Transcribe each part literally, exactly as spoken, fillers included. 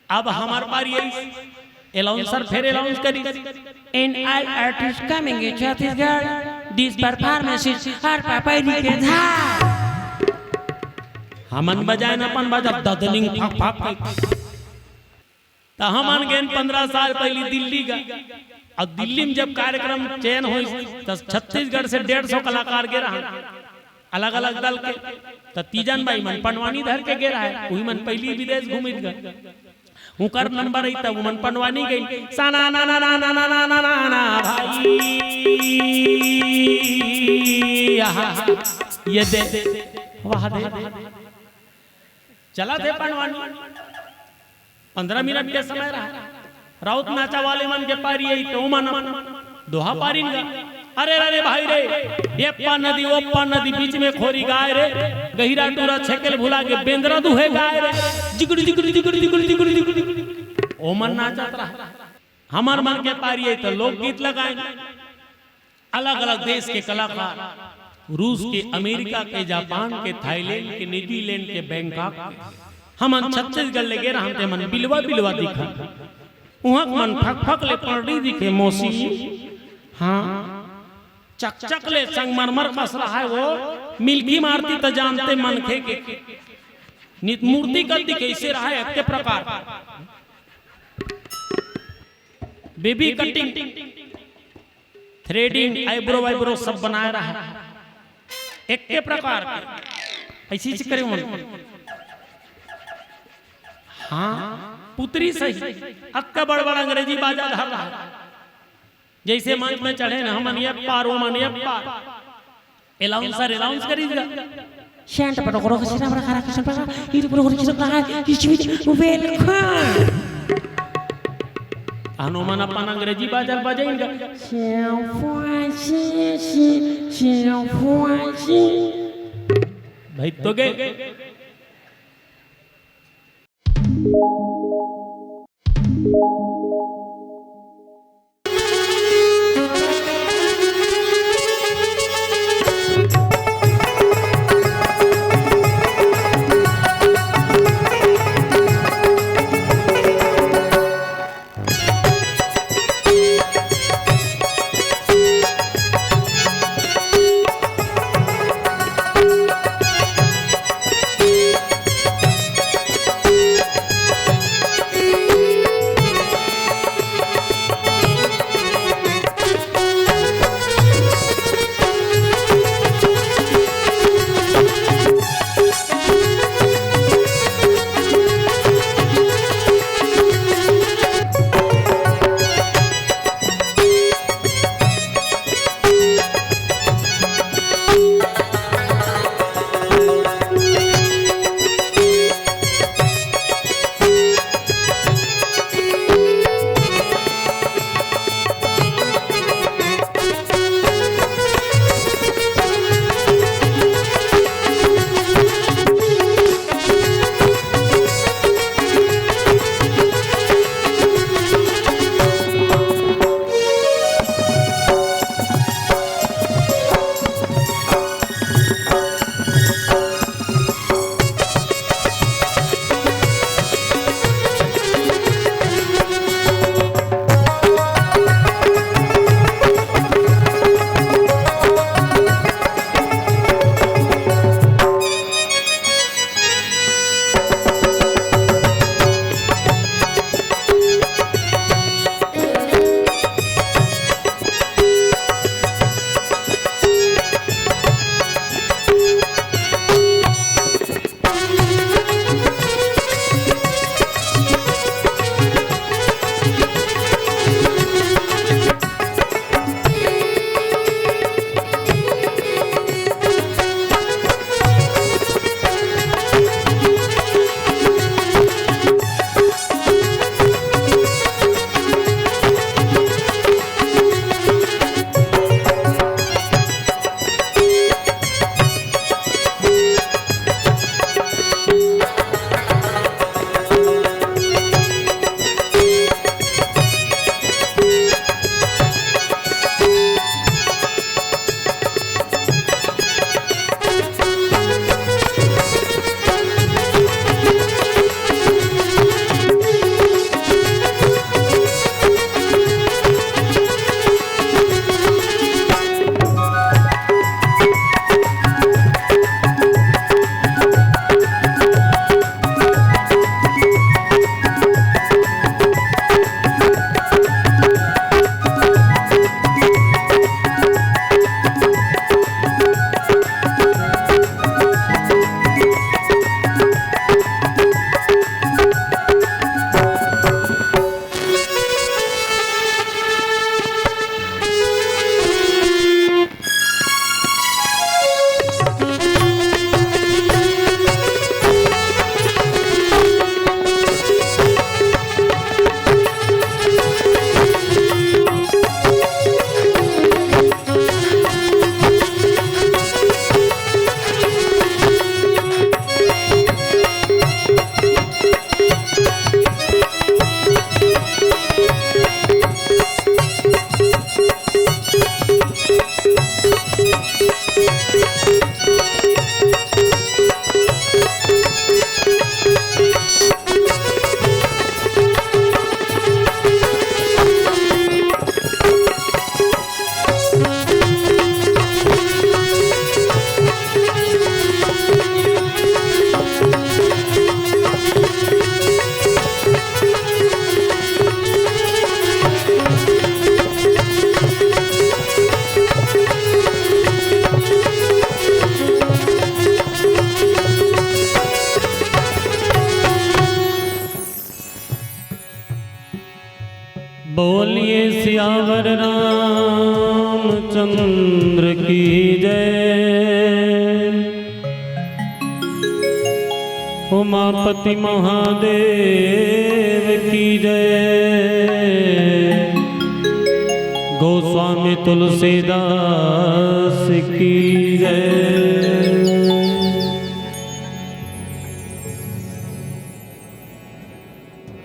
अब हमर बारी आइस, एलाउंसर फेर एलाउंस करिस, "And all artists coming in Chhattisgarh, this performance is हर पापड़ी के धार।" हमन बजाएन अपन बाजा, ददनिंग फक फक। त हमन गेन पंद्रह साल पहिली दिल्ली गा, अउ दिल्ली में जब कार्यक्रम चयन होइस, त छत्तीसगढ़ से डेढ़ सौ कलाकार गे रहन, अलग-अलग दल के। त तीजन बाई मन पंडवानी धर के गे रहय, उही मन पहिली विदेश घूमित गा। उंकर नंबर आई, तब उमन पंडवानी गई। साना ना ना ना ना ना ना ना ना ना भाई, आहा, ये दे, वाह दे। चलत हे पंडवानी, पंद्रह मिनट के समय रहा। राउत नाचा वाले मन के पारी आई, त ओमन अपन दोहा पारिन गा। अरे रे रे भाई रे, एप्पा नदी ओप्पा नदी, बीच में खोरी गाय रे, गहिरा टूरा छेकेल भुला के बेंदरा दुहे गाय रे, जिगड़ी जिगड़ी जिगड़ी जिगड़ी जिगड़ी जिगड़ी। ओमन नाचत रहा। हमर मन के पारी आई, त लोकगीत लगाए। अलग-अलग देश के कलाकार, रूस के, अमेरिका के, जापान के, थाईलैंड के, न्यूजीलैंड के, बैंकॉक के। हमन छत्तीसगढ़ ले गे रहन, ते मन बिलवा बिलवा दिखन। उहाँ के मन फक फक ले पंडरी दिखे, मौसी। हाँ, चकचक ले संगमरमर कस रहय वो, मिलकी मारती त जानते मनखे के। नित मूर्ति कस दिखे, अइसे रहय अतके प्रकार। बेबी कटिंग, थ्रेडिंग, आईब्रो वाईब्रो सब बनाए रहय, एक्के प्रकार के। अइसे ही करे मन। हाँ, पुतरी सही, अतका बड़ बड़ अंग्रेजी बाजा धर रहय। जइसे मंच में चढ़ेन, हमन ये पार, ओमन ये पार। एलाउंसर एलाउंस करिस गा। शांत पटो करो, किसी ना बड़ा खरा, किसी ना बड़ा, ये तो करो, किसी ना बड़ा, ये चीज, welcome। अउ ओमन अपन अंग्रेजी बाजा ल बजाइन गा। भाई तो गए। बोलिए सियावर रामचंद्र की जय, उमापति महादेव की जय, गोस्वामी तुलसीदास की जय।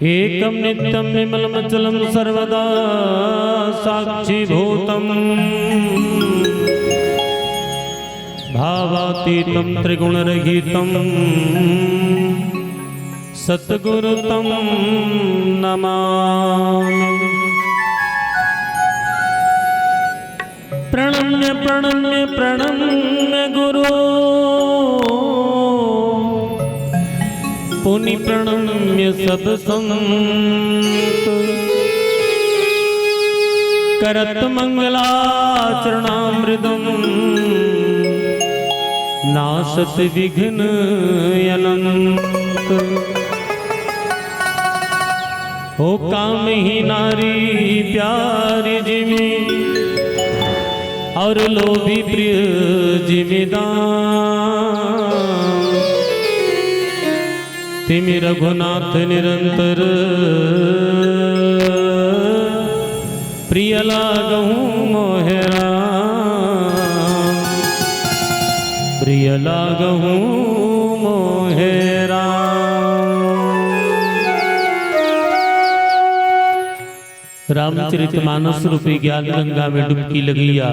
एकं नित्यं विमलमचलं सर्वदा साक्षिभूतं भावातीतं त्रिगुणरहितं सतगुरु तं नमामि। प्रणम्य प्रणम्य प्रणम्य गुरु पुनि प्रणम्य सब संत करत मंगलाचरणामृतम नासत विघ्न अनंत। हो काम ही नारी प्यारी जिमी और लोभी प्रिय जिमिदान। तिमि रघुनाथ निरंतर प्रिय लागहु मोहे राम, प्रिय लागहु मोहे राम। रामचरित मानस रूपी ज्ञान गंगा में डुबकी लगइया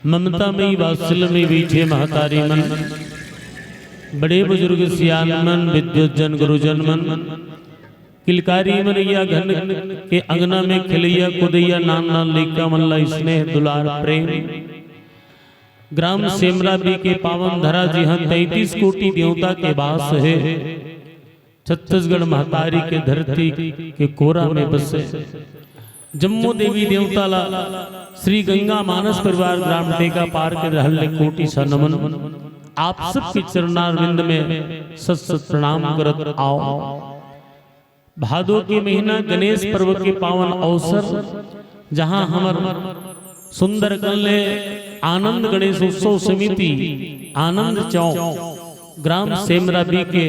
ममता मई वात्सल्य में बैठे महतारी मन, बड़े बुजुर्ग सियान मन, विद्वत जन गुरुजन मन, किलकारी मनइया घन के अंगना में खेलइया कुदइया नान नान लइका मन ला स्नेह दुलार प्रेम। ग्राम सेमरा बी के पावन धरा जिहां तैंतीस कोटि देवता के वास हे। छत्तीसगढ़ महतारी के धरती के कोरा में बसे जम्मो देवी देवता ला श्री गंगा मानस परिवार ग्राम टेका पार के रहल ले कोटि सा नमन। आप सबके चरणारविंद में सत सत प्रणाम करत आव। भादो के महीना गणेश पर्व के पावन अवसर, जहां हमर सुंदरकन ले आनंद गणेश उत्सव समिति आनंद चौक ग्राम सेमरा बी के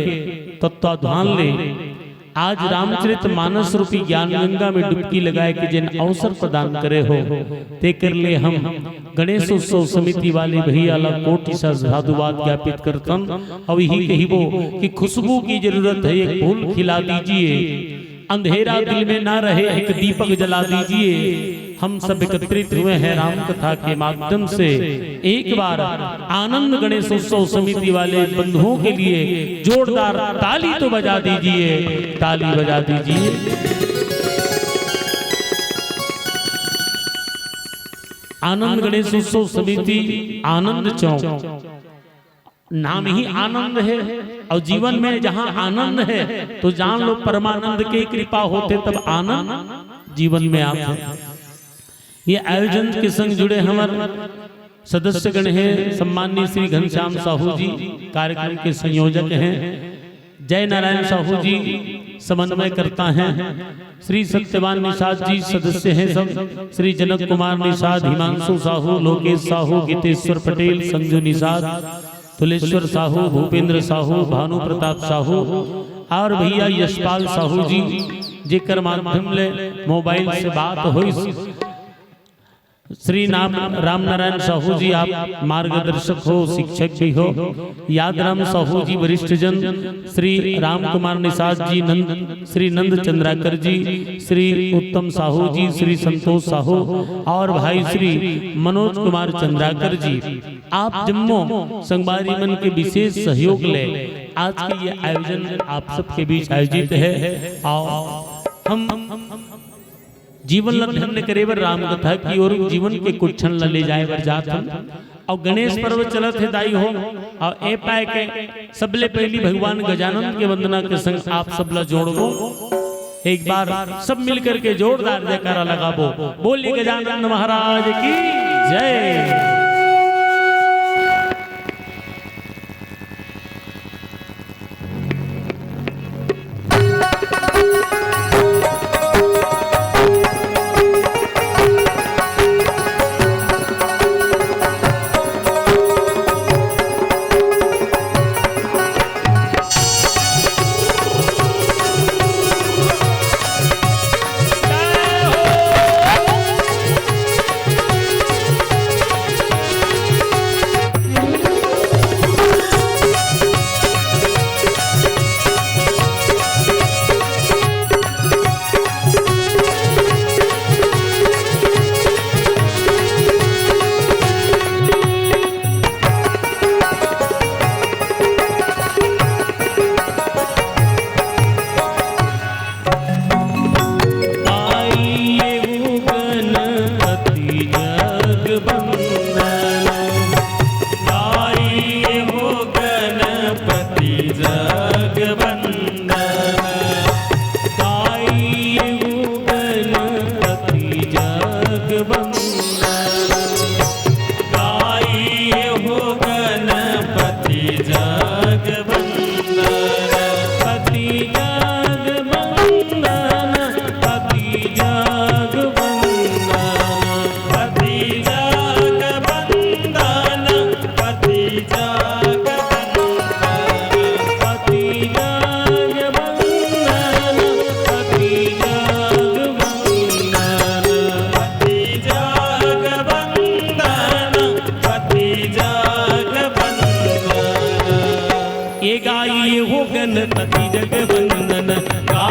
तत्वाधान ले आज रामचरित मानस रूपी ज्ञान गंगा में डुबकी लगाए के जेन अवसर प्रदान करे हो, तेकर ले हम गणेश उत्सव समिति वाले भैया ला कोटि सा साधुवाद ज्ञापित करथन। अउ यही कहिबो कि खुशबू की जरूरत है, एक फूल खिला दीजिए, अंधेरा दिल में ना रहे, एक दीपक जला दीजिए। हम सब एकत्रित हुए हैं राम कथा के माध्यम से। एक बार आनंद गणेश उत्सव समिति वाले बंधुओं के लिए जोरदार ताली तो बजा दीजिए, ताली बजा दीजिए। आनंद गणेश उत्सव समिति, आनंद चौक, नाम ही आनंद है। और जीवन में जहां आनंद है तो जान लो परमानंद के कृपा होते तब आनंद जीवन में आते। ये आयोजन के संग जुड़े हमर सदस्यगण हैं, सम्माननीय श्री घनश्याम साहू जी कार्यक्रम के संयोजक हैं, जय नारायण साहू जी समन्वयकर्ता हैं, श्री सत्यवान निषाद जी सदस्य हैं सब, श्री जनक कुमार निषाद, हिमांशु साहू, लोकेश साहू, गीतेश्वर पटेल, संजू निषाद, तुलेश्वर साहू, भूपेंद्र साहू, भानु प्रताप साहू और भैया यशपाल साहू जी, जेकर माध्यम ले मोबाइल से बात होइस। श्री नाम रामनारायण साहू जी, आप मार्गदर्शक हो, शिक्षक भी हो। यादराम साहू जी, वरिष्ठ जन। श्री राम कुमार निषाद जी, नंद, श्री नंद चंद्राकर जी, श्री उत्तम साहू जी, श्री संतोष साहू और भाई श्री मनोज कुमार चंद्राकर जी, आप जम्मो संगवारी मन के विशेष सहयोग ले आज के ये आयोजन आप सबके बीच आयोजित है। और हम जीवन ला धन्य करे बर राम कथा की ओर जीवन के कुछ क्षण ला ले जाए बर जात हन। और गणेश पर्व चलत हे दाई हो, और ए पाए के सबले पहली भगवान गजानन के वंदना के संग आप सब ला जोड़बो। एक बार सब मिल करके जोरदार जयकारा लगाबो। बोलिए गजानन महाराज की जय।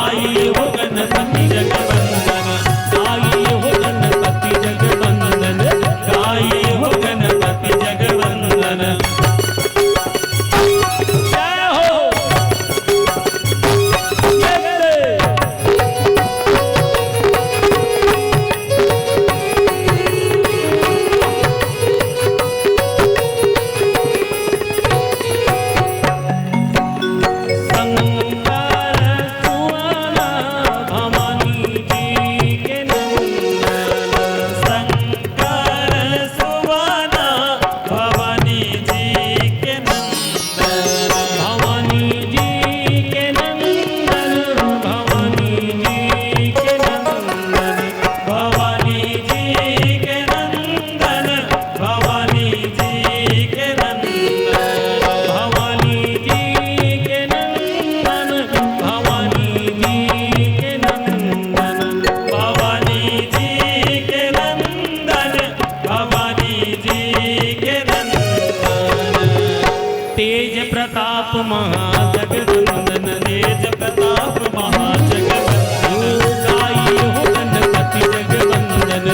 आई हो गणपति जगवंदन, आई हो गणपति जगवंदन, आई हो गणपति जगवंदन। जय हो। शंकर सुवना भवानी जी के नंदन, शंकर सुवना भवानी जी के नंदन, भवानी जी के नंदन, भवानी जी के नंदन, भवानी जी के नंदन, भवानी जी के नंदन, भवानी जी के नंदन, भवानी जी के नंदन, भवानी जी के नंदन, भवानी जी के नंदन। तेज प्रताप महाजगवंदन, तेज प्रताप महाजगवंदन, गाई हो गणपति जगवंदन,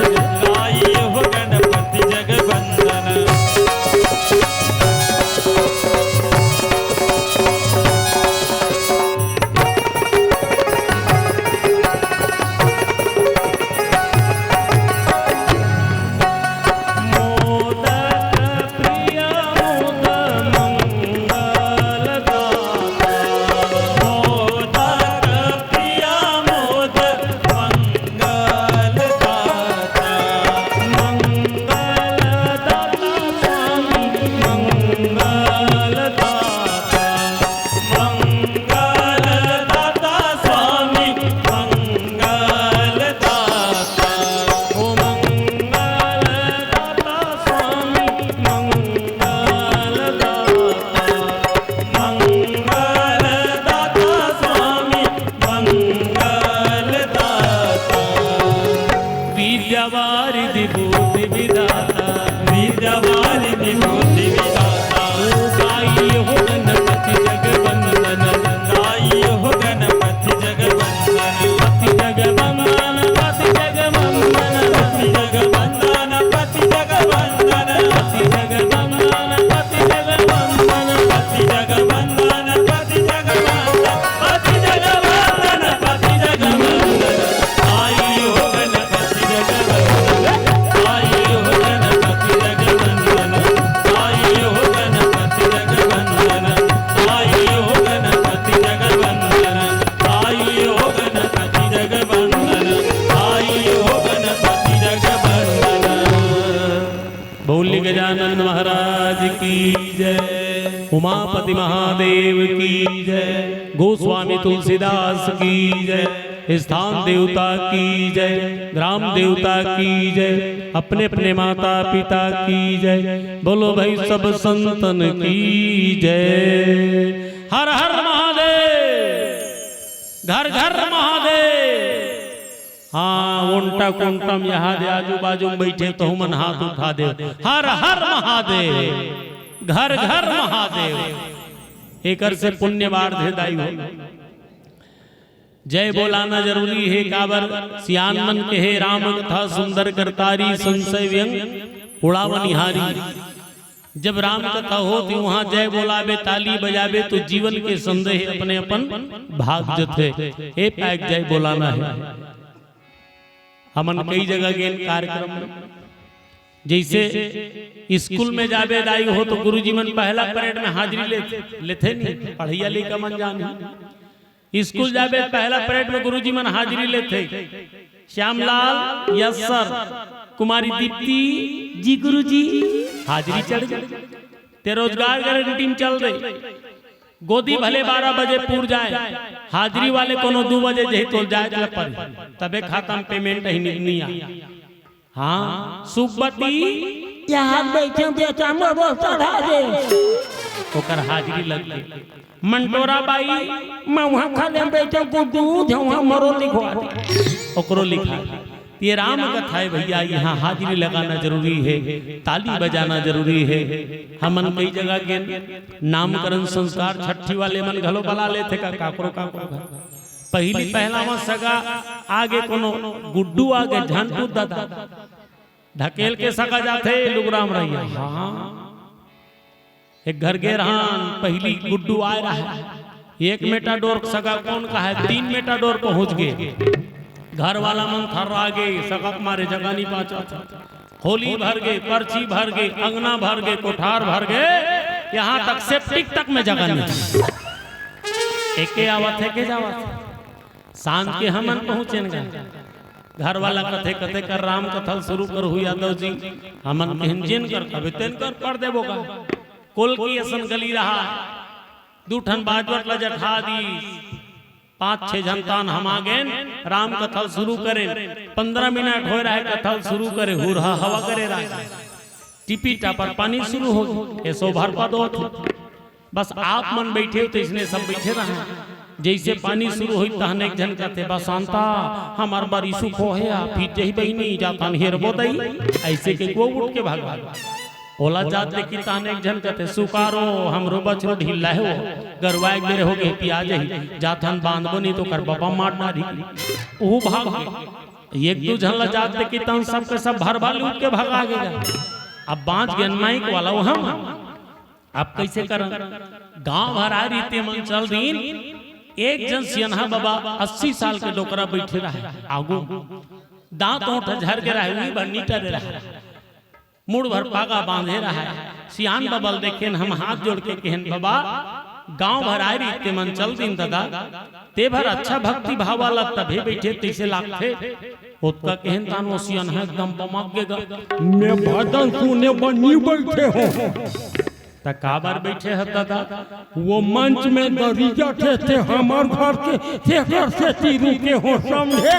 गाई हो गणपति जगवंदन। मोदक प्रिय मोद मंगलदाता, मोदक प्रिय मोद मंगलदाता, मंगलदाता स्वामी मंगलदाता, मंगलदाता स्वामी मंगलदाता, ओ मंगलदाता स्वामी मंगलदाता, मंगलदाता स्वामी मंगलदाता। विद्या वारिधि बुद्धि विधाता, विद्या वारिधि बुद्धि विधाता। गाई हो गणपति जगवंदन, गाई हो गणपति जगवंदन, पति जगवंदन, पति जगवंदन, पति जगवंदन, पति जगवंदन, पति जगवंदन, पति जगवंदन, पति जगवंदन, पति जगवंदन, पति जगवंदन, पति जगवंदन। आई हो गणपति जगवंदन, आई हो गणपति जगवंदन, आई हो गणपति जगवंदन, आई हो गणपति जगवंदन, आई हो गणपति जगवंदन, आई हो गणपति जगवंदन। बोल गजानन महाराज की जय, उमापति महादेव की जय, गोस्वामी तुलसीदास की जय, स्थान देवता की जय, ग्राम देवता की जय, अपने अपने माता पिता की जय। बोलो भाई सब संतन की जय। हर हर महादेव, घर घर महादेव। हाँ, ओंटा कोंटा म यहाँ दे आजू बाजू म बइठे तहू मन हाथ उठा दे, हर हर महादेव, घर घर महादेव। एकर से पुण्य बाढ़थे दाई हो। जय बोलाना जरूरी हे, काबर सियान मन कहे, राम कथा सुंदर करतारी, संशय व्यंग उड़ावनिहारी। जब राम कथा होत हे, उहाँ जय बोलाबे, ताली बजाबे, तो जीवन के संदेह अपने अपन भाग जथे। ए पैक जय बोलाना हे। हमन कई जगह गेन कार्यक्रम में, जइसे स्कूल में जाबे दाई हो, तो गुरुजी मन पहला परेड में हाजिरी लेथे, लेथे नहीं, पढ़इया लइका मन जान ही। स्कूल जाबे पहला परेड में गुरुजी मन हाजिरी लेथे। Shyamlal, yes sir. कुमारी दीप्ति, जी गुरुजी। हाजिरी चढ़ गे। ते रोजगार गारंटी में चल दे। गोदी भले बारह बजे पूर जाए, हाजिरी वाले कोनो दू बजे जही तोल जाए के पड़े, तबे खाता में पेमेंट ही नि-, नहीं आ। हाँ, सुखबती। यहाँ बैठे बेटा मोरो चढ़ा दे। ओकर हाजिरी लग गई। मंटोरा बाई। मैं वहाँ खाले बैठे को दूध है, वहाँ मोरो लिखवा दे। ओकरो लिखा। ये राम कथा हे भइया, यहाँ हाजिरी लगाना जरूरी हे, ताली बजाना जरूरी हे। हमन कई जगह गेन, नामकरण संस्कार छट्ठी वाले मन घलो बला लेथे का, काकरो काकरो घर। पहिली पहला म सगा आगे कोनो गुड्डू आगे झन कूद ददा। ढकेल के सगा जाथे लुगराम रहिया। हाँ, एक घर गे रहन, पहिली गुड्डू आए रहा। एक मेटाडोर सगा कोन कहा है, तीन मेटाडोर पहुंच गे। घर वाला मन थर्रा गे, सगा के मारे जगह नहीं पाचा। होली भर गे, पर्ची भर गे, अंगना भर गे, कोठार भर गे, यहाँ तक सेप्टिक तक में जगह नहीं। एके आवत है, के जावत है। सांझ के हमन पहुंचेन गा। घर वाला कथे, कथे कर राम कथा शुरू करहू यादव जी। हमन कहेन जेन कर कबे तेन कर पढ़ देबो गा। कोल की असन गली रहा, दू ठन बाजवट ला जठा दी। पांच छह झन तान हम आ गेन, राम कथा शुरू करेन। पंद्रह मिनट होए रहे कथा शुरू करे, हुरहा हवा करे रहे। टिपी टापर पानी शुरू हो गे, एसो भर पद होत। बस आप मन बैठे हो तो इसने सब बैठे रहे। जैसे पानी शुरू होई तहन एक झन कहते, "बसंता, हमार बरी सुख हो है, आप ही जही बहिनी जातन हेरबो दई।" ऐसे के वो उठ के भाग भाग। ओला जात देखी तहन एक झन कहते, "सुकारो, हमरो बछरू ढीला है वो, गरुआ एक बेर हो गए पिया जही, जातन बांधबो नहीं तो कर बाबा मार डारी।" वो भाग गए। एक दू झन ला जात देखी तहन सबके सब भर भाल उठ के भगा गए। अब बांच गेन माइक वाला वो हम। अब कैसे करन? गांव भर आ रीते मन चल दीन। एक झन सियनहा बाबा अस्सी साल के डोकरा बैठे रहे आगू, दांत ओंठ झर के रहे, उही भर नीटर रहे, मुड़ भर पागा बांधे रहे। सियान बाबा ल देखेन, हम हाथ जोड़ के कहेन, "बाबा, गांव भर आ रीते मन चल दीन ददा, ते भर अच्छा भक्ति भाव वाला तभे बैठे तैसे लागथे।" ओतका कहेन तान वो सियनहा एकदम बमक गे गा, "मैं भजन सुने बर नी बैठे हों।" त काबर बैठे ह ददा? वो मंच में दरी जाथे, ते हमर घर के, तेकर सेती रुके हों, समझे?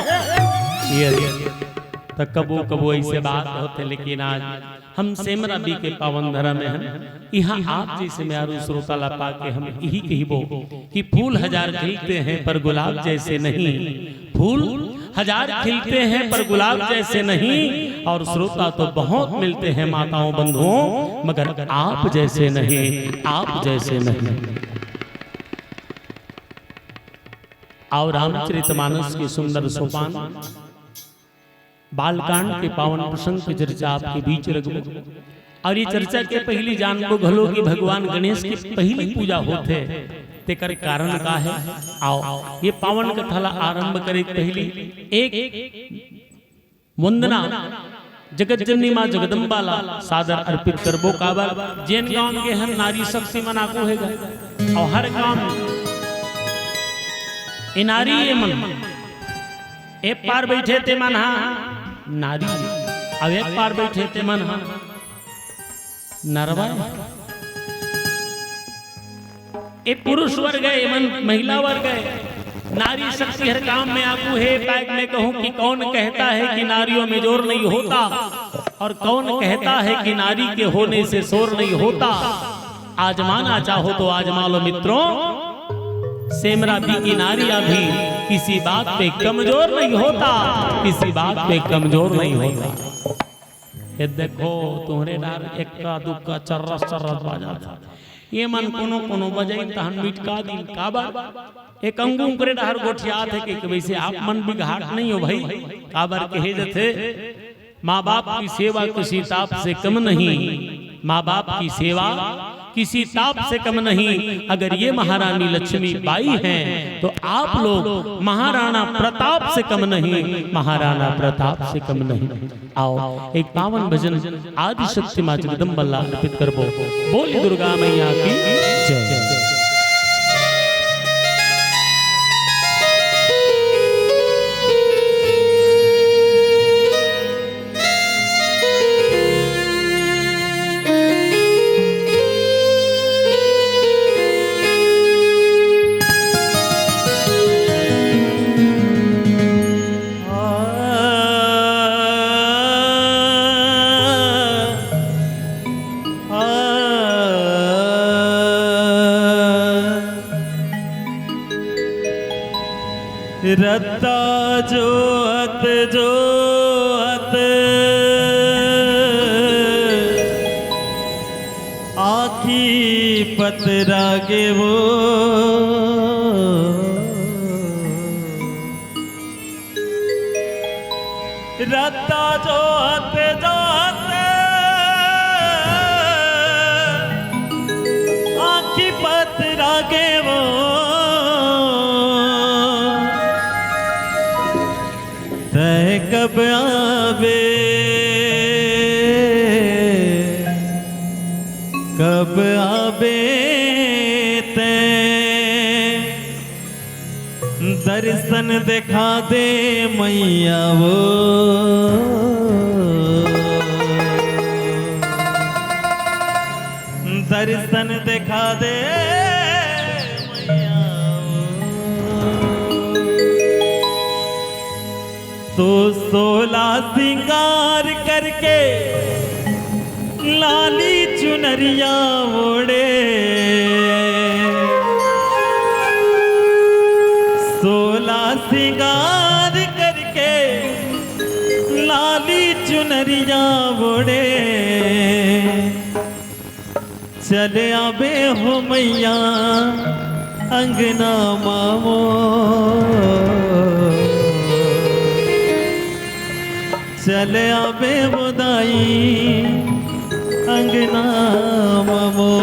ये, ये। त कबो कबो ऐसे बात होथे, लेकिन आज हम सेमरा बी के पावन धरा में हन। इहाँ आप जैसे म्यारू श्रोता ला पाके हम इही कहिबो कि फूल हजार खिलते हैं पर गुलाब जैसे नहीं। फूल हजार खिलते हैं पर गुलाब जैसे नहीं, और श्रोता तो बहुत मिलते हैं माताओं बंधुओं, मगर आप जैसे नहीं, आप जैसे नहीं। आओ रामचरितमानस के सुंदर सोपान, बालकांड के पावन प्रसंग के चर्चा आपके बीच रखबो। और ये चर्चा के पहिली जानबो घलो कि भगवान गणेश की पहिली पूजा होथे, तेकर कारण का है। आओ, ये पावन कथा ला आरंभ करे के पहिली एक वंदना जगत जननी माँ जगदम्बा ला सादर अर्पित करबो। काबर जेन गांव के हन नारी शक्ति मन आगू हे गा। और हर गांव ए नारी ए मन, ए पार बैठे ते मन हा नारी, अब ए पार बैठे ते मन हा नरवा। ए पुरुष वर्ग है, ए मन महिला वर्ग है। नारी शक्ति हर काम में आगू है। बैग में कहूं कि कौन कहता है कि नारियों में जोर नहीं होता, और कौन कहता है कि नारी के होने से शोर नहीं होता। आजमाना चाहो तो आजमा लो मित्रों, सेमरा बी की नारियां भी किसी बात पे कमजोर नहीं होता, किसी बात पे कमजोर नहीं होता। ये देखो, तुम्हरे डार एक्का दुक्का चर्रस चर्रस बाजा था। ये मन कोनो कोनो बजाई तहन मिटका दिन। काबर? एक अंगू उंकरे डार गोठियात हे कि वैसे आप मन बिघाट नहीं हो भाई। काबर कहे जथे, माँ बाप की सेवा किसी ताप से कम नहीं, माँ बाप की सेवा किसी ताप से कम नहीं। अगर ये महारानी लक्ष्मी बाई हैं, तो आप लोग महाराणा प्रताप से कम नहीं, महाराणा प्रताप से कम नहीं। आओ, एक पावन भजन आदि शक्ति माँ जगदम्बा ला अर्पित करबो। बोली दुर्गा मैया की जय। रत्ता जोहत जोहत आखी पतरा गे वो। रत्ता जोहत जोहत आँखी पथरा गे वो। तैं कब आबे, कब आबे तैं? दर्शन देखा दे मैया वो, दर्शन देखा दे मैया वो। तो सोला सिंगार करके लाली चुनरिया ओढ़े, सोला सिंगार करके लाली चुनरिया ओढ़े। चले आबे हो मैया अंगना मामो, चले आबे हो दाई अंगना मामो।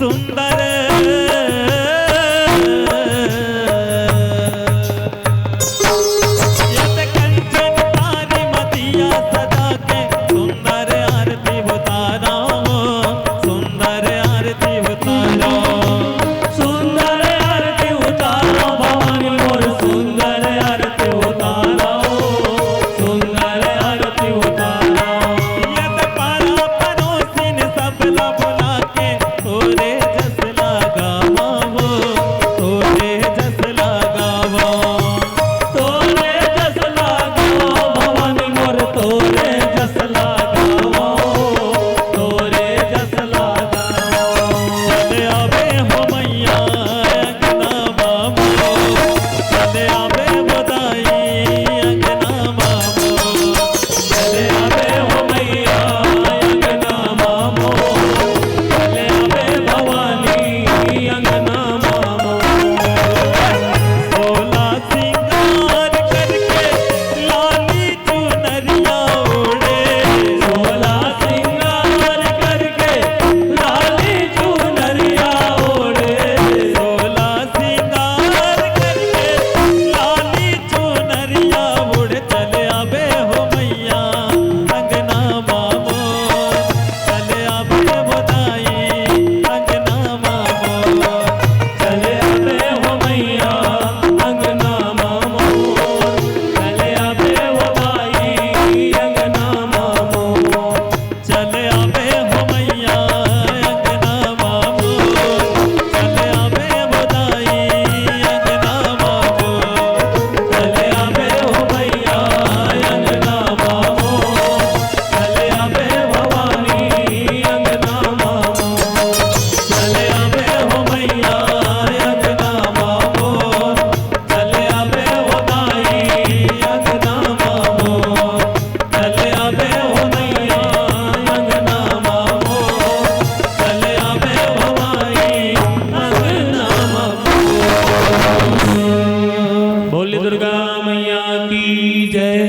सुंदर। यत कंचन थारी म दिया सजा के, सुंदर आरती उतारा हो, सुंदर आरती उतारा। सुंदर आरती उतारा भवानी मोर, सुंदर आरती उतारा हो, सुंदर आरती उतारा। यत पारा परोसिन सबला बुला के, तोरे जस लगावा हो, तोरे जस लगावा। तोरे जस लगावा भवानी मोर, तोरे जस लगावा हो, तोरे जस लगावा। चले आवे हो मैया अंगना मामो, चले आवे हो दाई अंगना मामो। चले आवे हो मैया अंगना मामो, चले आवे भवानी अंगना मामो। सोला सिंगार करके लाली चुनरिया ओढ़े। सोला सिंगार करके लाली चुनरिया ओढ़े। सोला सिंगार करके लाली चुनरिया ओढ़े। चले आवे हो मैया अंगना मामो, चले आवे हो दाई अंगना मामो। चले आवे हो मैया अंगना मामो, चले आवे हो दाई अंगना मामो। चले आवे हो मैया अंगना मामो, चले आवे हो दाई अंगना मामो। चले आवे हो मैया अंगना मामो, चले आवे भवानी अंगना मामो। चले आवे हो मैया अंगना मामो, चले आवे हो दाई अंगना मामो। चले आवे हो मैया अंगना मामो, चले आवे हो माई अंगना मामो। बोली दुर्गा मैया की जय।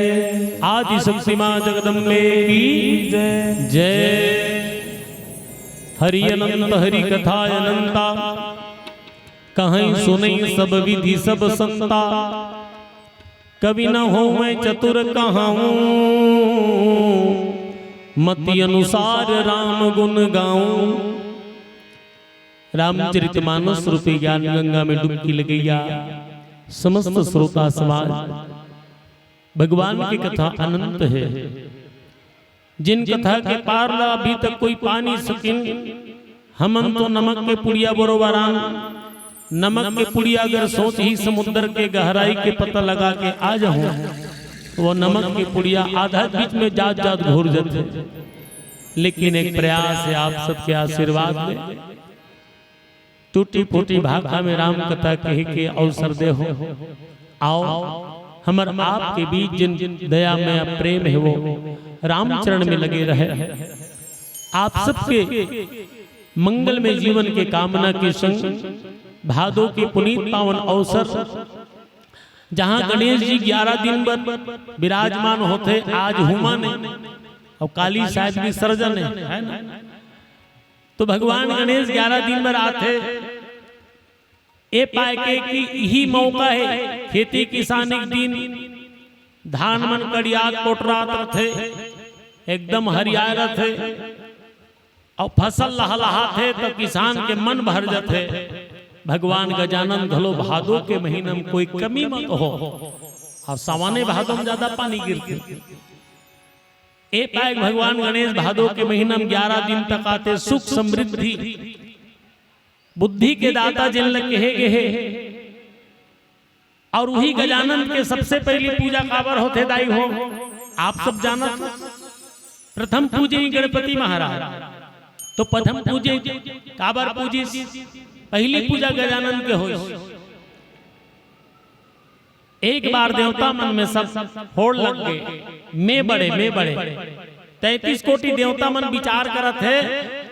आदि शक्ति माँ जगदम्बे की जय। हरि अनंत हरि कथा अनंता, कहई सुनई सब विधि सब संता। कवि न होवै चतुर कहाऊं, मति अनुसार राम गुण गाऊं। रामचरितमानस रूपी ज्ञान गंगा में डुबकी लगइया समस्त श्रोता समाज, भगवान के कथा अनंत हे। जिन कथा के पार ला अभी तक कोई पा नहीं सकिन, हमन तो नमक के पुड़िया बरोबर आन। नमक के पुड़िया अगर सोचही समुद्र के गहराई के पता लगा के आ जाहूं, तो वो नमक के पुड़िया आधा बीच में जात जात घोर जाथे। लेकिन एक प्रयास हे, आप सबके आशीर्वाद ले टूटी फूटी भाखा में राम कथा कहे के अवसर दे हो। आओ, हमर आपके बीच जिन दया मया प्रेम हे, वो रामचरण में लगे रहे। आप सबके मंगलमय जीवन के कामना के संग भादो के पुनीत पावन अवसर, जहां गणेश जी ग्यारह दिन बर विराजमान होथे, आज हुमा ने, अउ काली शायद विसर्जन हे, है ना? तो भगवान गणेश ग्यारह दिन बर आथे, ए पाय के कि इही मौका हे, खेती किसानी के दिन, धान मन कड़ियात कोटरात रथे, एकदम हरियाय रथे, अउ फसल लहलहाथे, त किसान के मन भर जथे। भगवान गजानन घलो भादो के महीना में कोई कमी मत हो, अउ सावने भादो में ज्यादा पानी गिरथे। ए पाय भगवान गणेश भादो के महीना में ग्यारह दिन तक आथे, सुख समृद्धि, बुद्धि के दाता जिन ल कहे गे हे। अउ उही गजानन के सबसे पहली पूजा काबर होथे दाई हो, आप सब जानत हो। प्रथम पूजे गणपति महाराज, तो प्रथम पूजे काबर पूजिस? पहली पूजा गजानन के होइस। एक बार देवता मन में सब होड़ लग गे, मैं बड़े, मैं बड़े। तैंतीस कोटि देवता मन विचार करत हे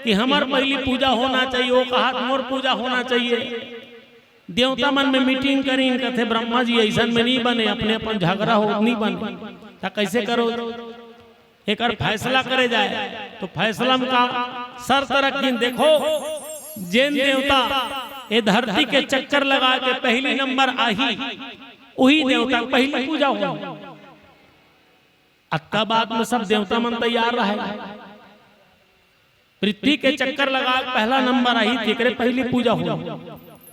कि हमर पहली पूजा होना चाहिए, वो कहत मोर पूजा होना चाहिए। देवता मन में मीटिंग करिन, कथे ब्रह्मा जी अइसन में नहीं बने, अपने अपन झगड़ा हो नहीं बने, त कैसे करो? एकर फैसला करे जाए, तो फैसला में का शर्त रखिन, देखो, जेन देवता ये धरती के चक्कर लगा के पहली नंबर आही, वही देवता के पहली पूजा हो। अतका बात में सब देवता मन तैयार रहे। पृथ्वी के चक्कर लगा के पहला नंबर आही, तेकरे पहली पूजा हो।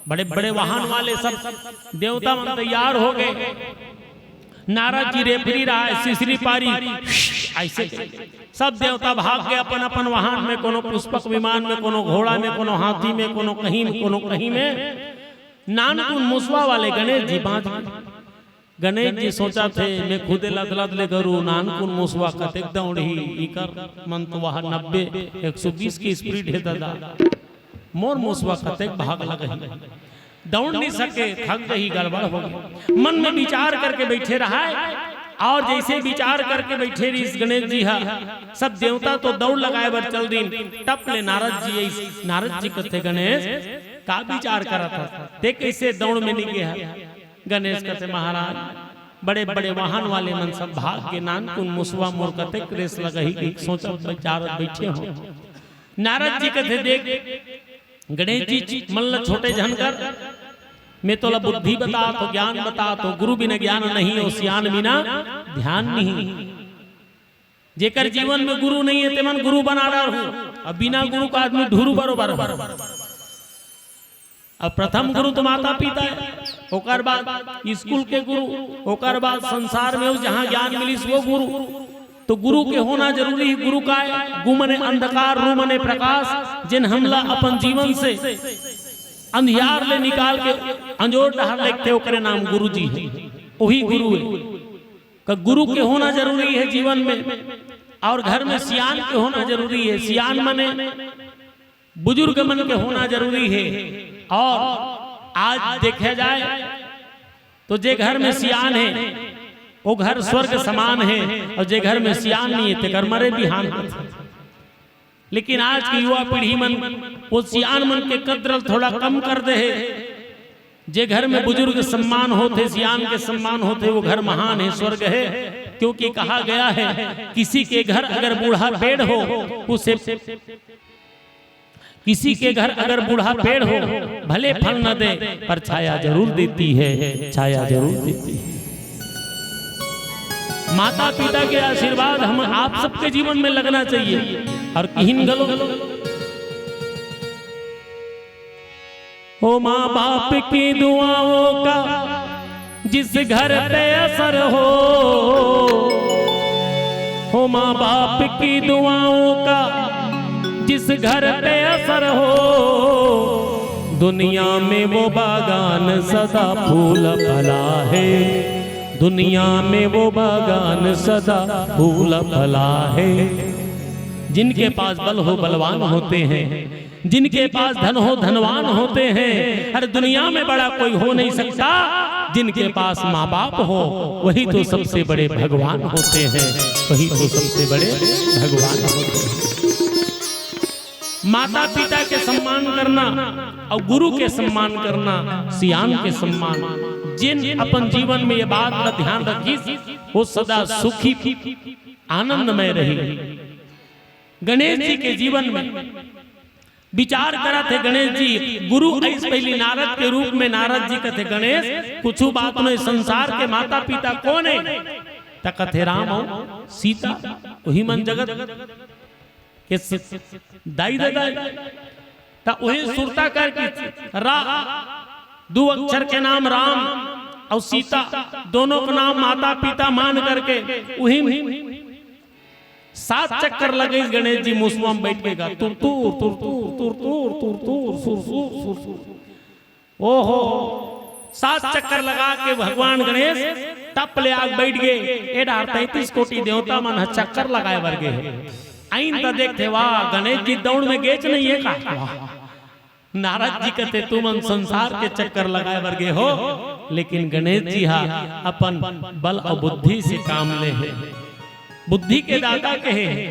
बड़े बड़े वाहन वाले सब देवता मन तैयार हो गए। नारद जी रेफरी रहा है, सिसरी पारी, ऐसे सब देवता भाग गए अपन अपन वाहन में, कोनो पुष्पक विमान में, कोनो घोड़ा में, कोनो हाथी में, कोनो कहीं में, कोनो कहीं में। नानकुन मुसवा वाले गणेश जी बाँच गए। गणेश जी सोचथे, मैं खुदे लदलद ले करूँ, नानकुन मुसवा कतेक दौड़ही, इकर मन तो वह नब्बे, एक सौ बीस की स्पीड है दादा, मोर मुसवा कतेक भाग लगही, दौड़ नहीं सके, थक गई, गड़बड़ हो गई। मन में विचार करके बैठे रहा है, और जैसे विचार करके बैठे रहिस गणेश जी हा, सब देवता तो दौड़ लगाए बर चल दिन, टप ले नारद जी आइस। नारद जी कथे, गणेश, का विचार करत हस? ते कैसे दौड़ में नहीं गया? गणेश कथे, महाराज, बड़े बड़े वाहन वाले मन सब भाग के, नानकुन मुसवा मोर कतेक रेस लगही कि सोचत विचारत बैठे हो। नारद जी कथे, देख गणेश जी, मन ल छोटे झन कर, मैं तोला बुद्धि बतात हो, ज्ञान बतात हो, गुरु बिना ज्ञान नहीं हो, सियान बिना ध्यान नहीं। जेकर जीवन में गुरु नहीं है, तेमन गुरु बना डारहूं। अब बिना गुरु का आदमी ढुरु बरोबर हो। अब प्रथम गुरु तो माता पिता है, ओकर बाद स्कूल के गुरु, ओकर बाद संसार में जहां ज्ञान मिलिस वो गुरु। तो गुरु के होना जरूरी है। गुरु का है, गु मने अंधकार, रु मने प्रकाश, जेन हमला अपन जीवन से अंधियार ले निकाल के अंजोर डहर लेगथे, ओकरे नाम गुरु जी है, वही गुरु है। का गुरु के होना जरूरी है जीवन में, और घर में सियान के होना जरूरी है। सियान मने बुजुर्ग मन के होना जरूरी है। और आज देखा जाए तो जे घर में सियान है, वो घर स्वर्ग समान है, और जे घर में सियान नहीं है, तेकर मरे बिहान होथे। लेकिन आज की युवा पीढ़ी मन वो सियान मन के कद्र ल थोड़ा कम कर दे है। जे घर में बुजुर्ग सम्मान होथे, सियान के सम्मान होथे, वो घर महान है, स्वर्ग है। क्योंकि कहा गया है, किसी के घर अगर बूढ़ा पेड़ हो, उसे, किसी के घर अगर बूढ़ा पेड़ हो, भले फल न दे, पर छाया जरूर देती है, छाया जरूर देती है। माता पिता के आशीर्वाद हम आप सबके जीवन में लगना चाहिए। और किहिन घलो, ओ माँ बाप की दुआओं का जिस घर पे असर हो, ओ माँ बाप की दुआओं का जिस घर पे असर हो, दुनिया में वो बागान सदा फूल फला है, दुनिया में वो बागान सदा फूल फला है। जिनके पास बल हो, बलवान होते हैं, जिनके पास धन हो, धनवान होते हैं। अरे, दुनिया में बड़ा कोई हो नहीं सकता, जिनके पास माँ बाप हो, वही तो सबसे बड़े भगवान होते हैं, वही तो सबसे बड़े भगवान होते हैं। माता पिता के सम्मान करना और गुरु के सम्मान करना, सियान के सम्मान, जेन अपन जीवन में ये बात का ध्यान रखिस, वो सदा सुखी आनंदमय रही। गणेश जी के जीवन में विचार करत हे गणेश जी, गुरु आइस पहिली नारद के रूप में। नारद जी कथे, "गणेश, कुछु बात नोहे, संसार के माता पिता कोन हे?" त कथे, "राम अउ सीता, उही मन जगत के स-, दाई ददा।" त उही सुरता करके रा, दू अक्षर के नाम राम अउ सीता, दोनों के नाम माता पिता मान करके उही सात चक्कर लगइस गणेश जी मुसवा म बइठ के गा, तुरतुर, तुरतुर, तुरतुर, तुरतुर, सुरसुर, सुरसुर। ओहो, सात चक्कर लगा के भगवान गणेश टप ले आके बइठ गे। ए डार तैंतीस कोटि देवता मन ह चक्कर लगाए बर गे हे। आइन त देखथे, वाह, गणेश जी दौड़ में गेच नइ हे का? वाह। नारद जी कथे, "तुमन संसार के चक्कर लगाए बर गे हो, लेकिन गणेश जी हा अपन बल अउ बुद्धि से काम ले हे।" बुद्धि के दाता कहे हे,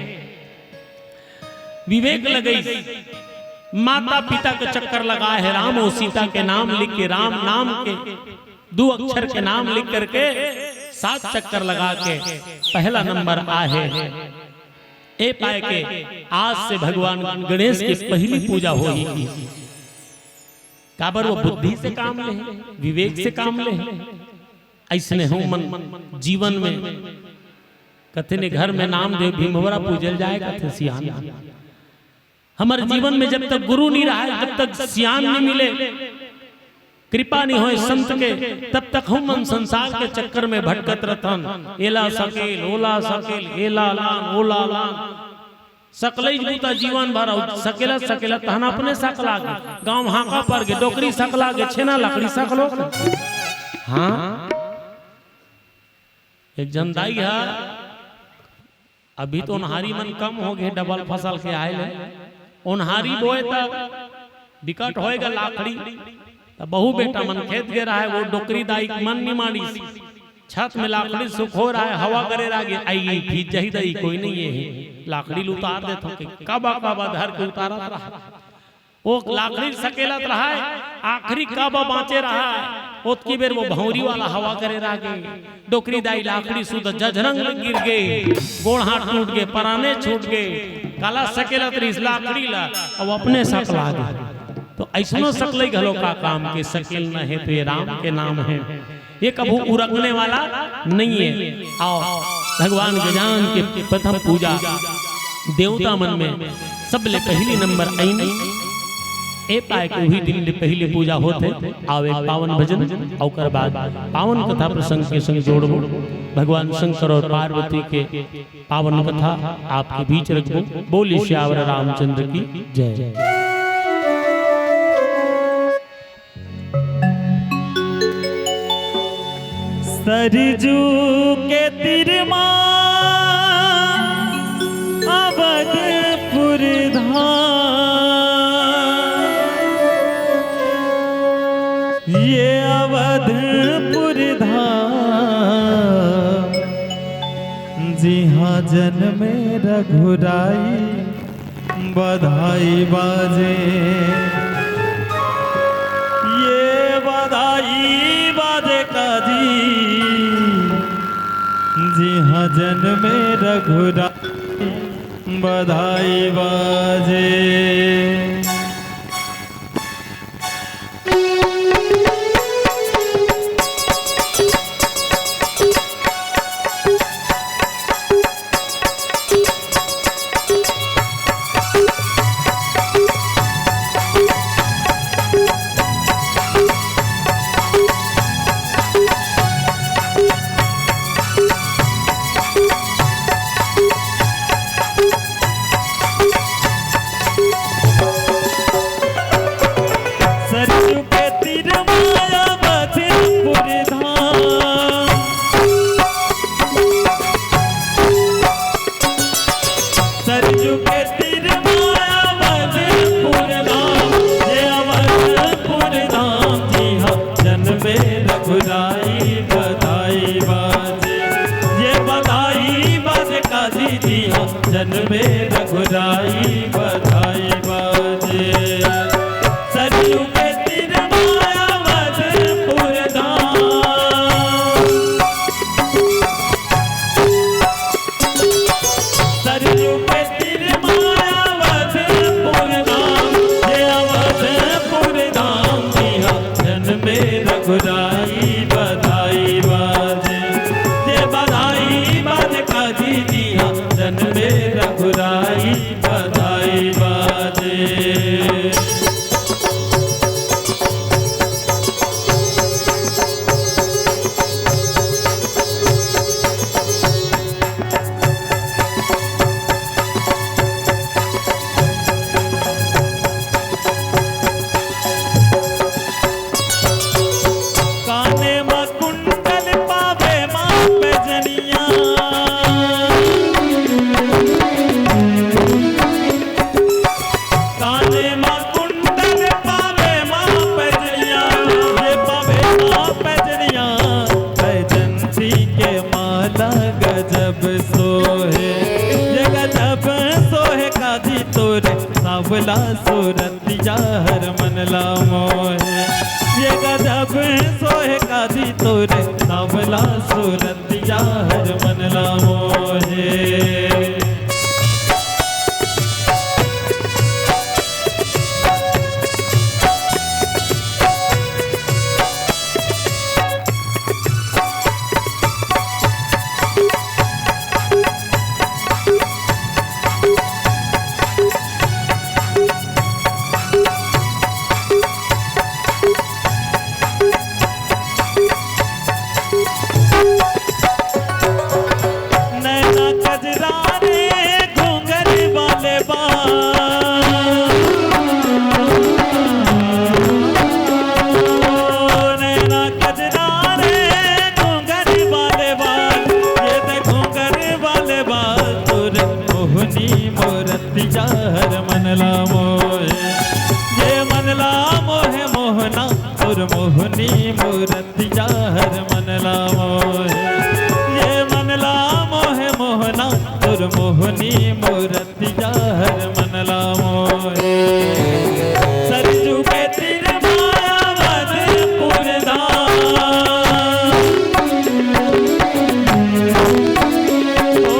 विवेक लगइस, माता पिता के चक्कर लगाए हे, राम अउ सीता के नाम लिख के, राम नाम के दू अक्षर के नाम लिख करके सात चक्कर लगा के पहला नंबर आए हे। ए पाए के आज से भगवान गणेश के पहिली पूजा होही। काबर वो बुद्धि से काम ले, विवेक से काम ले। अइसने हमन जीवन में कथे ने घर में नामदेव भीमवरा पूजल जाय कथे सियान। हमर जीवन में जब तक गुरु नहीं रहा है, जब तक सियान नहीं मिले, कृपा नहीं होय संत के, तब तक हमन संसार के चक्कर में भटकत रथन। एला सकेल, ओला सकेल, एला लान, ओला लान। सकलई बूता जीवन भर अउ सकेलत सकेलत तहन अपने सकला गे, गाँव हांका पर गे, डोकरी सकला गे, छेना लकड़ी सकलो। हाँ, एक झन दाई हा, अभी तो ओनहारी मन कम हो गे, डबल फसल के आय ले ओनहारी बोए त बिकट होय गा लाकड़ी। त बहू बेटा मन खेत गे रहा है, वो डोकरी दाई मन नहीं मानिस। छत में लाकड़ी सुखो रहा है, हवा करे रहा है, आई फिर जही दई कोई नहीं है, लाकड़ी ल उतार देथों के, काबा काबा धर के उतारत रहा। वो लाकड़ी सकेलत रहा है, आखिरी काबा बाँचे रहा है, ओतकी बेर वो भौंरी वाला हवा करे रहा गे। डोकरी दाई लाकड़ी सुध जझरंग गिर गे, गोड़ हाथ टूट गे, पराने छूट गे, काला सकेलत रहिस लाकड़ी ला, अब अपने सकला गे। तो अइसनो सकलई घलो का काम के, सकेलना हे तो ये राम के नाम हे, ये कभू उरकने वाला नहीं है। आओ, भगवान गजानन के प्रथम पूजा देवता मन में सबले पहली नंबर आइन, ए पाए के उही दिन ले पहली पूजा होत हे। आओ, एक पावन भजन, ओकर बाद पावन कथा प्रसंग के संग जोड़बो। भगवान शंकर और पार्वती के पावन कथा आपके बीच रखबो। बोलिए सियावर रामचंद्र की जय। सरजू के तीर मा अवधपुर धाम, ये अवधपुर धाम, जिहाँ जनमे रघुराई। बधाई बाजे, ये बधाई बाजे काजी, जिहाँ जनमे रघुराई। बधाई बाजे। सरजू के तीर माया बजे पुरधाम। सरजू के तीर माया बजे पुरधाम, ये अवधपुर धाम जिहाँ जनमे रघुराई। बधाई बाजे, ये बधाई बाजे काजी जिहाँ जनमे रघुराई। बधाई बाजे। सरजू के तीर माया अवधपुर धाम। सरजू के तीर माया अवधपुर धाम, ये अवधपुर धाम जिहाँ जनमे रघुराई। बधाई बाजे, ये बधाई बाजे काजी जिहाँ जनमे रघुराई। बधाई बाजे। काने मा कुंडल पावे माँ पैजनिया। काने मा कुंडल पावे माँ पैजनिया, ये पावे माँ पैजनिया। बैजंती के माला गजब सोहे, ये गजब सोहे काजी तोरे सांवला सूरतिया हर मन ला मोहे। ये गजब सोहे काजी तोरे सांवला सूरतिया हर मन ला मोहे। मोहनी मूरतिया हर मन ला मोहे, ये मन ला मोहे मोहना, तोर मोहनी मूरतिया हर मन ला मोहे। सरजू के तीर मायावत पुरधाम। ओ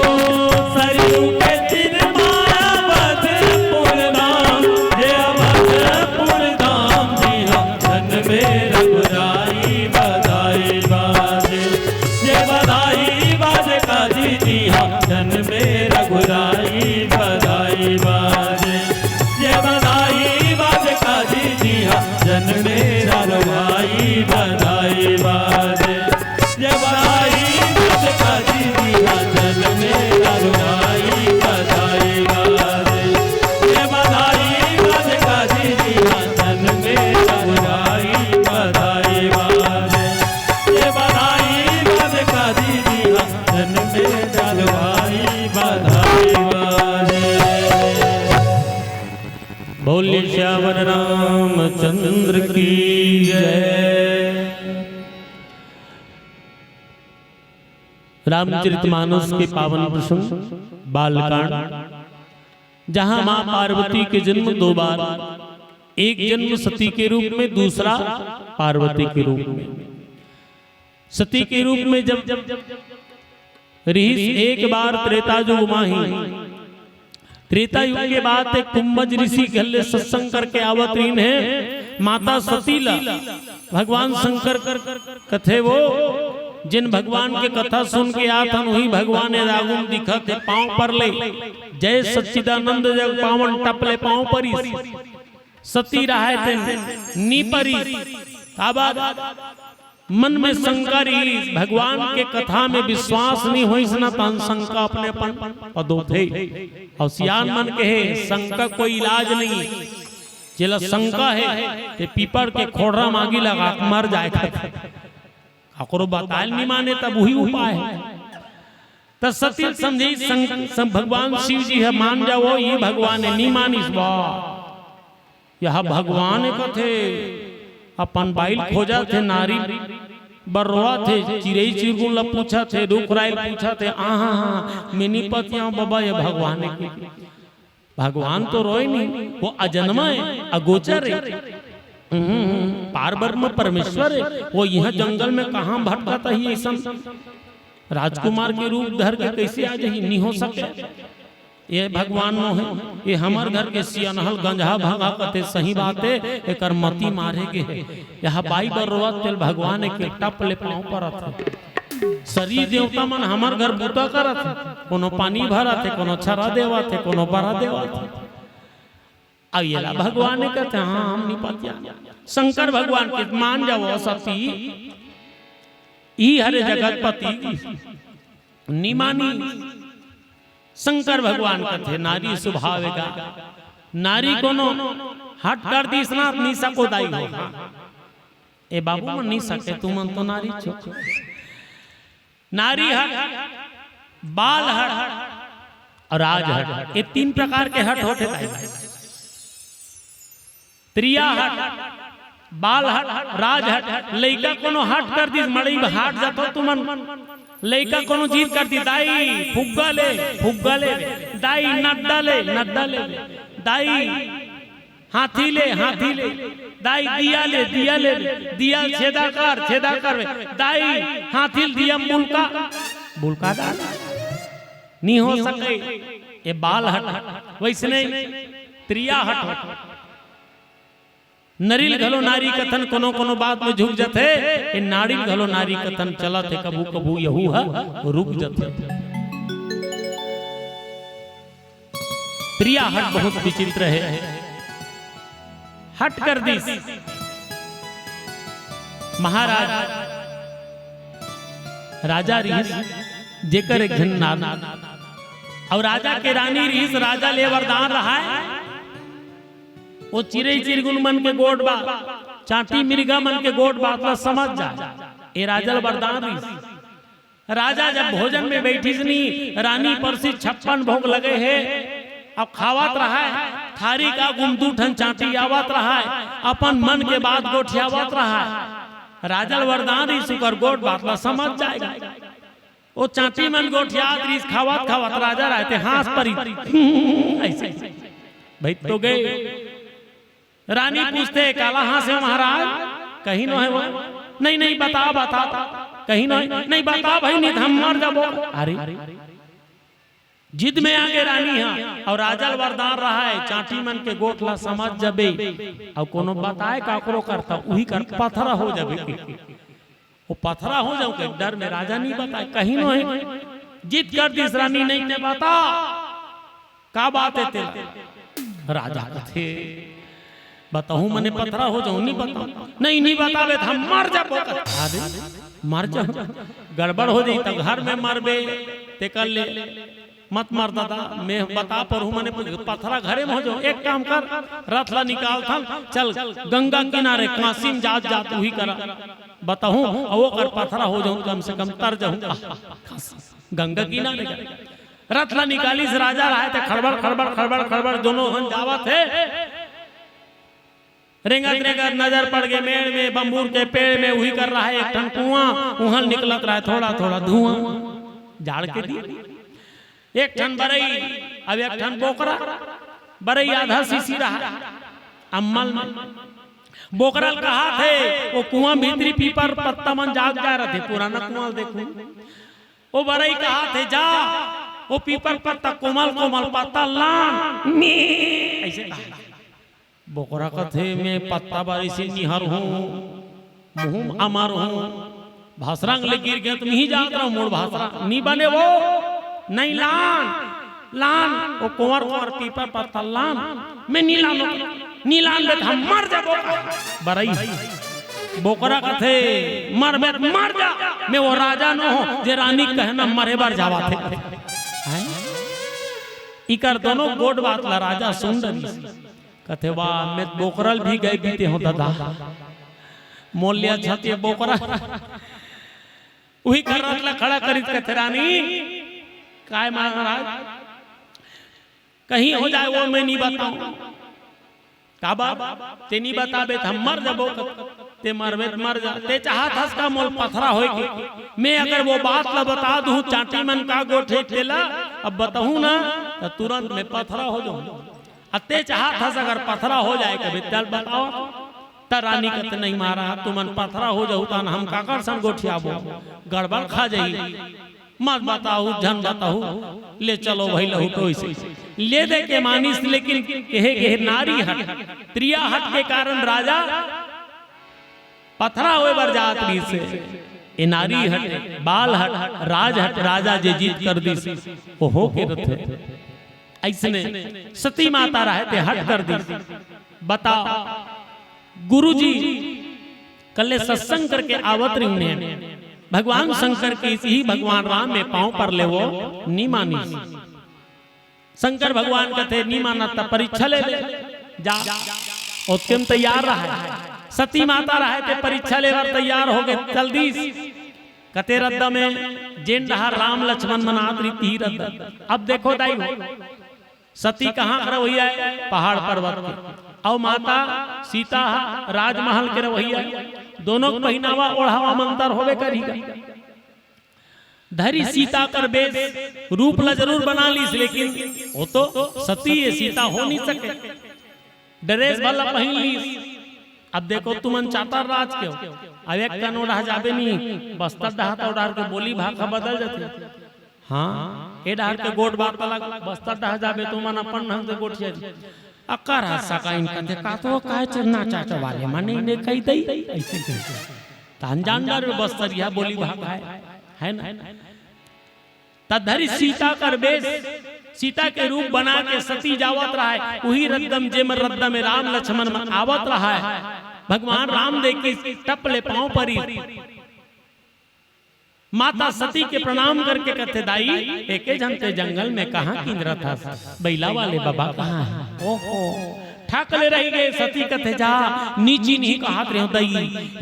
सरजू के तीर मायावत पुरधाम, ये अवधपुर धाम जिहाँ जन्मे रघुराई बधाई बाजे। ये बधाई बाजे काजी जिहाँ जन्मे रघुराई बधाई बाजे। ये बधाई बाजे काजी जिहाँ जन्मे रघुराई बधाई बाजे। ये बधाई बाजे काजी जिहाँ जन्मे रघुराई बधाई बाजे। ये बधाई बाजे काजी जिहाँ जन्मे रघुराई बधाई बाजे। ये बधाई बाजे काजी जिहाँ जन्मे रघुराई बधाई बाजे। बोलिए सियावर रामचंद्र की जय। रामचरितमानस के पावन प्रसंग बालकांड, जहां मां पार्वती के जन्म दो बार, एक जन्म सती के रूप में, दूसरा पार्वती के रूप में। सती के रूप में जब रिहिस एक बार त्रेता युग माही, त्रेता युग के बाद एक कुंभज ऋषि घर ले सत्संग करके आवत रहिन हे। माता सती ला भगवान शंकर कथे वो, जिन भगवान के कथा सुन के आत हन, वही भगवान ए आगू म दिखत हे, पांव पर ले, जय सच्चिदानंद जग पावन टप ले पांव परिस। सती रहय तेन नी परिस। काबर? मन में शंका रहिस, भगवान के कथा में विश्वास नी होइस ना, तहन शंका अपने अपन पदोथे। अउ सियान मन कहे, शंका कोई इलाज नहीं। जेला शंका हे, ते पीपर के खोड़रा म आगी लगा के मर जाए। काकरो बताए ल नी माने, तब वही उपाय हे। त सती ल समझे, शंक-, सब भगवान शिव जी हे, मान जावो, ये भगवान हे, नी मानिस बा। यह भगवान कथे, अपन बाई ल खोजत हे, नारी बर रोवत हे, चिरई चिरगुन ल पूछत हे, रूख राई ल पूछत हे, आहा, हा, मैं नी पतियाव बबा, ये भगवान के। भगवान तो रोय नहीं, वो अजन्मा हे, अगोचर हे। हम्म, पार ब्रह्म परमेश्वर हे, वो इहाँ जंगल में कहाँ भटकत हे अइसन? राजकुमार के रूप धर के कैसे आ जाही? नहीं हो सके। ये भगवान नो हे, ये हमर घर के सियनहल गंजहा भगा कथे, सही बात हे, एकर मती मारे के हे। यह बाई बर रोवत तेल भगवान के टप ले पाँव परत हे। सरी देवता मन हमर घर बूता करत हे, कोनो पानी भरत हे, कोनो छरा देवत हे, कोनो बरा देवत हे। अब येला भगवान कथे, हाँ, हम नहीं पतिया। शंकर भगवान के मान जावो सती, ई हरे जगतपति, नी मानी। शंकर भगवान कथे, नारी स्वभाव का, नारी कोनो हट कर दिस ना, अपनी सको दाई हो। ए बाबू मन नी सके, तुमन तो नारी छो। नारी हट, बाल हट अउ राज हट, ये तीन प्रकार के हट होथे दाई। त्रिया हट, बाल हट, राज हट। लइका कोनो हट कर दिस, मड़ई में हट जाथो तुमन। लइका कोनो जिद कर दिस, दाई फुग्गा ले, फुग्गा ले, दाई नड्डा ले, नड्डा ले, दाई हाथी ले, हाथी ले, दाई दिया ले, दिया ले, दिया छेदा कर, छेदा कर, दाई हाथी ले दिया बुलका, बुलका डाल। नहीं हो सके, ये बाल हट। वैसने त्रिया हट। नरिल घलो नारी कथन कोनो कोनो बात में झुक जथे, ये नारिल घलो नारी कथन चलत हे, कभू कभू यहू ह रुक जथे। त्रिया हट बहुत विचित्र हे। हट कर दिस। महाराज, राजा रिहिस, जेकर एक झन नार, अउ राजा के रानी रिहिस, राजा ले वरदान रहाय, वो चिरई चिरगुन मन के गोठ बात, चांटी मिरगा मन के गोठ बात ला समझ जा। ए राजा ल वरदान रिहिस। राजा जब भोजन में बैठिस नी, रानी परसी छप्पन भोग लगे हे, अब खावत रहाय, थारी का गुम दू ठन चांटी आवत रहाय, अपन मन के बात गोठियावत रहाय। राजा ल वरदान रहिस, ओकर गोठ बात ला समझ जाय गा। ओ चांटी मन गोठियात रहिस, खावत खावत राजा रहिथे हाँस परी। अइसे, भई तो गे। रानी पूछथे, "काला हाँसे महाराज?" "कहीं नोहे वो।" "नहीं, नहीं, बता, बता।" "कहीं नोहे।" "नहीं, बता भई, नहीं त हम मर जाबो।" अरे, जिद में आगे रानी हा, अउ राजा ल वरदान रहाय, चांटी मन के गोठ ला समझ जाबे, अउ कोनो बताय काकरो करता, उही कर पथरा हो जाबे। ओ पथरा हो जाहूं के डर में राजा नहीं बताय, "कहीं नोहे।" जिद कर दिस रानी, "नहीं ते बता, का बात हे तेला?" राजा कथे, "बताहूं मने पथरा हो जाहूं, नहीं बताहूं।" "नहीं, नहीं बताबे त हम मर जाबो।" "अरे, मर जाहूं, गड़बड़ हो जाही, त घर में मरबे, तेकर ले मत मर दादा, मैं बता परहूं, मने पथरा घरे में हो जाहूं। एक काम कर, रथ ला निकालथन, चल गंगा किनारे काशी में जात जात उही करा बताहूं, अउ ओकर पथरा हो जाहूं, कम से कम तर जाहूं।" आह, गंगा किनारे गा। रथ ला निकालिस राजा रहाय ते खड़बड़, खड़बड़, खड़बड़, खड़बड़, दोनों हन जावत हे। रेंगत रेंगत नजर पड़ गे मेड़ में, बम्बूर के पेड़ में, उही कर रहाय एक ठन कुआं, उहां निकलत रहाय थोड़ा थोड़ा धुआं। जाड़ के दिन एक ठन बरई, अउ एक ठन बोकरा। बरई आधा सीसी रहाय अम्मल में। बोकरा ल कहाथे, ओ कुआं भीतरी पीपर पत्ता मन जाग जाय रथे, पुराना कुआं ल देखहू। ओ बरई कहाथे, "जा, ओ पीपर पत्ता, कोमल कोमल पत्ता लान।" "में।" अइसे कहा। बोकरा कथे, "मैं पत्ता बारी से निहर हूं, मुंह अमर हूं, भसरंग ले गिर गेंव त मिही जात रहूं, मोर भसरा नी बने वो, नहीं लान, लान, ओ कोंवर कोंवर पीपर पत्ता लान, मैं नी लानों, नी लानबे त हम मर जाबो।" बरई, बोकरा कथे, "मरबे त मर जा, मैं वो राजा नोहों, जे रानी के कहना मरे बर जावत हे।" हैं? इकर दोनों गोठ बात ला राजा सुन डरिस। कथे, "वाह, मैं बोकरा ल भी गय बीते हों दादा। मोर ले अच्छा ते बोकरा।" उही कर रथ ला खड़ा करिस, कथे, "रानी, काय महाराज, कहीं हो जाय वो मैं नी बताहूं।" "काबर? ते नी बताबे त हम मर जाबो।" "ते मरबे त मर जा, ते चाहत हस का मोला पथरा होय के? मैं अगर वो बात ला बता दूं, चांटी मन का गोठे तेला, अब बताहूं ना, त तुरंत मैं पथरा हो जाहूं।" अते चाहत हस अगर पथरा हो जाय कबे, चल बताओ। त रानी कथे, "नहीं महाराज, तुमन पथरा हो जाहू, त हम काकर संग गोठियाबो, गड़बड़ खा जाही। मत बताहू, झन बताहू, ले चलो भई लहुटो अइसे।" ले दे के मानिस, लेकिन कहे, कहे नारी हट, त्रिया हट के कारण राजा पथरा होय बर जात रहिस हे। ए नारी हट, बाल हट, राज हट, राजा जे जिद कर दिस, ओ हो के रथे। अइसने सती माता रहे ते हट कर दिस। बताओ, गुरुजी कल्ले सत्संग करके आवत रहिन हे, भगवान शंकर के इही भगवान राम में पांव पर ले वो नी मानिस। शंकर भगवान कथे, "नी मानत त परीक्षा ले ले, जा।" ओतके में तैयार रहे। सती माता रहे ते परीक्षा ले बर तैयार हो गे, चल दीस। कथे रद्दा में जेन डहार राम लक्ष्मण मन आत रहिस, तिही रद्दा। अब देखो दाई हो, सती कहाँ के रवइया हे? पहाड़ पर्वत के। अउ माता सीता ह राजमहल के रवइया हे। दोनों के पहिनावा ओढ़ावा म अंतर होबे करही। धरी सीता कर बेस, रूप ला जरूर बना लिस, लेकिन वो तो सती हे, सीता हो नहीं सके। ड्रेस भला पहिन लिस। अब देखो तुमन चातर राज के हो, अब एक कन ओढ़ा जाबे नहीं, बस्तर डहार त ओढ़ार के बोली भाखा बदल जाथे। हाँ, ए डहार के गोठ बात अलग, बस्तर डहार जाबे तुमन अपन ढंग से गोठिया जी। अकर हा सकाइन कथे, "का तो काय चरना चाचा वाले मने ने कही दई?" अइसे कही। त अनजान डर में बस्तरिया बोली भाखा हे, हे ना? त धरी सीता कर बेस, सीता के रूप बना के सती जावत रहे, उही रद्दा में जेम रद्दा में राम लक्ष्मण मन आवत रहे। भगवान राम देखिस, टप ले पांव परिस। माता सती के प्रणाम करके कथे, "दाई, एके झन ते जंगल में कहाँ किंजरत हस? बइला वाले बबा कहाँ हे?" ओहो, ठक ले रहि गे। सती कथे, "जा, नीची नहीं कहत रहे हो दाई,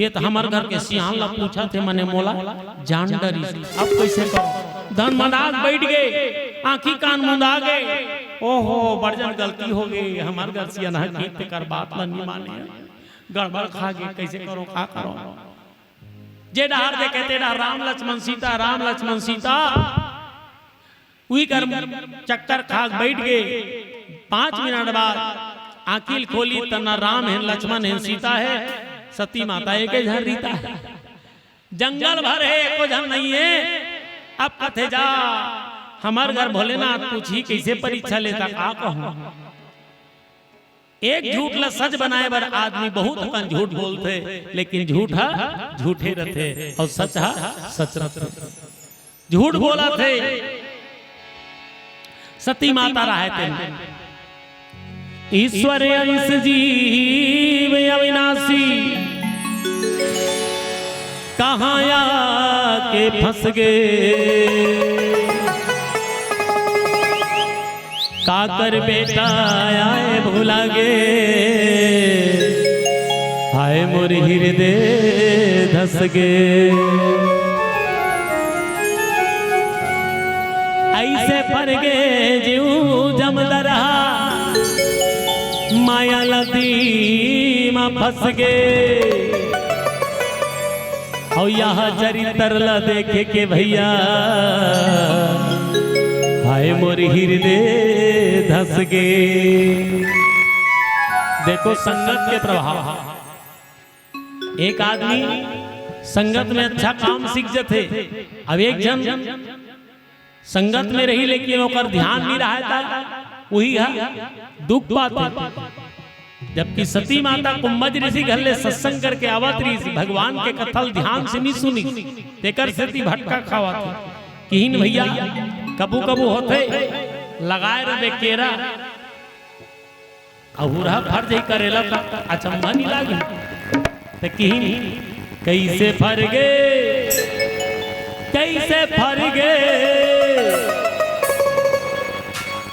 ये त हमर घर के सियान ला पूछत हे, मने मोला जान डरिस। अब कइसे करो?" धनमदास बइठ गे, आंखी कान मुंदा गे। ओहो, बड़ जन गलती हो गे, हमर घर सियान ह गीत कर बात ल नी माने, गड़बड़ खा गे, कइसे करो, का करो? जे डहार देखे ते डहार राम लक्ष्मण सीता, राम लक्ष्मण सीता, उही कर चक्कर खा के बइठ गे। पाँच मिनट बाद आँखी ल खोली त न राम हे, लक्ष्मण हे, सीता हे, सती माता एके झन रीता हे। जंगल भर हे, एको झन नइ हे। अब कथे जा, हमर घर भोलेनाथ पूछही कइसे परीक्षा लेता, का कहूँ? एक झूठ ला सच बनाए बर आदमी बहुत अकन झूठ बोलथे, लेकिन झूठ ह झूठे रथे अउ सच ह सच रथे। झूठ बोलथे। सती माता रहय तेन। ईश्वर अंश जीव अविनाशी, कहाँ आके फंस गे। काकर बेटा आए भुला गे, हाय मोर हृदय धस गे। अइसे फर गे जीव जमदरहा, माया नदी म फंस गे। अउ यह चरित्र ला देखे के भैया, हाय मोर हृदय धस गे। देखो संगत के प्रभाव। एक आदमी संगत में अच्छा काम सीख जथे, अब एक झन संगत में रही लेकिन ओकर ध्यान नइ रहय त उही ह दुख पाथे। जबकि सती माता कुंभज ऋषि घर ले सत्संग करके आवत रहिस, भगवान के कथा ल ध्यान से नइ सुनिस, तेकर सेती भटका खावत हे। किहिन भैया, कभू कभू होथे, लगाए रहिबे केरा, अउ हुरहा फर जाही करेला त अचंभा नइ लागे। त किहिन, कइसे फर गे, कइसे फर गे,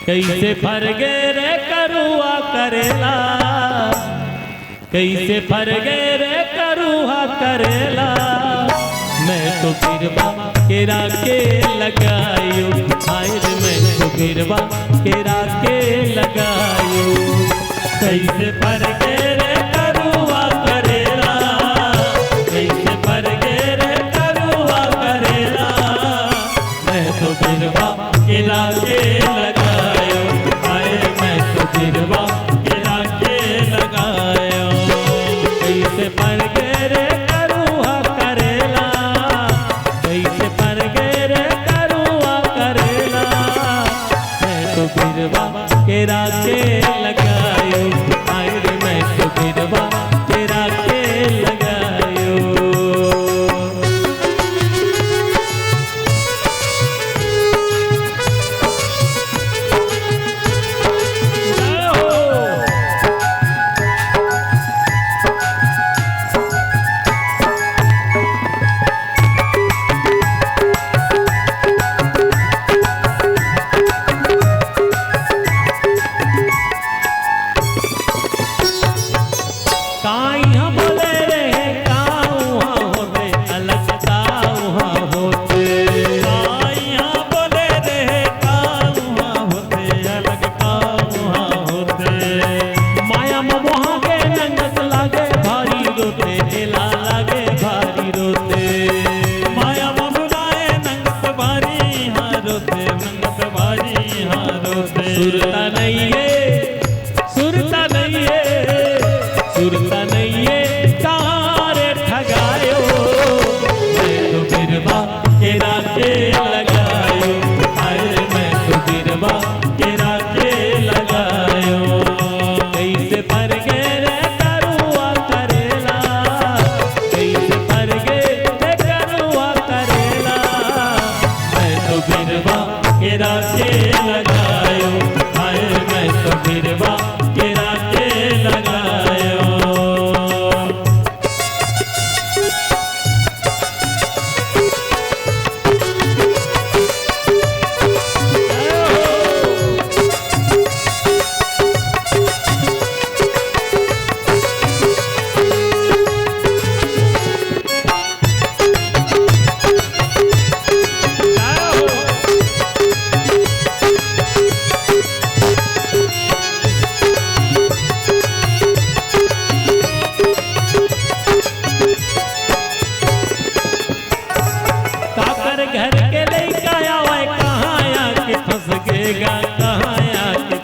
कइसे फर गे रे करुआ करेला, कइसे फर गे रे करुआ करेला। मैं तो बिरवा केरा के लगायो, हाय रे मैं तो बिरवा केरा के लगायो। कइसे फर गे रे करुआ करेला, कइसे फर गे रे करुआ करेला। मैं तो बिरवा केरा के लगायो, हाय मैं तो बिरवा केरा के लगायो। कइसे फर गे रे करुआ करेला, कइसे फर गे रे करुआ करेला। मैं तो बिरवा केरा के लगायो, हाय रे मैं तो बिरवा केरा के लगायो।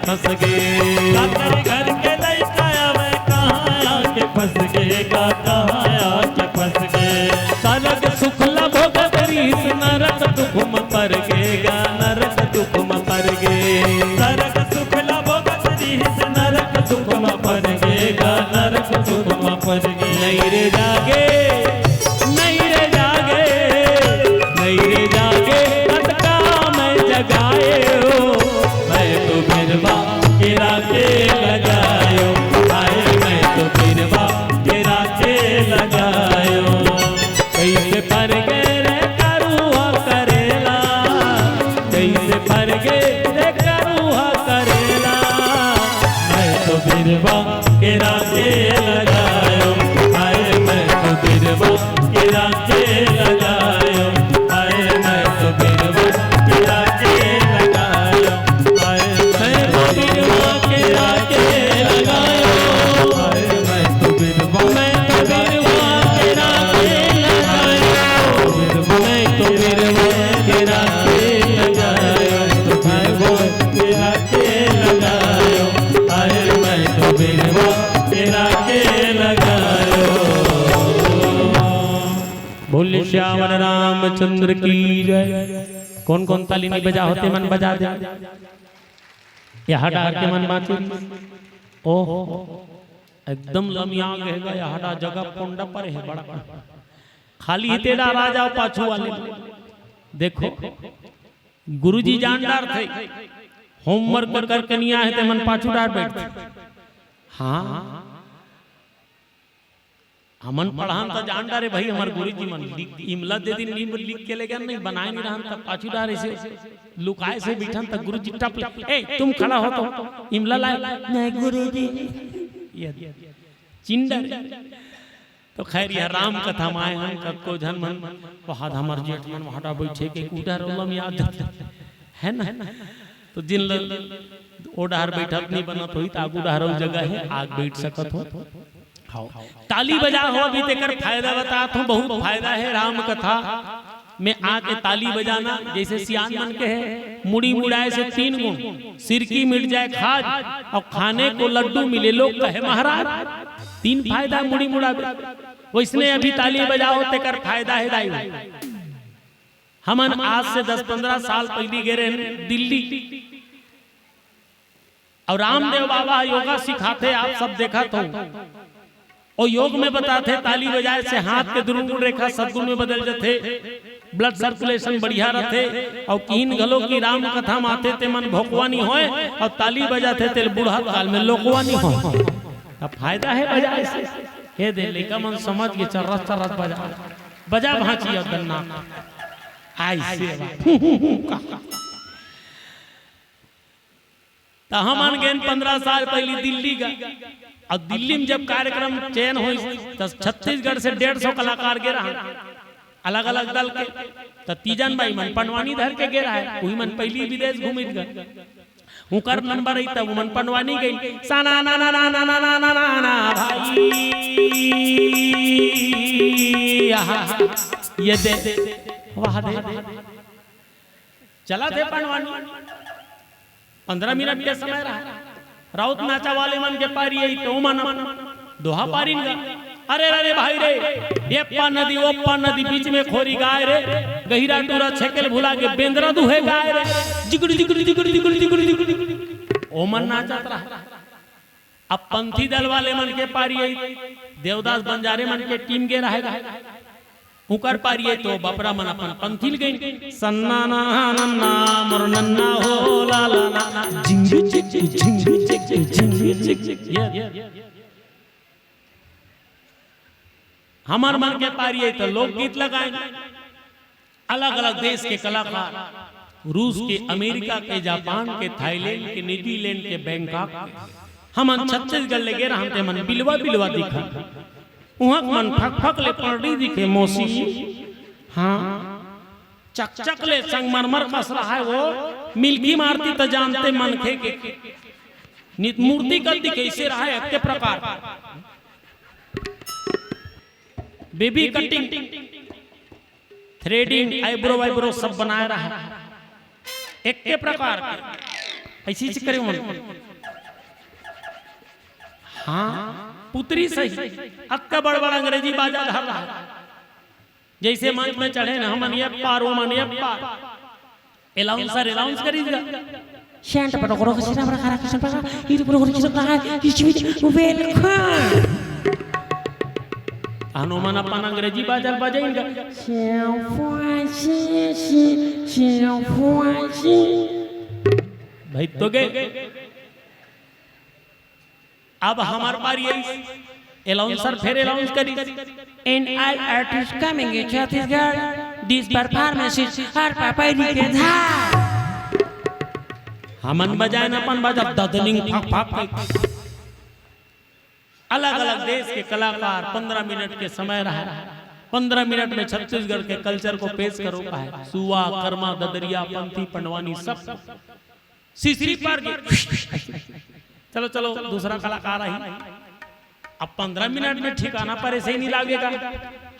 फंस गे। काकर घर के लइका आवय, कहाँ आके फंस गे गा, कहाँ आके फंस गे। सरग सुख ला भोगत रिहिस, नरक दुख म पर गे गा, नरक दुख म पर गे। सरग सुख ला भोगत रिहिस, नरक दुख म पर गे गा, नरक दुख म पर गे। नइ रे जागे, नइ रे जागे, नइ रे जागे, कतका मैं जगाए हो। मैं तो बिरवा के राखे लगायो, हाय मैं तो बिरवा के राखे लगायो। कइसे पर गे रे करुआ करेला, कइसे पर गे रे करुआ करेला। मैं तो बिरवा के राखे लगायो, हाय मैं तो बिरवा के राखे लगायो, हाय मैं तो बिरवा के राखे लगायो, हाय मैं तो बिरवा के राखे लगायो, हाय मैं तो बिरवा, मैं तो बिरवा के राखे लगायो, मैं तो बिरवा के राखे लगायो, हाय मैं तो बिरवा के राखे लगायो। बोल सियावर रामचंद्र की जय। कोन कोन ताली नइ बजा होते मन बजा दे। यहाँ डहर के मन बाँचे। ओह, एकदम लमिया गे गा, यहाँ डहर जगह पोंडा पर हे बड़ा। खाली ही तेरा राजा पाछू वाले। देखो, गुरुजी जान डारथे, होमवर्क करके नइ आए हे ते मन पाछू डहर बैठथे। हाँ, हमन पढ़न त जान डारे भाई, हमर गुरुजी मन लिख, इमला दे दिन नींबू लिख के ले गए, नइ बनाए नइ रहन, त पाछू डहर से लुकाए से बैठन, त गुरुजी टप ले, "ए, तुम खड़ा हो तो, इमला लाए।" "नहीं गुरुजी।" ये चिंडा। तो खैर, यह राम कथा म आए हन, कतको झन मन, वहाँ हमर जेठ मन वहाँ बैठे के कूटा रोलम याद है ना? तो जिन ल-, ओ डहर बैठत नइ बनत होही, त आगू डहर अउ जगह हे, आग बैठ सकत हो। हाँ। ताली बजा हो, अभी तेकर फायदा बतात हों, बहुत फायदा हे राम कथा में आके ताली बजाना। जैसे सियान मन के हे, मुड़ी मुड़ाए से तीन गुण, सिरकी मिट जाए खाज, अउ खाने को लड्डू मिले लोग कहे महाराज। तीन फायदा मुड़ी मुड़ाबे। वैसने अभी ताली बजाओ तेकर फायदा हे दाई। हमन आज से दस पंद्रह साल पहिली गे रहेन दिल्ली, अउ रामदेव बाबा योगा सिखाथे, आप सब देखत हो। ओ योग में बताथे, ताली बजाए से हाथ के दुर्गुण रेखा सद्गुण में बदल जथे, blood circulation बढ़िया रथे, अउ किहिन घलो कि राम कथा म आथे ते मन भोकवा नइ होय, अउ ताली बजाथे ते बूढ़ा काल में लोकवा नइ होय। त फायदा हे बजाए से। हे दे लइका मन समझ के चर्रस चर्रस बजा, बजा भांची अउ दन्ना। आई से बा। त हमन गेन पंद्रह साल पहिली दिल्ली गा, अउ दिल्ली में जब कार्यक्रम चयन होइस, त छत्तीसगढ़ से डेढ़ सौ कलाकार गे रहन, अलग-अलग दल के। त तीजन बाई मन पंडवानी धर के गे रहय, उही मन पहिली विदेश घूमित गा। उकर नंबर आई, तब उमन पंडवानी गई। साना ना ना ना ना ना ना ना ना ना भाई, आहा, ये दे, वाह दे। चलत हे पंडवानी, पंद्रह मिनट के समय रहा। राउत नाचा वाले मन के पारी आई, तो मन अपन दोहा पारिन गा। अरे रे रे भाई रे, ये पा नदी, वो पा नदी, बीच में खोरी गाय रे, गहिरा टूरा छेकेल भुला के बेंदरा दुहे गाय रे, जिगड़ी जिगड़ी जिगड़ी जिगड़ी जिगड़ी जिगड़ी। ओ मन नाचत रहा। अब पंथी दल वाले मन के पारी आई, देवदास बंजारे मन के टीम गे रहेगा। उकर पारी आई तो बपरा मन अपन पंथी ल गइन। सन्ना ना नन्ना मोर नन्ना हो ला ला ला, झिंग झिंग झिंग झिंग झिंग। ये हमर मन के पारी आई तो लोकगीत लगाइन। अलग-अलग देश के कलाकार, रूस के, अमेरिका के, जापान के, थाईलैंड के, न्यूजीलैंड के, बैंकॉक के। हमन छत्तीसगढ़ ले गे रहन, ते मन बिलवा बिलवा दिखन। उहाँ के मन फक फक ले पंडरी दिखे मौसी। हाँ, चक चक ले संगमरमर कस रहा है वो, मिलकी मारती त जानते मनखे के नित मूर्ति कस दिखे, ऐसे रहा है अतके प्रकार। बेबी कटिंग, थ्रेडिंग, आईब्रो वाईब्रो सब बनाए रहा, एक के प्रकार के। ऐसी चीज करे मन। हाँ, पुतरी सही, अतका बड़ बड़ अंग्रेजी बाजा धर रहा है। जइसे मंच में चढ़े न, हमन ये पार, ओमन ये पार। एलाउंसर एलाउंस करिस गा। शांत पटो करो, किसी ना बड़ा खरा, किसी ना बड़ा, ये तो पटो करो, किसी ना बड़ा, किसी भी, welcome। अनु मन अपन अंग्रेजी बाजा बजाइन गा। भाई तो गए। अब हमर पारी आई, एलाउंसर फेर एलाउंस करिस। And all artists coming in Chhattisgarh, this performance is हर पापा जी के धार। हमन बजाएन अपन बाजा ददनिंग फक फक। अलग-अलग देश के कलाकार, पन्द्रह मिनट के समय रहा। पन्द्रह मिनट में छत्तीसगढ़ के कल्चर को पेश करो, कहे सुआ, कर्मा, ददरिया, पंथी, पंडवानी, सब। सिसरी पर गे। चलो, चलो, दूसरा कलाकार आई। अब पन्द्रह मिनट में ठिकाना पर ऐसे ही नहीं लागेगा।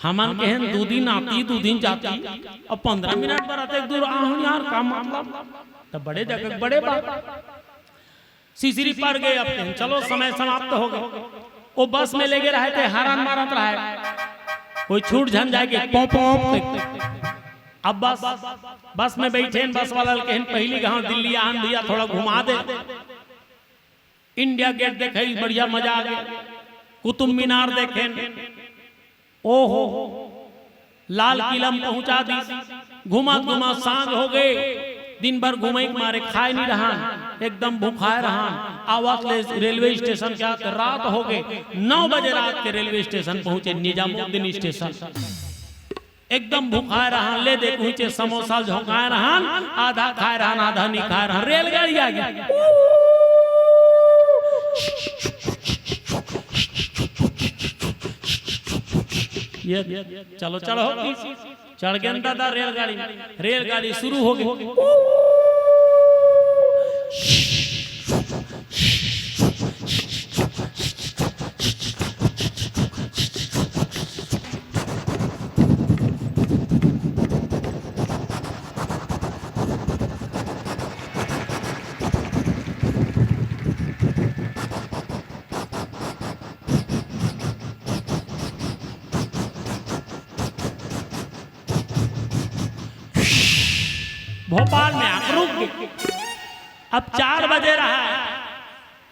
हमन कहेन दू दिन आती, दू दिन जाती, अब पन्द्रह मिनट बर अतेक दूर आहूं यार, का मतलब? त बड़े जगह बड़े बात। सिसरी पर गे, अब कहेन चलो, समय समाप्त हो गए। वो बस में लेगे रहे थे, हॉर्न मारत रहे, कोई छूट झन जाए के, पों पों के। अब बस, बस में बैठेन, बस वाला ल कहेन, "पहिली गांव दिल्ली आन भैया, थोड़ा घुमा दे।" इंडिया गेट देखे, बढ़िया मजा आ गया। कुतुब मीनार देखेन, ओहो, लाल किला म पहुंचा दिस। घुमा घुमा सांझ हो गए, दिन भर घूमे के मारे खाए नहीं रहन, एकदम भूखाए रहन। आवत ले रेलवे स्टेशन के आत रात हो गए, नौ बजे रात के रेलवे स्टेशन पहुंचे, निजामुद्दीन स्टेशन। एकदम भूखाए रहन, ले दे कुहिचे समोसा झोंकाए रहन, आधा खाए रहन, आधा नहीं खाए रहन, रेलगाड़ी आ गई। ये चलो चढ़ो, चढ़ गए दादा रेलगाड़ी में। रेलगाड़ी शुरू हो गई। भोपाल में आके रुक गए। अब चार बजे रहा है,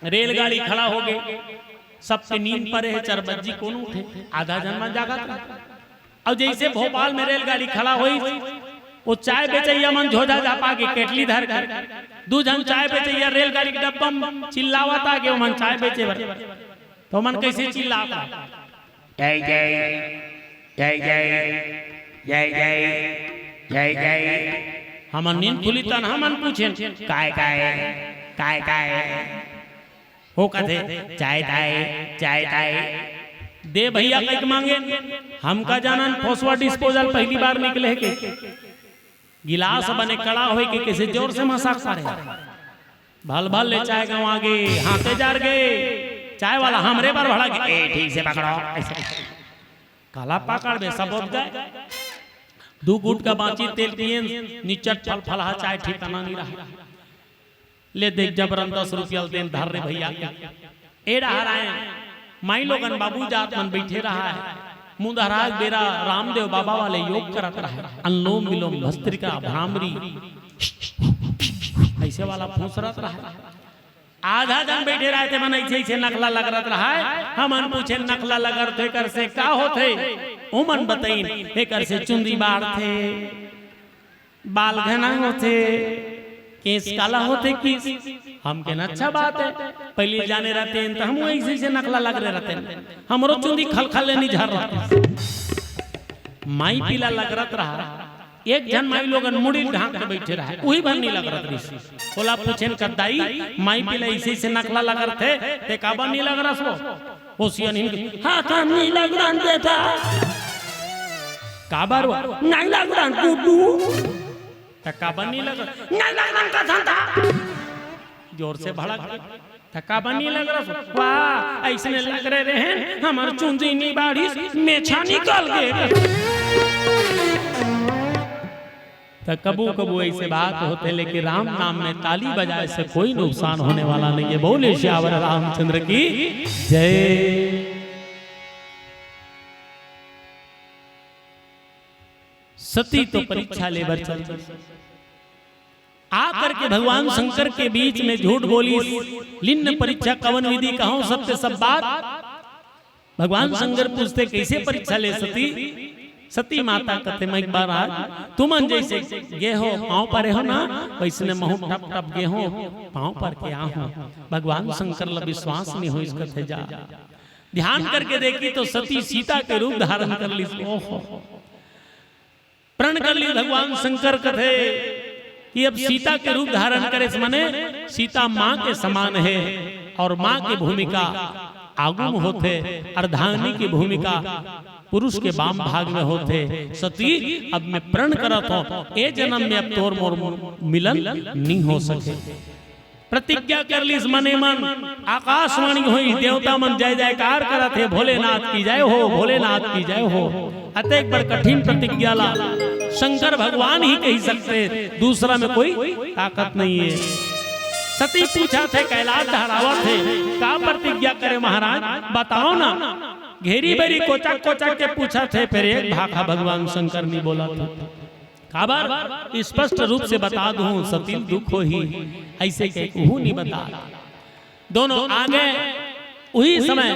रेलगाड़ी खड़ा हो गए, सबके नींद परे है, चार बज्जी कौन उठे, आधा जन मन जागत रहा। और जैसे भोपाल में रेलगाड़ी खड़ा हुई, वो चाय बेचैया मन झोझा झापा के केटली धर के, दू झन चाय बेचैया रेलगाड़ी के डब्बा में चिल्लावत आ गए, मन चाय बेचे बर। तो मन कैसे चिल्लाता, "जय जय, जय जय, जय जय, जय जय।" हमन नींद खुली तन हमन पूछेन, "काय काय, काय काय?" हो कथे, "चाय ताय, चाय ताय।" दे भैया कहिके मांगेन, हमका जानन फोसवा डिस्पोजल पहली बार निकले हे के। गिलास बने कड़ा होय के कैसे जोर से मसाक पारे। भल भल ले चाय गंवा गे, हाथे जार गे। चाय वाला हमरे बर भड़ा गे, "ए, ठीक से पकड़ो।" ऐसे काला पकड़ बे, सब बोत गए। दू गुटका बांची तेल पियेन, निचट फल फलहा चाय ठिकाना नहीं रहा। ले देख, जबरन दस रुपया ल देन धर रे भैया के। ए डहर आए, माई लोगन बाबू जात मन बैठे रहा है। मुंदहरा के बेरा रामदेव बाबा वाले योग करत रहा है। अनुलोम विलोम, भस्त्रिका, भ्रामरी, ऐसे वाला फूंसरत रहा है। आधा जन बैठे रहे थे, मन ऐसे ऐसे नखला लगरत रहा है। हमन पूछे, "नखला लगरत हे, एकर से का होथे?" ओमन बतइन, "एकर से चुंदी बाढ़थे।" बाल घना होथे, केस काला होथे किस। हम कहेन अच्छा बात है, पहली जाने रहते हैं तो हम ऐसे ऐसे नखला लग रहे रहते हैं, हमरो चुंदी खलखल ले नहीं झर रहते। माई पीला लगरत रहा, एक झन माई लोगन मुड़ी ढांक के बैठे रहा, वही भर नहीं लगरत रही। ओला पूछेन, "कद्दाई, माई पीला ऐसे ऐसे नखला लगरत हे, ते काबर नहीं लगरस वो?" ओ सियान हिन के, "हाँ, का नहीं लगरन बेटा?" "काबर वो?" "नहीं लगरन गुड्डू।" "त काबर नहीं लगरन?" "नहीं लगरन कथन था।" जोर से भड़क के, "त काबर नहीं लगरस?" "वाह, ऐसने लग रहे रहन, हमर चुंदी नहीं बाढ़िस, मेछा निकल गए।" त कबू कबू ऐसे बात होथे, लेकिन राम नाम में ताली बजाए से कोई नुकसान होने वाला नहीं है। बोले सियावर रामचंद्र की जय। सती तो परीक्षा ले बर चल आ करके भगवान शंकर के बीच में झूठ बोली, लिन्न परीक्षा कवन विधि, कहो सत्य सब बात। भगवान शंकर पूछथे, "कैसे परीक्षा ले सती?" सती माता कथे, "मैं एक बार आज तुमन जैसे गे हो, पाँव परे हो ना, वैसने महू टप टप गे हो, पाँव पर के आ हो।" भगवान शंकर ला विश्वास नहीं होइस, कथे, "जा।" ध्यान करके देखी तो सती सीता के रूप धारण कर ली। ओहो, प्रण कर ली। भगवान शंकर कथे कि अब सीता के रूप धारण करे, माने सीता माँ के समान है और माँ की भूमिका आगू में होथे, अर्धांगिनी की भूमिका पुरुष के वाम भाग में होथे। सती, अब मैं प्रण करत हों, ए जन्म में अब तोर मोर मिलन नहीं हो सके। प्रतिज्ञा कर लीस मने मन, आकाशवाणी होई, देवता मन जय जयकार करत हे, "भोलेनाथ की जय हो, भोलेनाथ की जय हो।" अतेक बड़ कठिन प्रतिज्ञा ला शंकर भगवान ही कही सकथे, दूसरा में कोई ताकत नहीं है। सती पूछत हे, कैलाश धरावत हे, "का प्रतिज्ञा करे महाराज, बताओ ना।" घेरी बेरी कोचक कोचक के पूछत हे, फिर एक भाखा भगवान शंकर नहीं बोलत हे। काबर? स्पष्ट रूप से बता दूं, सती ल दुख होही, ऐसे कह कहूं नहीं बता। दोनों आगे, उही समय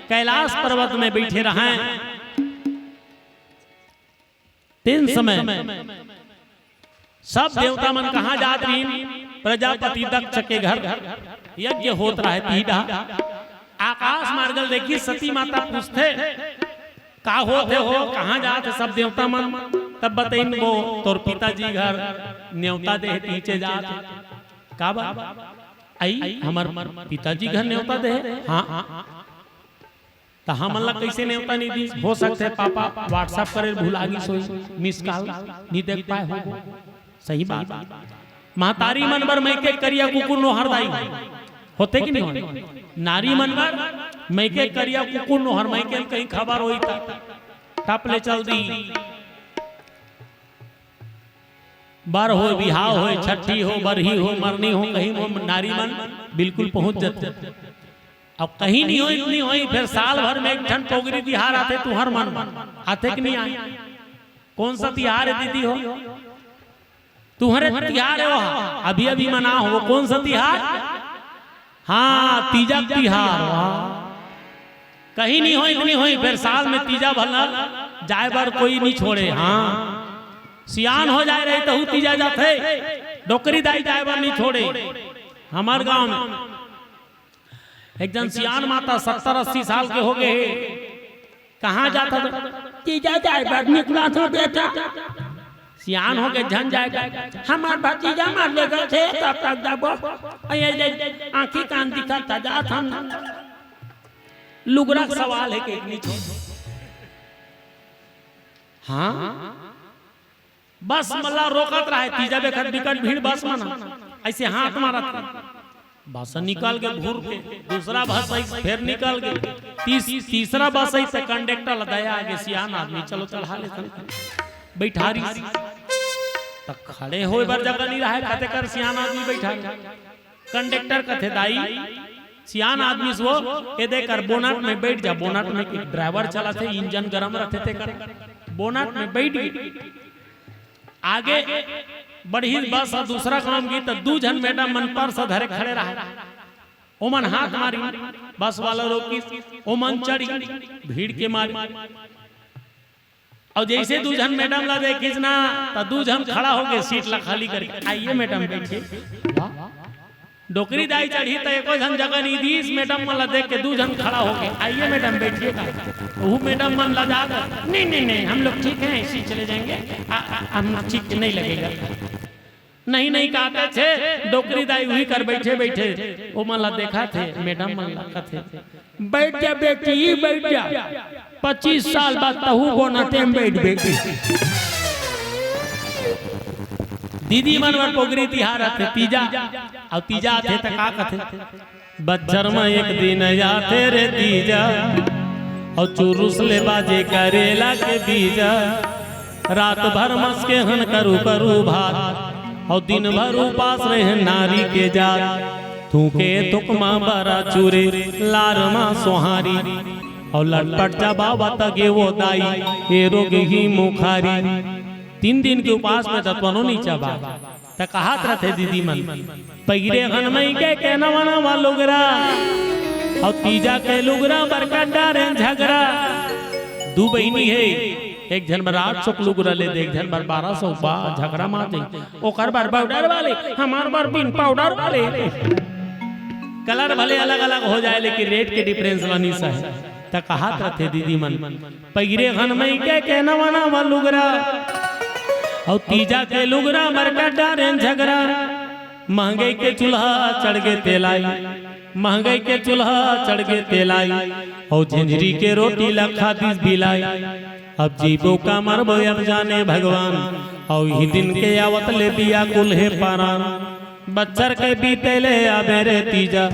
कैलाश पर्वत में बैठे रहंय। तेन समय सब देवता मन कहाँ जात रहिन? प्रजापति दक्ष के घर यज्ञ होत रहय, तिही डहा। आकाश मार्ग ल देखिस सती माता, पूछथे, "का होत हे हो, कहाँ जात हे सब देवता मन?" तब बतइन, "वो तोर पिताजी घर नेवता दे हे, तिहिचे जात हे।" "काबर?" "अई, हमर पिताजी घर नेवता दे हे।" "हाँ।" "त हमन ला कइसे नेवता नहीं दिस?" "हो सकथे पापा WhatsApp करे भुला गिस होही, miss call नहीं देख पाए हो।" सही बात। महतारी मन बर मइके करिया कुकुर नोहर दाई होथे कि नहीं होय? नारी मन बर मइके करिया कुकुर नोहर, मइके कहीं खबर होही त टप ले चल दी। बर होय, बिहाव होय, छट्ठी हो, बरही हो, मरनी हो, कहीं वो नारी मन बिल्कुल पहुंच जाथे। अब कहीं नहीं होय, इतनी होय, फिर साल भर में एक ठन पोगरी तिहार आथे, तुंहर मन आथे कि नहीं आय? कौन सा तिहार हे दीदी हो? तुंहरे तिहार हे वो, अभी अभी मना हो, वो कौन सा तिहार? हाँ, तीजा तिहार। वाह। कहीं नहीं होय, इतनी होय, फिर साल में तीजा भर ल जाय बर कोई नहीं छोड़े। हाँ, सियान हो जाय रही तहू तीजा जाथे, डोकरी दाई जाय बर नहीं छोड़े। हमर गांव में एक जन सियान माता सत्तर अस्सी साल के हो गए हे, कहाँ जात हस? "तीजा जाय बर निकलत हों बेटा।" सियान हो के झन जाय का, "हमर भतीजा मर ले गए थे, तब तक जाबो।" ये ले आँखी कान दिखत था, जात हन। लुगरा के सवाल हे के नीचे। हाँ, बस मन ला रोकत रहय, तीजा बेखत बिकट भीड़ बस मन, ऐसे हाथ मारत रहय। बस निकल गे भूर के, दूसरा बस आई, फिर निकल गे, तीस, तीसरा बस आई, त कंडक्टर ला दया आगे, सियान आदमी, "चलो चढ़ा लेथन।" बइठारिस, त खड़े होय बर जगह नहीं रहय, कते कर सियान आदमी बइठा। कंडक्टर कथे, "दाई, सियान आदमी हस वो, ए दे कर बोनट में बइठ जा।" बोनट में एक ड्राइवर चलाथे, इंजन गरम रथे तेकर। बोनट में बइठ गे। आगे बढ़िस बस ह दूसरा गांव गे, त दू झन मैडम मन पर्स धरे खड़े रहय। ओमन हाथ मारिन, बस वाला रोकिस, ओमन चढ़िन, भीड़ के मारे। अउ जइसे दू झन मैडम ला देखिस ना, त दू झन खड़ा होगे, सीट ला खाली करके, "आइए मैडम, बैठिए।" वाह। डोकरी दाई चढ़ी त एको झन जगह नहीं दिस, मैडम मन ला देख के दू झन खड़ा होगे, "आइए मैडम, बैठिए।" का ओहू मैडम मन लजात, "नहीं, नहीं, नहीं, हम लोग ठीक हैं, ऐसे ही चले जाएंगे, आ, आ, हम ठीक नहीं लगेगा।" "नहीं, नहीं," कहत हे, डोकरी दाई उही कर बइठे बइठे ओमन ला देखत हे, मैडम मन ला कथे, "बैठ जा बेटी, बैठ जा, पच्चीस साल बाद तहू बोनटे में बइठबे।" दीदी मन बर पोगरी तिहार आथे, तीजा, अउ तीजा आथे त का कथे, "बछर म एक दिन आथे रे तीजा, अउ चुरुस ले बाजे करेला के बीजा।" रात भर मस्के हन करू करू भात, अउ दिन भर उपास रहे नारी के जात। थूके थुकमा बरा चूरे, लार मा सोहारी, अउ लटपट चबावत गे वो दाई, ए रोग ही मुखारी। तीन दिन के उपास में दतवनो नहीं चबा। त कहत रथे दीदी मन, पहिरे हन मई के, के नवा नवा लुगरा, अउ तीजा के लुगरा बर कर डारेन झगरा। दू बहिनी हे, एक झन बर आठ सौ के लुगरा ले दे, एक झन बर बारह सौ, बा झगरा माते। ओकर बर पाउडर वाले, हमार बर बिन पाउडर वाले। कलर भले अलग अलग हो जाए, लेकिन रेट के डिफरेंस ला नहीं सहे। त कहत रथे दीदी मन, पहिरे हन मई के, के नवा नवा लुगरा, अउ तीजा के लुगरा बर कर डारेन झगरा। महंगई के चूल्हा चढ़ गे तेलाई, महंगई के चूल्हा चढ़ गे तेलाई, अउ झिंझरी के रोटी ला खादिस बिलाई। अब जीबो का मरबो अब जाने भगवान, अउ इही दिन के आवत ले बियाकुल हे परान। बच्छर के बीते ले आबे रे तीजा,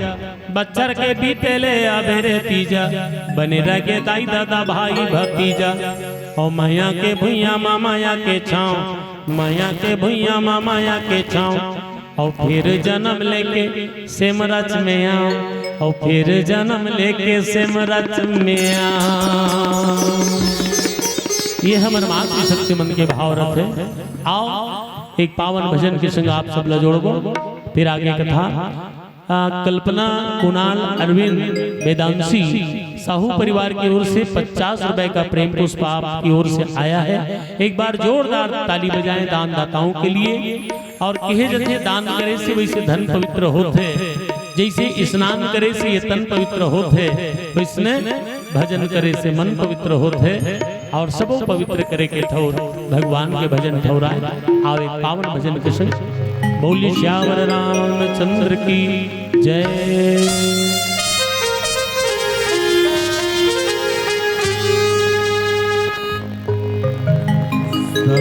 बच्छर के बीते ले आबे रे तीजा, बने रह गे दाई ददा भाई भतीजा। अउ मया के भुइयां मा मया के छांव, मया के भुइयां मा मया के छांव, अउ फिर जनम लेके सेमरच में आंव, अउ फिर जनम लेके सेमरच में आंव। ये हमर मातृशक्ति मन के भाव रथे। आओ, एक पावन भजन के संग आप सब ला जोड़बो, फिर आगे कथा। आ, कल्पना, कुणाल, अरविंद, वेदांशी, साहू परिवार की ओर से पचास रुपए का प्रेम पुष्प आपकी ओर से आया है। एक बार जोरदार ताली बजाएं दानदाताओं के लिए। और कहे जथे, दान करे से वैसे धन पवित्र होथे, जैसे स्नान करे से ये तन पवित्र होथे, वैसने भजन करे से मन पवित्र होथे। और सबो पवित्र करे के ठौर भगवान के भजन ठौराय। आवे पावन भजन के संग। बोलिए सियावर रामचंद्र की जय। सौ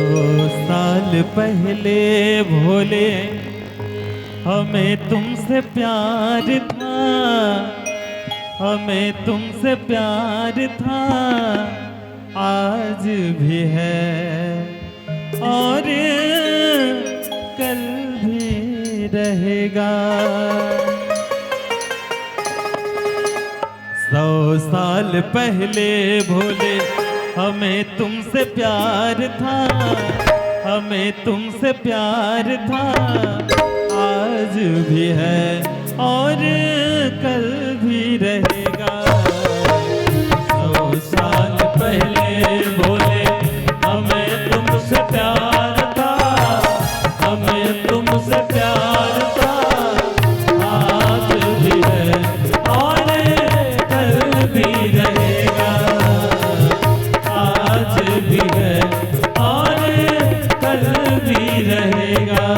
साल पहले भोले हमें तुमसे प्यार था, हमें तुमसे प्यार था, आज भी है और कल भी रहेगा। सौ साल पहले भोले हमें तुमसे प्यार था, हमें तुमसे प्यार था, आज भी है और कल भी रहेगा। सौ साल पहले भोले हमें तुमसे प्यार था, हमें तुमसे प्यार था, आज भी है और कल भी रहेगा, आज भी है और कल भी रहेगा।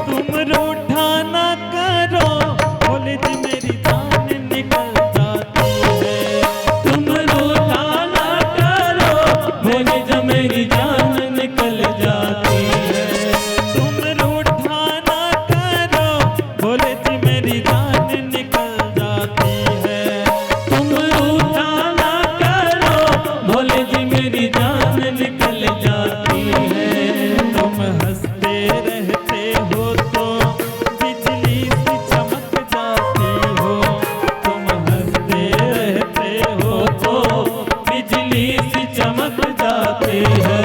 तुम रूठा ना करो, भोले जी मेरी जान निकल जाती है। तुम रूठा ना करो, भोले जी मेरी जान निकल जाती है। तुम रूठा ना करो, भोले जी मेरी जान निकल जाती है। तुम रूठा ना करो, भोले जी मेरी जान निकल जाती है। तुम हंसते रहते हो तो बिजली सी चमक जाती हो, तुम हंसते रहते हो तो बिजली सी चमक जाती है।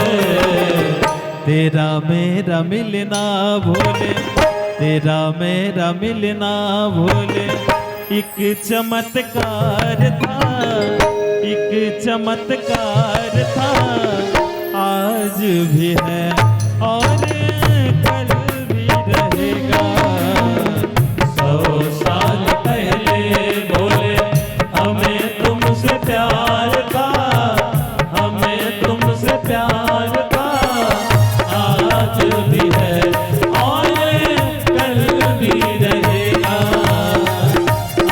तेरा मेरा मिलना भोले, तेरा मेरा मिलना भोले, एक चमत्कार था, एक चमत्कार था, आज भी है और कल भी रहेगा। सौ साल पहले भोले हमें तुमसे प्यार था, हमें तुमसे प्यार था, आज भी है और कल भी रहेगा,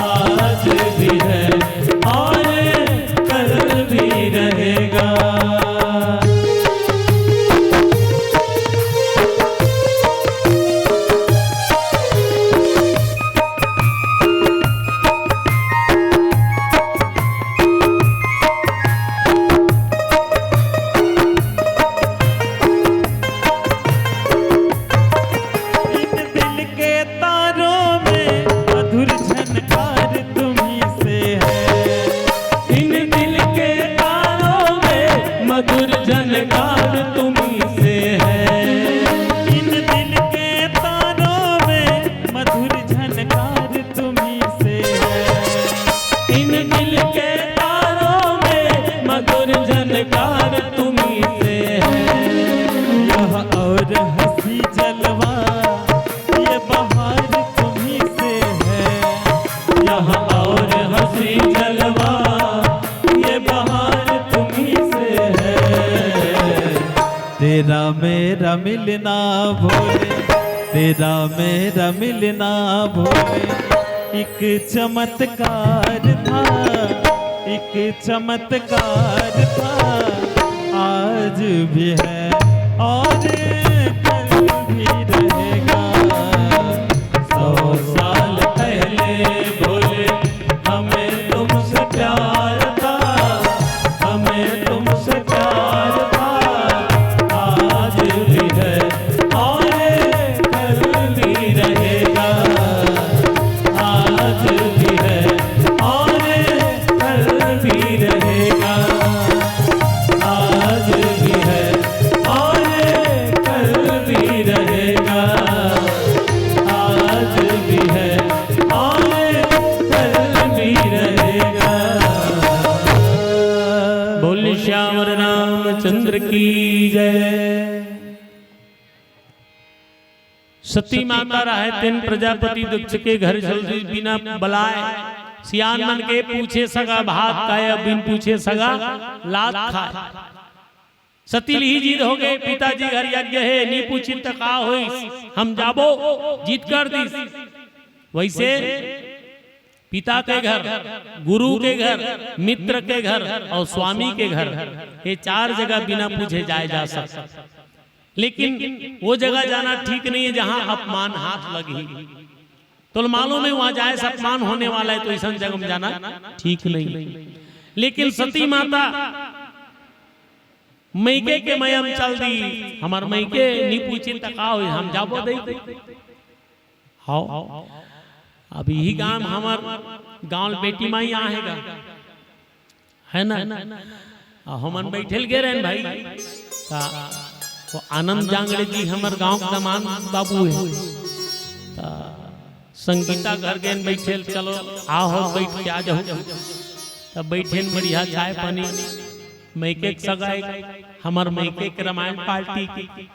आज भी है और कल भी रहेगा। तेरा मेरा मिलना भोले, तेरा मेरा मिलना भोले, एक चमत्कार था, एक चमत्कार था, आज भी है और कल भी रहेगा। सौ साल पहले भोले, हमें तुमसे प्यार था, हमें तुमसे प्यार था, आज भी है और कल भी रहेगा। आज भी है और कल भी रहेगा। आज भी है और कल भी रहेगा। आज भी है और कल भी रहेगा। बोल श्यावर रामचंद्र की जय। सती माता रहे तेन प्रजापति दक्ष के घर चल दिस बिना बलाय। सियान मन के पूछे सगा भात खाय, बिन पूछे सगा लात खाय। सती लिही जिद हो गे, पिताजी घर यज्ञ हे, नी पूछिन त का होइस, हम जाबो, जिद कर दिस। वैसे पिता के घर, गुरु के घर, मित्र के घर और स्वामी के घर, ये चार जगह बिना पूछे जाय जा सकता। लेकिन वो जगह जाना ठीक नहीं है जहां अपमान हाथ लगी। तो मालूम है वहां जाए से अपमान होने वाला है, तो ऐसा जगह में जाना ठीक नहीं। लेकिन सती माता मइके के मयम चल दी, हमार मइके नी पूछी त का होई, हम जाबो दई। हाँ, अब यही गांव हमार गांव बेटी माई आहे गा, है ना? आ, हमन बैठल गे रहन भाई, ता वो आनंद जांगड़े जी हमर गांव के दमान बाबू है, ता संगीता घर गेन बैठल, चलो आओ बैठ के आ जाओ। तब बैठेन बढ़िया चाय पानी, मइके के सगाई, हमर मइके के रामायण पार्टी की।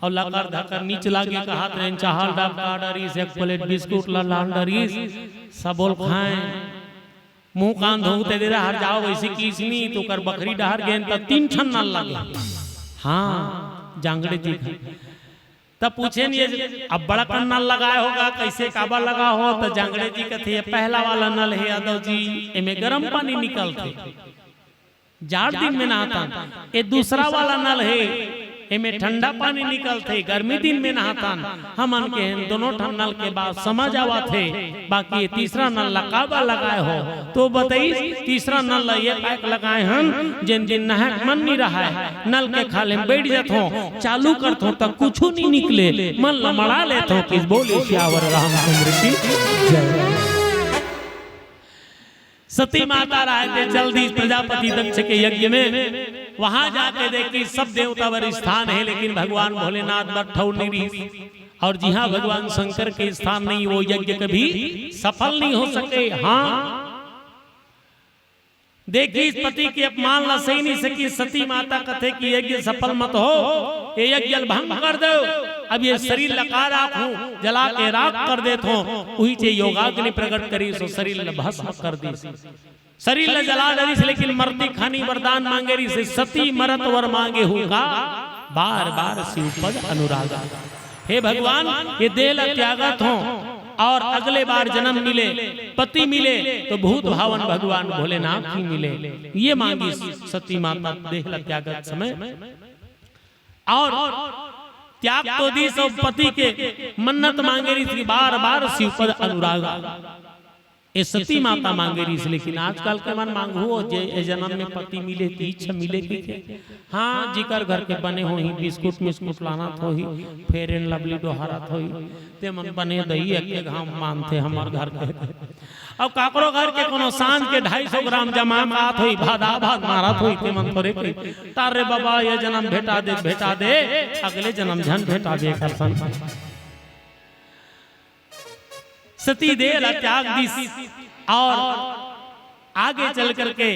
और लकर धकर नीच लागे कहत रहन, चाहल डाब का डरिस, एक प्लेट बिस्कुट ला लान डरिस, सबोल खाए। मुंह कान धोते दे हर जाओ वैसे किसनी तो कर बखरी डहर गेन त तीन ठन नल लगे। हाँ, जांगड़े जी घर। तब पूछेन ये अब बड़ा कन नल लगाए होगा, कैसे काबर लगा हो? तो जांगड़े जी कथे ये पहला वाला नल है यादव जी, एमे गरम पानी निकलथे, जाड़ दिन में नहातन। ये दूसरा वाला नल है, एमे ठंडा पानी निकलथे, गर्मी दिन में नहातन। हमन के इन दोनों ठन नल के बात समझ आवत हे, बाकी ये तीसरा नल ला काबर लगाए हो? तो बताइस, तीसरा नल ला ये पैक लगाए हन, जेन दिन नहाए के मन नी रहाय, नल के खाल्हे में बैठ जाथों, चालू करथों त कुछु नी निकले, मन ला मड़ा लेथों। किस बोले सियावर रामचंद्र की जय। सती माता रहे ते चल दी प्रजापति दक्ष के यज्ञ में, वहां जाके देखी सब देवता बर स्थान है, लेकिन भगवान भोलेनाथ बर ठौर नहीं रही। और जिहां भगवान शंकर के स्थान नहीं, वो यज्ञ कभी सफल नहीं हो सके। हाँ, देखी इस पति के अपमान ला सही नहीं सकी, सती माता कथे कि यज्ञ सफल मत हो, ये यज्ञ ल भंग कर दो। अब ये शरीर ला का राखूं, जला के राख कर देत हो। उही चे योगाग्नि प्रकट करी, सो शरीर ला भस्म कर दी। शरीर ला जला डरिस, लेकिन मरती खानी वरदान मांगे रहिस, सती मरत वर मांगेहु का, बार बार शिव पद अनुरागा। हे भगवान, ये देह ला त्यागत हो और अगले बार जन्म मिले, पति मिले, तो भूत भावन भगवान भोलेनाथ ही मिले। ये मांगी सती माता देह ला त्यागत समय। और त्याग तो दी सब पति के, मन्नत मांगे रहिस कि बार बार शिव पद अनुरागा। ये सती माता मांगे रहिस, लेकिन आजकल के मन मांगहू, जे ए जन्म में पति मिले, ती इच्छा मिले कि के? हाँ, जिकर घर के बने होही, बिस्कुट मिस्कुट लानत होही, Fair and Lovely डोहारत होही, ते मन बने दई एक के घाम मानथे हमर घर के। अब काकरो घर के कोनो सांझ के ढाई सौ ग्राम जमा खात होही, भादा भाद मारत होही, ते मन थोरे कही, "तार रे बाबा, ये जन्म भेटा दे, भेटा दे, अगले जन्म झन भेटा दे," कर सन। सती देह ला त्याग दिस और आगे चल करके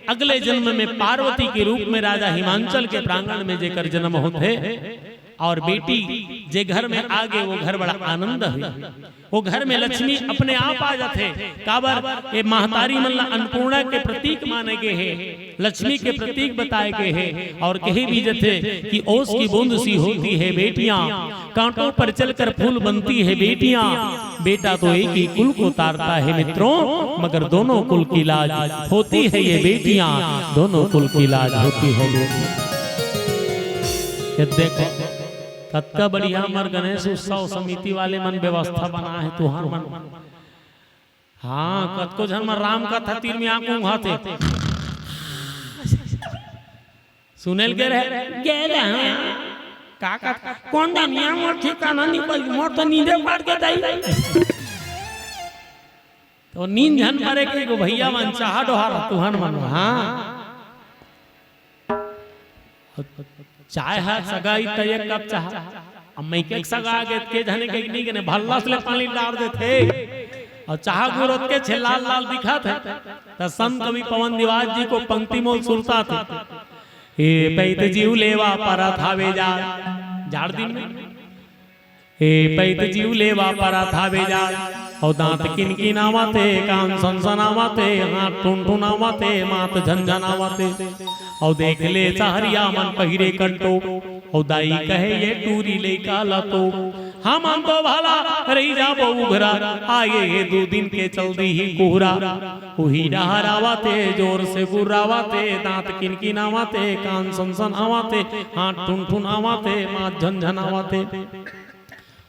अगले जन्म में पार्वती के रूप में राजा हिमांचल के प्रांगण में जेकर जन्म होथे, और बेटी जे घर में आगे, वो घर बड़ा आनंद हे। वो घर में लक्ष्मी अपने आप आ जाथे। काबर? ये महतारी मन ला अन्नपूर्णा के प्रतीक माने गे हे, लक्ष्मी के प्रतीक बताए गे हे। और कहे भी जाथे कि ओस की बूंद सी होती है बेटियां, कांटों पर चलकर फूल बनती है बेटियां। बेटा तो एक ही कुल को तारता है मित्रों, मगर दोनों कुल की लाज होती है ये बेटियां, दोनों कुल की लाज होती है बेटियां। ये देखो, कतका बढ़िया हमर गणेश उत्सव समिति वाले मन व्यवस्था बनाए हे, तुहर मन। हाँ, कतको झन मन राम कथा तीर में आंख ऊंघाथे। सुनेल गे रहे, गे रहे, हाँ। का, का, कोन दुनिया मोर ठिकाना नहीं कोई, मोर तो नींदे पड़ के दाई। तो नींद झन परे के गो भैया मन चाहा डोहार तुहर मन, हाँ। चाय ह सगाई त एक कप चाहा। अब मैं के सगा गे के झने के नहीं गने भल्लस ले पानी डाल देथे। और चाहा गुरत के छे लाल लाल दिखत हे। त संत कवि पवन दिवास जी को पंक्ति मोल सुरता थे। ए पैत जीव लेवा परत हावे जाड़, जाड़ दिन में। ए पैत जीव लेवा परत हावे जाड़, अउ दांत किनकिनावत हे, कान सनसनावत हे, हाथ ठुनठुनावत हे, माथ झनझनावत हे। अउ देख ले सहरिया मन पहिरे कंटो, अउ दाई कहे ये टूरी लइका ला तो। हमन तो भला रहि जाबो उघरा, आए हे दू दिन के चल दिही कुहरा। उही डहर आवत हे, जोर से गुर्रावत हे, दांत किनकिनावत हे, कान सनसनावत हे, हाथ ठुनठुनावत हे, माथ झनझनावत हे।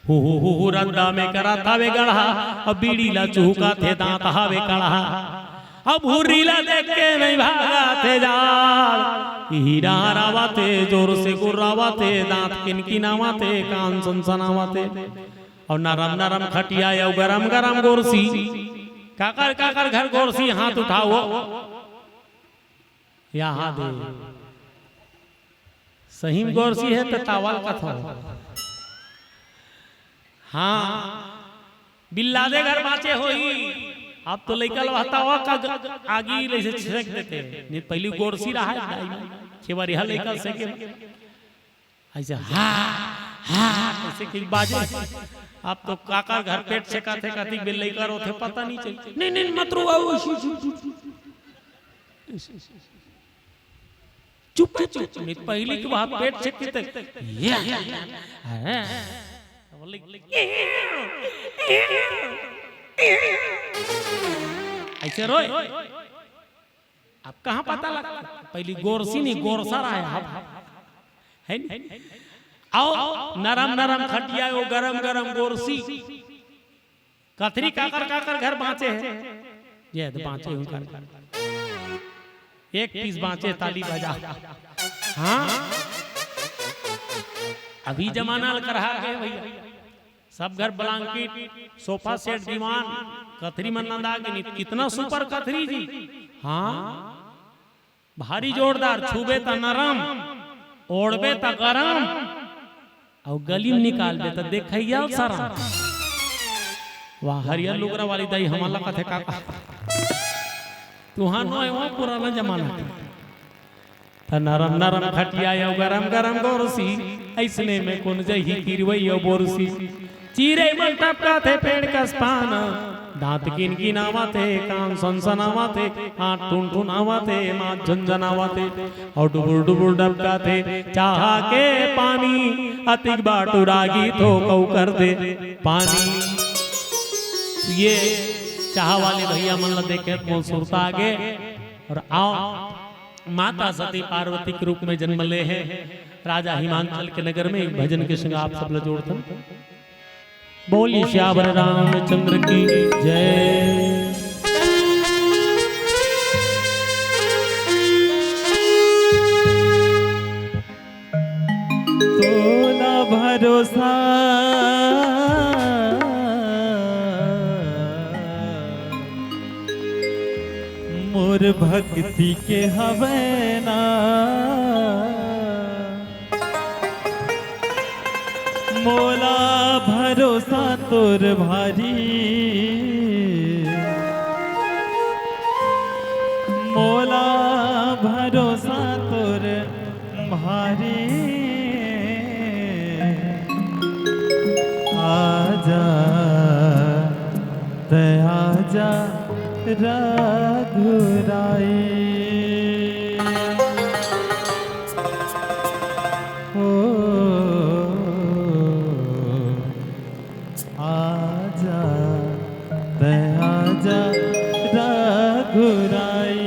हु हु हु हु रद्दा में करत हावे गड़हा, अब बीड़ी ला चुहकाथे दांत हावे कड़हा। अब हुर्री ला देख के नहीं भागाथे जाड़। इही डहर आवत हे, जोर से गुर्रावत हे, दांत किनकिनावत हे, कान सनसनावत हे। अउ नरम नरम खटिया अउ गरम गरम गोरसी। काकर काकर घर गोरसी हाथ उठाओ। यहाँ दे। सही में गोरसी हे त तावल कथो। हाँ, बिल्लादे घर बाँचे होही। अब तो लइका ल हतावा का ग-, आगी ले से छेक देथे। नहीं, पहली गोरसी रहा है, दाई में। खेवरिया लइका से के ऐसे हा, हा, ऐसे कि बाजे। अब तो काकर घर पेट छेकाथे, कतिक बेर लइका रोथे, पता नहीं चली। नहीं, नहीं, मत रो, आओ, शी, शी, शी, शी। चुप, चुप, चुप। नहीं, पहली के वहाँ पेट छेक के तक, ये, हाँ। बोले, ऐसे रोए। अब कहाँ पता लगा? पहली गोरसी नहीं, गोरसा रहा है, अब। है नहीं? आओ, नरम नरम खटिया, वो गरम गरम गोरसी। कथरी काकर काकर घर बाँचे हे? ये तो बाँचे हूँ कर। एक पीस बाँचे, ताली बजा। हाँ, अभी जमाना ल करहा के भैया। सब घर blanket, sofa set, दीवान, कथरी मन नंदा के नहीं, कितना super कथरी जी। हाँ, भारी जोरदार, छूबे त नरम, ओढ़बे त गरम, अउ गली में निकालबे त देखइया सरम। वाह, हरियर लुगरा वाली दाई हमन ला कथे का, का? तुहर नो हे वो पुराना जमाना के। त नरम नरम खटिया अउ गरम गरम गोरसी, अइसने में कोन जही किरवई अउ बोरसी। चिरई मन टपकाथे पेड़ कस पान, दांत किनकिनावत हे, कान सनसनावत हे, हाथ ठुनठुनावत हे, माथ झनझनावत हे, अउ डुबुर डुबुर डबकाथे चाहा के पानी, अतिक बाटू रागी थो कऊ कर दे पानी। ये चाहा वाले भैया मन ला देखे त मोर सुरता आगे। और आओ, माता सती पार्वती के रूप में जन्म ले हे राजा हिमांचल के नगर में। एक भजन के संग आप सब ला जोड़थन। बोलिए सियावर रामचंद्र की जय। तोला भरोसा मोर भक्ति के हवै ना, मोला भरोसा तोर भारी, मोला भरोसा तोर भारी। रघुराई। ओ आजा, तै आजा रघुराई।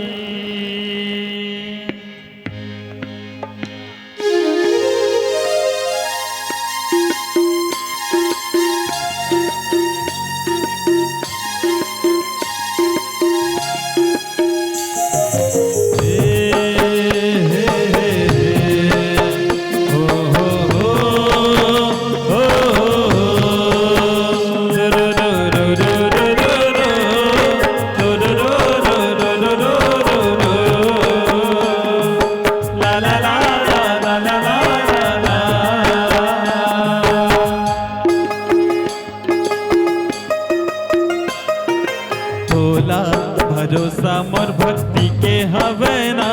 तोला भरोसा मोर भक्ति के हवे ना,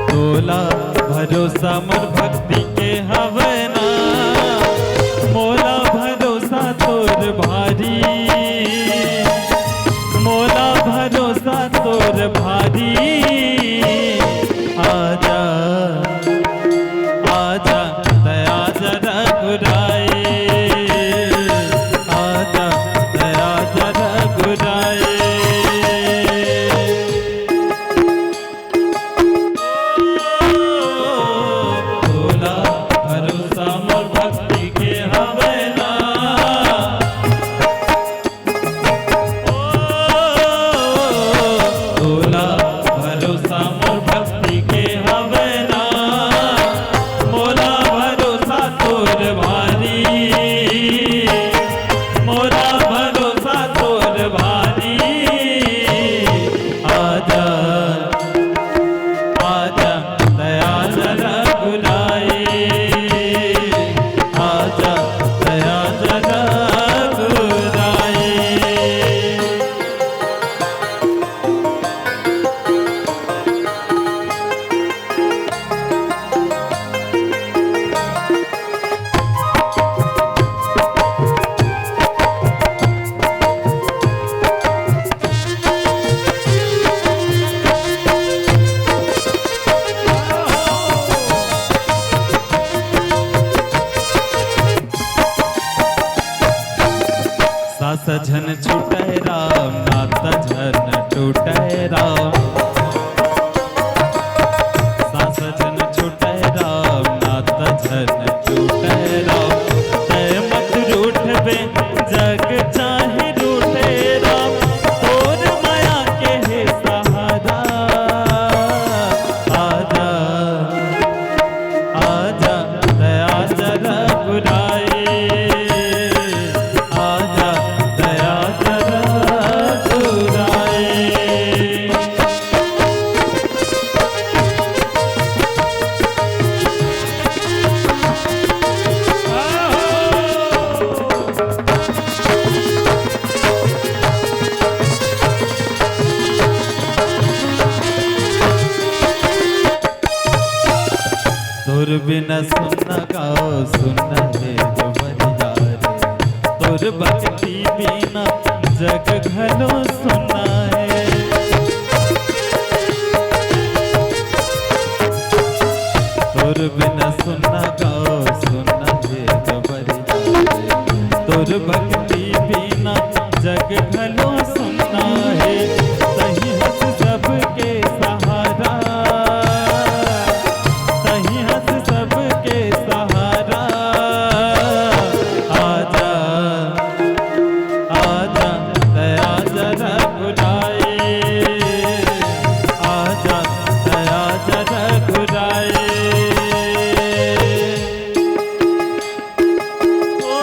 तोला भरोसा मोर भक्ति के हवे ना, मोला भरोसा तोर भारी, मोला भरोसा तोर भारी। आजा, आजा, तै आजा रघुराई, आजा, तै आजा रघुराई। तोला भरोसा मोर भक्ति के हवे ना, तोला भरोसा मोर भक्ति के हवे ना, मोला भरोसा तोर भारी, मोला भरोसा तोर भारी। आजा, आजा, तै आजा रघुराई, आजा, तै आजा रघुराई। सास झन छूटे राम, नाता झन टूटे राम। सास झन छूटे राम, नाता झन टूटे राम। तै मत रूठबे, जग चाहे रूठे राम, तोर मया के हे सहारा। आजा, आजा, तै आजा रघुराई, आजा, तै आजा रघुराई। तोर बिना सुन्ना गाँव सुन्ना हे दुबरिया रे, तोर भक्ति बिना जग घलो सुन्ना हे। तोर बिना सुन्ना गाँव सुन्ना हे दुबरिया रे, तोर भक्ति बिना जग घलो सुन्ना हे। तहीं हस सबके सहारा, तहीं हस सबके सहारा। आजा, आजा, तै आजा रघुराई, आजा, तै आजा रघुराई। ओ,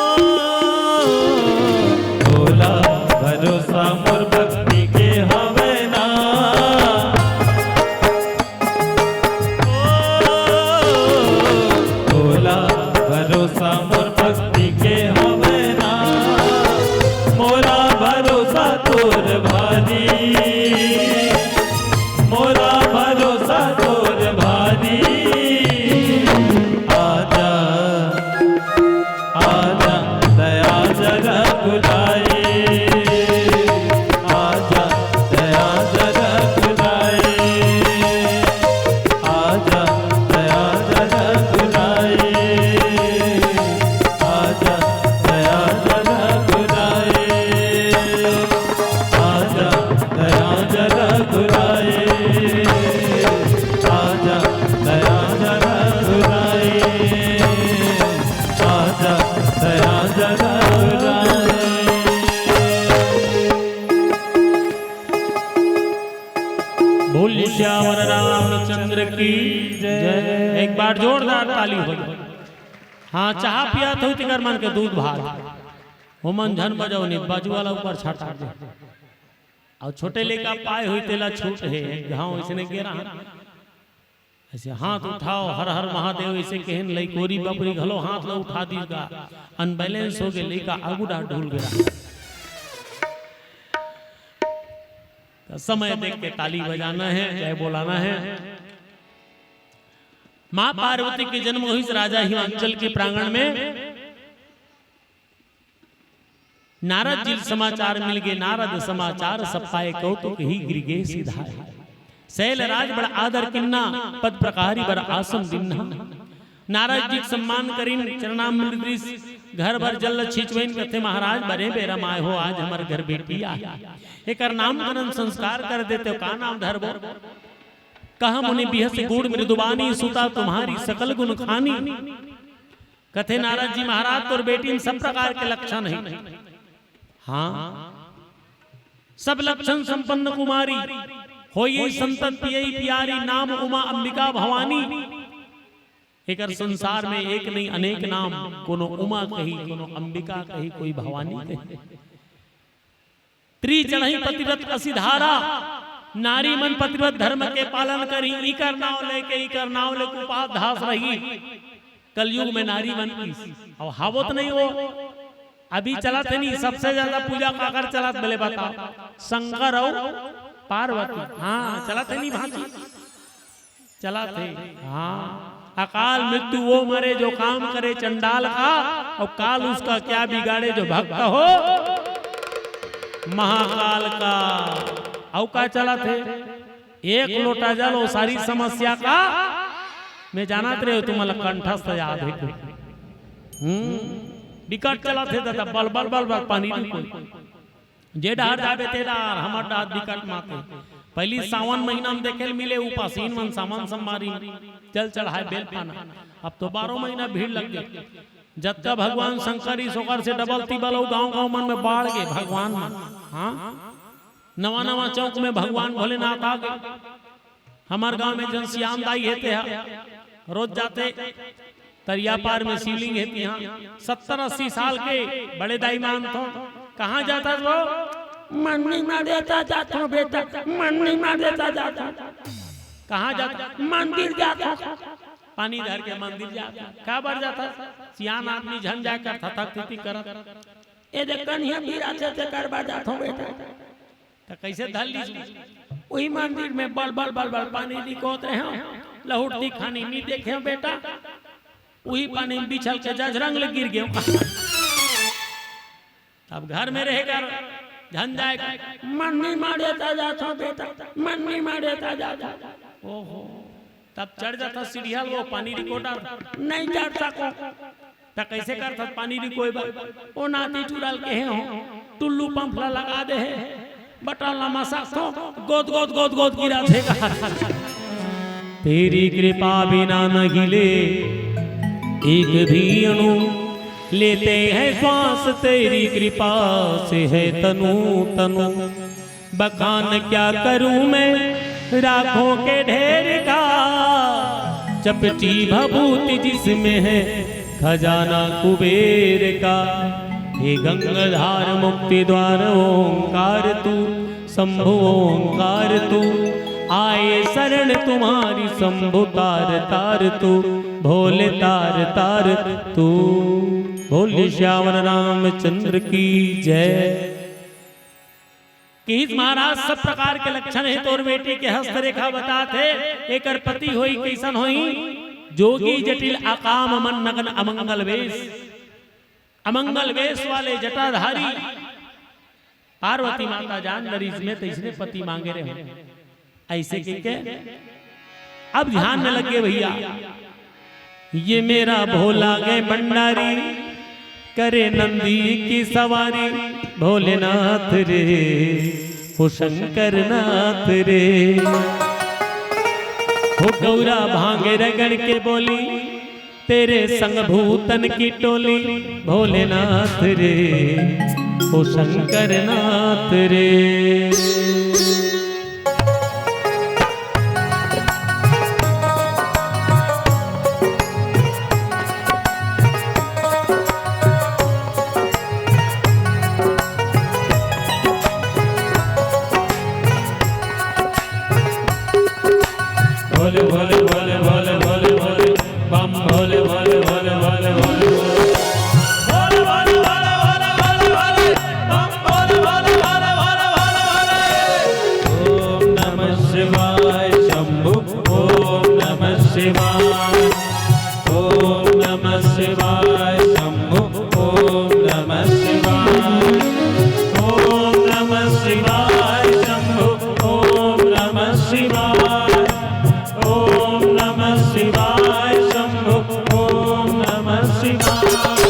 बोल सियावर रामचंद्र की जय। एक बार जोरदार ताली हो। हाँ, चाह पियात हो तेकर मन के दूध भात, ओमन झन बजाओ, नहीं बाजू वाला ऊपर छाट दे। अउ छोटे लइका पाए होही तेला छूट हे, एक घांव अइसने गे रहा। अइसे हाथ उठाओ, हर हर महादेव अइसे कहेन, लइकोरी बपरी घलो हाथ ला उठा दीस गा। अनबैलेंस हो गे, लइका आगू डाहर ढूल गे रहा। त समय देख के ताली बजाना हे, जय बोलाना हे। माँ पार्वती के जन्म होइस राजा हिमांचल के प्रांगण में। नारद जी ल समाचार मिल गे, नारद समाचार सब पाए, कौतुक ही गिर गे सिधाए। सैल राज बड़ आदर किन्ना, पद प्रकारी बर आसन दिन्हा। नारद जी के सम्मान करिन, चरणामृत रिस, घर भर जल ल छिंचवइन, कथे महाराज बने बेरा म आए हो, आज हमर घर बेटी आए, एकर नामकरण संस्कार कर देते हो, का नाम धरबो? कहा मुनि बिहस गूढ़ मृदुबानी, सुता तुम्हारी सकल गुण खानी। कथे नारद जी महाराज तोर बेटी में सब प्रकार के लक्षण हे। हाँ, सब लक्षण संपन्न कुमारी, होई संतत पियई प्यारी, नाम उमा अंबिका भवानी। एकर संसार में एक नहीं अनेक नाम, कोनो उमा कही, कोनो अंबिका कही, कोई भवानी कही। त्री चढ़ई पतिव्रत असी धारा, नारी मन पतिव्रत धर्म के पालन करही, इकर नाव लेके, इकर नाव लेके उपास धास रही। कलयुग में नारी मन की अब हावत नहीं हो। अभी चलत हे नहीं, सबसे ज्यादा पूजा काकर चलत, भले बताओ, शंकर अउ पार्वती। हाँ, चलत हे नहीं भांची, चलत हे। हाँ, अकाल मृत्यु वो मरे जो काम करे चंडाल का, और काल उसका क्या बिगाड़े जो भक्त हो महाकाल का। अउ का चलत हे? एक लोटा जल, वो सारी समस्या का। मैं जानत रहे हो, तुम्हारा कंठस्थ याद हे कुछ। हम्म, बिकट चलत हे दादा, बल बल बल बल पानी नहीं कोई। जे डहर जाबे ते डहर, हमर डहर बिकट माते। पहिली सावन महीना में देखे ल मिले, उपासीन मन सावन सोमवारी जल चढ़ाए, बेल पाना। अब तो बारह महीना भीड़ लग गे। जतका भगवान शंकर इस ओकर से डबल तिबल अउ गांव गांव मन में बाढ़ गे भगवान मन। हाँ, नवा नवा चौक में भगवान भोलेनाथ आ गे। हमर गांव में जन सियान दाई हे ते हा, रोज जाते तरिया पार में शिवलिंग हे तिहां। सत्तर अस्सी साल के बड़े दाई मान तो कहाँ जाता वो? मन्नी मारे ता जात हो बेटा, मन्नी मारे ता जात हो। कहाँ जाता? मंदिर जात हो। पानी धर के मंदिर जात हो। का बर जाता? सियान आदमी झन जाए कर थथक थुथी करत। ए दे कनिहा भी रात से करवा जात हो बेटा। त कैसे धर लीस? वही मंदिर में बल बल बल बल पानी लिकोत रहे हो, लहुट दिखानी नहीं देखे हो बेटा, वही पानी में बिछल के जजरंग ले गिर गए। अब घर में रहेगा, झन जाए, मन नहीं मारे ता जात हो बेटा, मन नहीं मारे ता जात हो। ओहो, तब चढ़ जाता सीढ़िया, वो पानी रिकॉर्डर नहीं चढ़ सको। त कैसे करथस पानी रिकोय बर? ओ नाती टुरा ल केहे हो, टुल्लू पंप ला लगा दे हे, बटन ला मसकथों, गोद गोद गोद गोद गिरत हे। तेरी कृपा बिना न हिले एक भी अणु, लेते हैं श्वास तेरी कृपा से है तनु तनु। बखान क्या करूं मैं राखों के ढेर का, चपटी भभूत जिसमें है खजाना कुबेर का। हे गंगाधार मुक्ति द्वार ओंकार तू, शंभु ओंकार तू, आए शरण तुम्हारी शंभु तार तार तू, भोले तार तार तू। बोल सियावर रामचंद्र की जय। किहिस महाराज, सब प्रकार के लक्षण हे तोर बेटी के, हस्तरेखा बतात हे, एकर पति होई कइसन होई? जोगी जटिल अकाम मन नगन अमंगल वेश, अमंगल वेश वाले जटाधारी। पार्वती माता जान डरिस, मैं तइसने पति मांगे रहे हूं। ऐसे कह के अब ध्यान में लग गए भैया। ये मेरा भोला गए भंडारी, करे नंदी की सवारी। भोलेनाथ रे, हो शंकर नाथ रे, हो गौरा भांगे रगड़ के बोली, तेरे संग भूतन की टोली। भोलेनाथ रे, ओ शंकर नाथ रे। Bhole Bhole Bhole Bhole Bhole Bhole bomb Bhole Bhole Bhole Bhole Bhole Bhole Bhole Bhole Bhole Bhole Bhole bomb Bhole Bhole Bhole Bhole Bhole. ओम नमः शिवाय शंभु। ओम नमः शिवाय। ओम नमः शिवाय शंभु। ओम नमः शिवाय। ओम नमः शिवाय शंभु। ओम नमः शिवाय। ओम नमः शिवाय शंभु। ओम नमः शिवाय।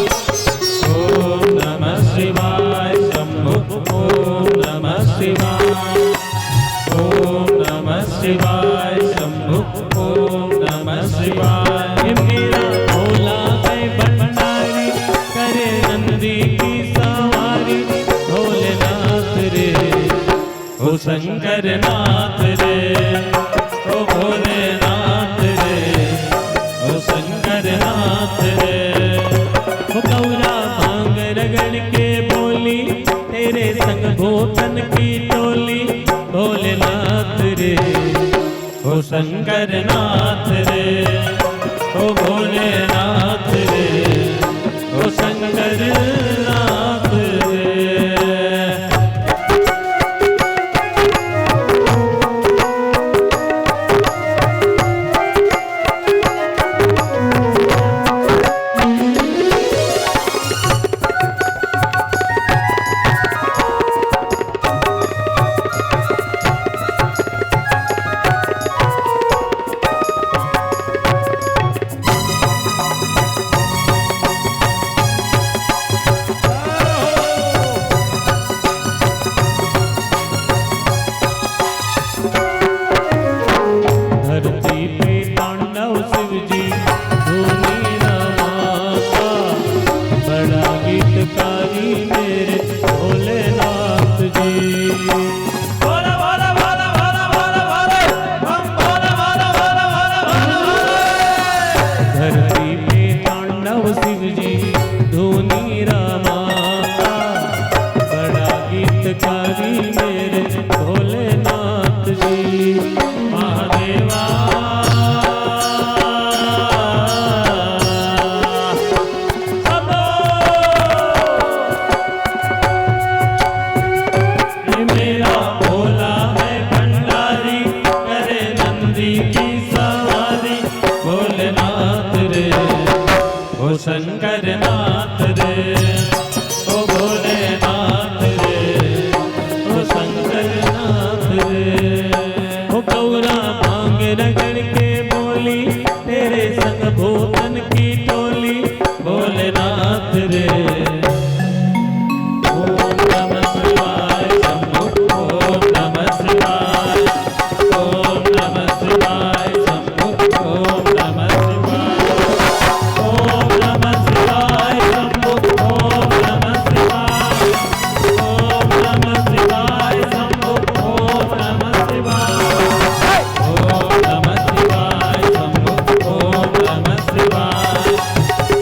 ओम नमः शिवाय शंभु। ओम नमः शिवाय। ओम नमः शिवाय शंभु। ओम नमः शिवाय। हे मेरा भोला है भंडारी, करे नंदी की सवारी, भोलेनाथ रे, ओ शंकर नाथ रे, ओ भोलेनाथ रे, ओ शंकर नाथ रे। ओ गौरा भांग रगड़ के बोली, तेरे संग भूतन की टोली, भोलेनाथ रे, ओ शंकर नाथ रे, ओ भोलेनाथ रे, ओ शंकर नाथ रे। धरती पे तांडव शिव जी, धूनी रमाता, बड़ा गीतकारी मेरे भोलेनाथ जी। बोला, बोला, बोला, बोला, बोला, बोला, बम बोला, बोला, बोला, बोला, बोला, बोला। धरती पे तांडव शिव जी, धूनी रमाता, बड़ा गीतकारी मेरे भोलेनाथ जी। महादेवा। ये मेरा भोला है भंडारी, करे नंदी की सवारी, भोलेनाथ रे, ओ शंकर नाथ रे, ओ भोलेनाथ रे, ओ शंकर नाथ रे। ओ गौरा भांग रगड़ के बोली, तेरे संग भूतन की टोली, भोलेनाथ रे। ओम नमः शिवाय शंभो, ओम नमः शिवाय, ओम नमः शिवाय शंभो, ओम नमः शिवाय, ओम नमः शिवाय शंभो, ओम नमः शिवाय, ओम नमः शिवाय शंभो, ओम नमः शिवाय। ओम नमः शिवाय शंभो, ओम नमः शिवाय,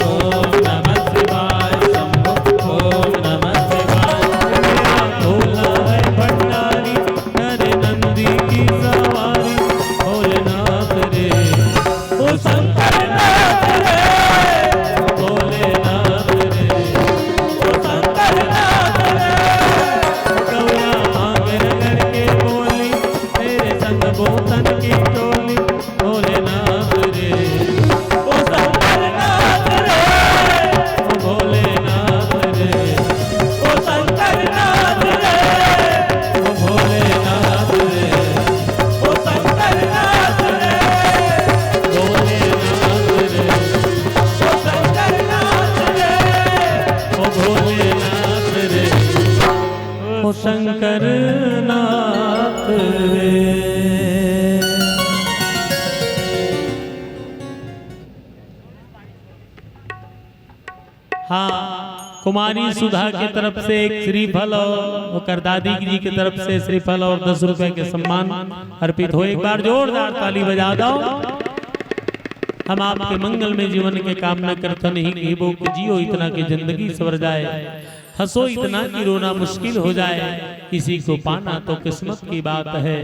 ओम नमः शिवाय शंभो, ओम नमः शिवाय। भोला है भंडारी, नर नंदी की सवारी, भोलेनाथ रे, ओ शंकर नाथ रे, भोलेनाथ रे, ओ शंकर नाथ रे। गौरा भांग रगड़ के बोली, तेरे संग भूतन की टोली, भोलेनाथ रे, ओ शंकर नाथ रे, ओ भोलेनाथ रे, ओ शंकर नाथ रे, ओ भोलेनाथ रे, ओ शंकर नाथ रे, भोलेनाथ रे, ओ शंकर नाथ रे, ओ भोलेनाथ रे। ओ शंकर नाथ रे। हाँ, कुमारी सुधा के तरफ से एक श्रीफल और ओकर दादी जी के तरफ से श्रीफल और दस रुपए के सम्मान अर्पित हो। एक बार जोरदार ताली बजा दो। हम आपके मंगल में जीवन के कामना करथन, ही कहिबो कि जियो इतना कि जिंदगी सवर जाए, हंसो इतना कि रोना मुश्किल हो जाए। किसी को पाना तो किस्मत की बात है,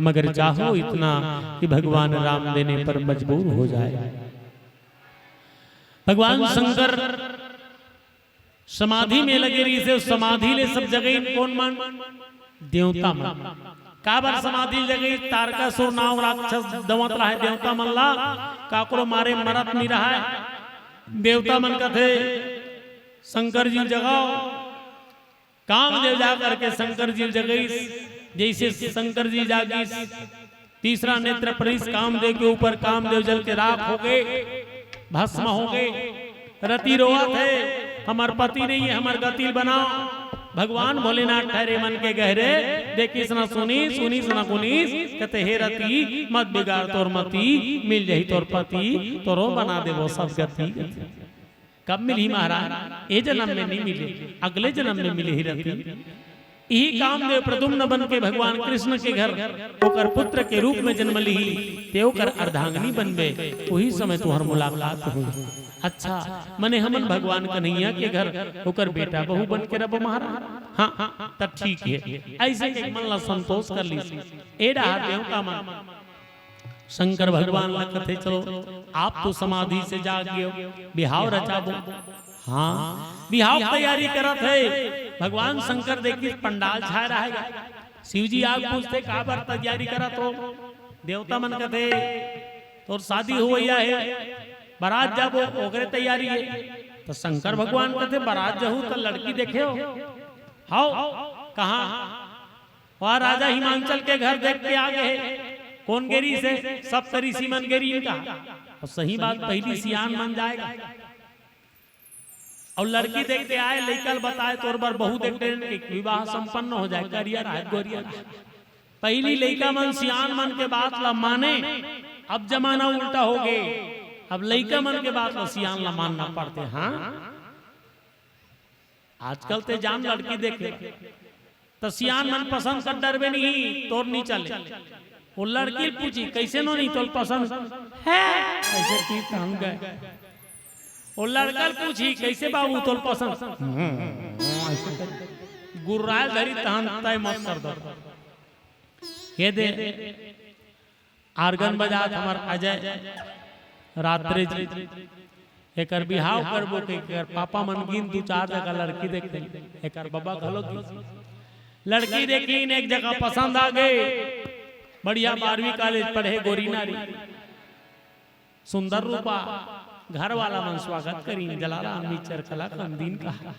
मगर चाहो इतना कि भगवान राम देने पर मजबूर हो जाए। भगवान शंकर समाधि में लगे रहिसे, समाधि ले सब जगह कोन मन? देवता मन। काबर समाधि जगह? तारकासुर नाम राक्षस दवत रहे देवता मन ला, काकरो मारे मरत नहीं रहा। देवता मन कथे, "शंकर जी जगाओ।" कामदेव जा करके शंकर जी जगईस। जैसे शंकर जी जागीस, तीसरा नेत्र परिस कामदेव के ऊपर, कामदेव जल के राख हो गए, भस्म हो गए। रति रोवत है, "हमर पति नहीं है, हमर गति बनाओ।" भगवान भोलेनाथ ठहरे मन के गहरे, देखिस न सुनीस, सुनीस न गुनीस, कहते, "हे रति, मत बिगाड़ तोर मति, मिल जाही तोर पति, तोरो बना देबो सब गति।" कब मिलही महाराज? ए जन्म में नहीं मिले, अगले जन्म में मिले ही रति। इही कामदेव प्रद्युम्न बन के भगवान कृष्ण के घर ओकर पुत्र के रूप में जन्म लिही, ते ओकर अर्धांगिनी बनबे, वही समय तुहर मुलाकात होही। अच्छा, मने हमन भगवान कन्हैया के घर ओकर बेटा बहू बन के रबो महाराज? हाँ, हाँ, तब ठीक है। ऐसे के मन ला संतोष कर लीस। ए डहार देवता मन शंकर भगवान ला कथे, "चलो, आप तो समाधि से जाग गए हो, बिहाव रचाबो।" हाँ, बिहाव तैयारी करत है। भगवान शंकर देखिस पंडाल छाय रहेगा। शिव जी आके पूछते, "काबर तैयारी करत हो?" देवता मन कथे, "तोर शादी होवइया है, बारात जाबो, ओकरे तैयारी है।" तो शंकर भगवान कथे, "बारात जहू तो लड़की देखे हो?" "हाव।" "कहाँ?" "वहाँ राजा हिमांचल के घर देख के आ गए हैं।" "कोन गे रिहिसे?" "सप्तऋषि मन गे रिहिन।" कहा, और सही बात, पहली सियान मन जाएगा। और लड़की देख के आए, लइका ल बताए, "तोर बर बहू देख डरेन, के विवाह संपन्न हो जाए, करिया रहे, गोरिया रहे।" पहली लइका मन सियान मन के बात ला माने, अब जमाना उल्टा हो गए, अब लइका मन के बात ला सियान ला मानना पड़ते। हाँ, आजकल ते जान लड़की देखे, त सियान मन पसंद कर डरबे नहीं, तोर नहीं चले। वो लड़की ल पूछी, "कैसे नोनी तोल पसंद है?" ऐसे की तहन गए। वो लड़का ल पूछी, "कैसे बाबू तोल पसंद?" ऐसे कर गुर्राए धरी तहन तय मत कर दो। ये दे आर्गन बजात हमर अजय रात्रे जी, एकर बिहाव करबो के, एकर पापा मन गिन दू चार जगह लड़की देखे, एकर बबा घलो गिन। लड़की देखिन, एक जगह पसंद आ गए, बढ़िया बारहवीं कॉलेज पढ़े, गोरी नारी, सुंदर रूपा, घर वाला मन स्वागत करिन, जलाराम मिचर कला कंदीन कहा।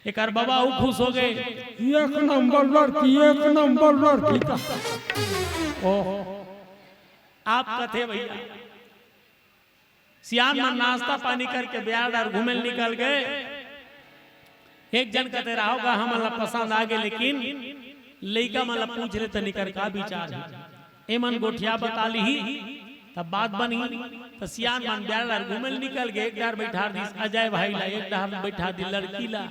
एकर बबा अउ खुश हो गए, "एक नंबर लड़की, एक नंबर लड़की" कहा। ओह, आप कथे भैया, सियान मन नाश्ता पानी करके बिहाव डहर घूमे ल निकल गए। एक जन कथे, "राहो गा, हमन ला पसंद आ गे, लेकिन लइका मन ला पूछ ले तनी कर का विचार हे।" एमन गोठिया बता लिही, तब बात बनही। त सियान मन बिहाव डहर घूमे ल निकल गए, एक डहर बैठा दिस अजय भाई ला, एक डहर बैठा दी लड़की ला।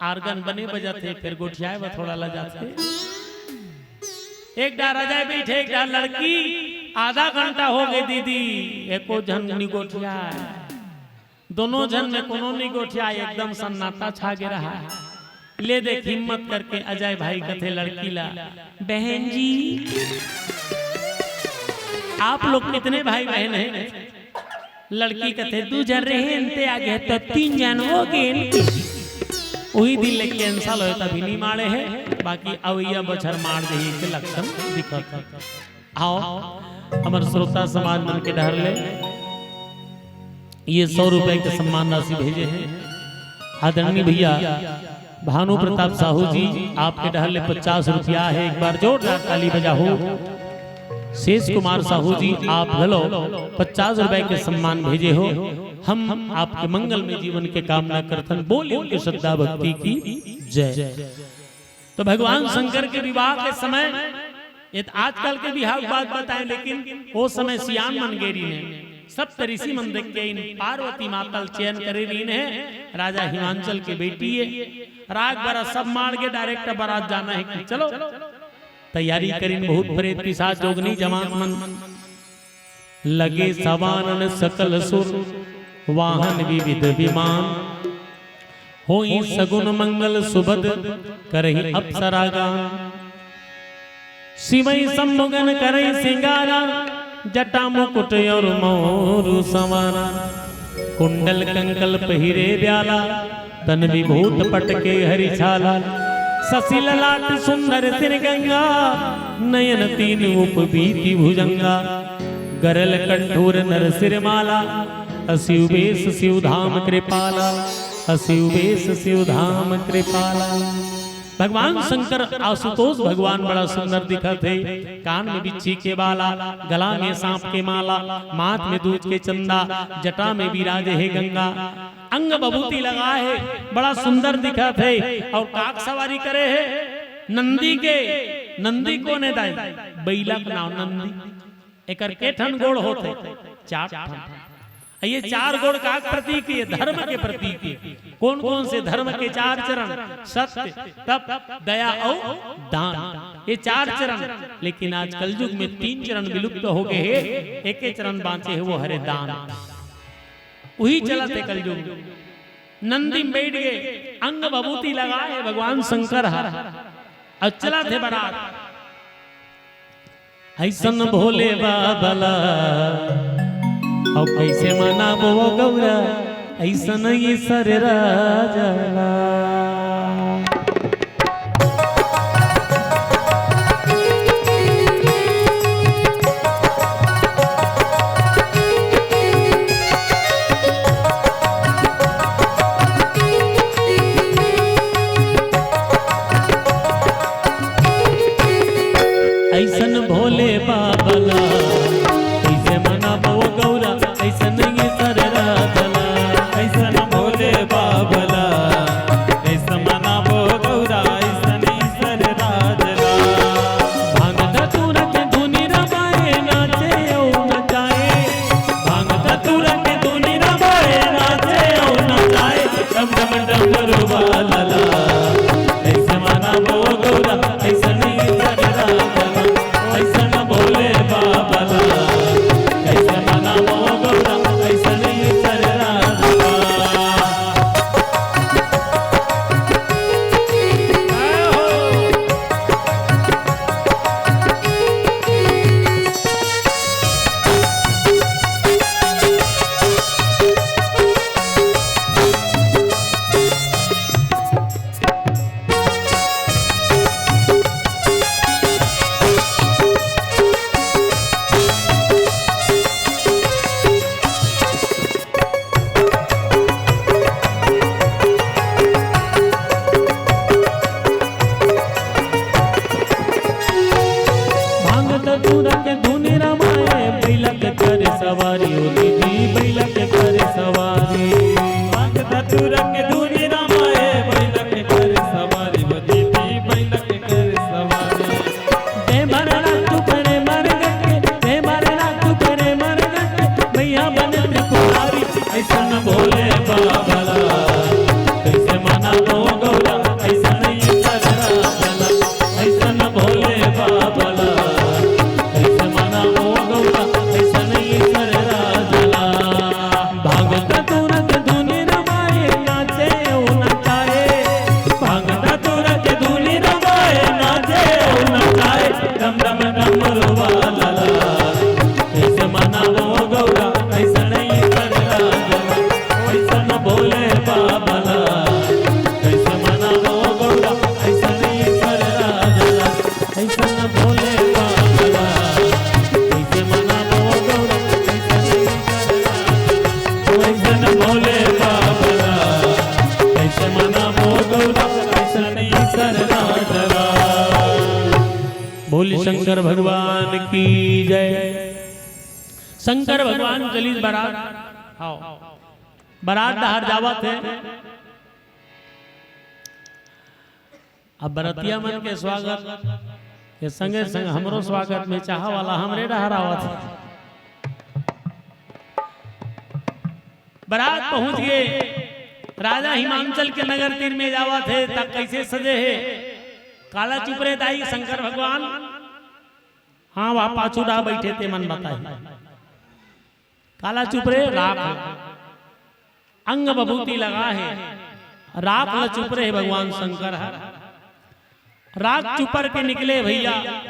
आर्गन बने बजत हे, फिर गोठियाए बर थोड़ा लजात हे। एक डहर अजय बैठे, एक डहर लड़की। आधा घंटा हो गए दीदी, एको झन नि गोठियाए। दोनों झन में कोनो नि गोठियाए, एकदम सन्नाटा छा गे रहा। ले देख, हिम्मत करके अजय भाई कथे लड़की ला, "बहन जी, आप लोग कितने भाई बहन हैं?" लड़की कथे, "दू झन रहे, अंते आ गए तो तीन झन हो गए।" उही दिन ले cancel होए, तभी नि माड़े हे, बाकी अवइया बछर माड़ देही के लक्षण दिखत हे। आओ, हमर श्रोता समाज मन के डहर ले ये सौ रुपए के सम्मान राशि भेजे हे आदरणीय भैया भानु प्रताप साहू जी, आपके डहर ले पचास रुपया हे, एक बार जोरदार ताली बजाओ। शेष कुमार साहू जी, आप घलो पचास रुपए के सम्मान भेजे हो। हम आपके मंगलमय जीवन के कामना करथन। बोलिए उनके श्रद्धा भक्ति की जय। तो भगवान शंकर के विवाह के समय, ये तो आजकल के बिहाव के बात बताए, लेकिन वो समय सियान मन गे रिहिन हे, सप्त ऋषि मन देख के इन पार्वती माता ल चयन करे रिहिन हे। राजा हिमांचल के बेटी हे, राग बरा सब माड़ के direct बरात जाना हे कि चलो। तैयारी करिन भूत प्रेत पिशाच जोगनी जमात मन। लगे सवानन सकल सुर, वाहन विविध विमान। होई सगुन मंगल सुभद करही अप्सरागण। सिवई संभोगन करई सिंगारा, जटा मुकुट और मौरु संवारा। कुंडल कंकल पहिरे ब्याला, तन विभूत पटके हरि छाला। ससि ललाट सुंदर सिर गंगा, नयन तीन उपबीति भुजंगा। गरल कंठूर नर सिर माला, असिव बेस सिव धाम कृपाला, असिव बेस सिव धाम कृपाला। भगवान शंकर आशुतोष भगवान बड़ा सुंदर दिखत हे। कान में बिच्छी के बाला, गला में सांप के माला, माथ में दूज के चंदा, जटा में विराजे हे गंगा, अंग बभूति लगा हे, बड़ा सुंदर दिखत हे। और काक सवारी करे हे नंदी के, नंदी कोन हे दाई? बइला के नाव नंदी। एकर के ठन गोड़ होथे? चार ठन। ये चार गोड़ का प्रतीक हे? धर्म के प्रतीक हे। कोन कोन से धर्म के चार चरण? सत्य, तप, दया अउ दान, ये चार चरण। लेकिन आज कलयुग में तीन चरण विलुप्त हो गए हे, एके चरण बांचे हे, वो हरे दान। वही चलत हे कलयुग। नंदी में बैठ गए, अंग बभूति लगा हे भगवान शंकर ह, अउ चलत हे बरात। ऐसन भोले बाबा ला, अउ कैसे मनाबो गौरा, ऐसन ईसर राजा ला। ऐसन भोले बाबा ला, कैसे मनाबो गौरा, ऐसन ईसर राजा ला। ऐसन भोले बाबा ला, कैसे मनाबो गौरा, ऐसन ईसर राजा ला। भांग धतूरा के धुनी रमाए, नाचे अउ नचाए। भांग धतूरा के धुनी रमाए, नाचे अउ नचाए। डम डम डमरू वाला ला, कैसे मनाबो गौरा, ऐसन ईसर राजा ला। ऐसन भोले बाबा ला, कैसे मनाबो गौरा, ऐसन ईसर राजा ला। भांग धतूरा के धुनी रमाए, बइला के करे सवारी ओ दीदी, बइला के करे सवारी। भांग धतूरा के धुनी रमाए, बइला के करे सवारी ओ दीदी, बइला के करे सवारी। जय मारे नाथ तू करे मारे गंगे, जय मारे नाथ तू करे मारे गंगे, मैया बने त्रिपुरारी। ऐसन भोले बाबा ला, कैसे मनाबो गौरा, ऐसन ईसर राजा ला। ऐसन भोले बाबा ला, कैसे मनाबो गौरा, ऐसन ईसर राजा ला। भांग धतूरा के धुनी रमाए, नाचे अउ नचाए। भांग धतूरा के धुनी रमाए, नाचे अउ नचाए। डम डम डमरू वाला ला, कैसे मनाबो गौरा, ऐसन ईसर राजा ला। ऐसन भोले बाबा ला, कैसे मनाबो गौरा, ऐसन ईसर राजा ला। ऐसन भोले बाबा ला, कैसे मनाबो गौरा, ऐसन ईसर राजा ला। ऐसन भोले बाबा ला, कैसे मनाबो गौरा, ऐसन ईसर राजा ला। बोल शंकर भगवान की जय। शंकर भगवान चलिस बरात, हाँ, बरात डहर जावत हे। अब बरतिया मन के स्वागत के संगे संग हमरो स्वागत में चाह वाला हमरे डहर आवत हे। बरात पहुंच गे, राजा हिमांचल के नगर तीर में जावत हे, त कैसे सजे हे? काला चुप रे दाई शंकर भगवान। हाँ, वहाँ पाछू डा बैठे ते मन बताही। काला चुप रे, राख। अंग बभूति लगा हे, राख ल चुपरे हे भगवान शंकर ह। राख चुपर के निकले भैया।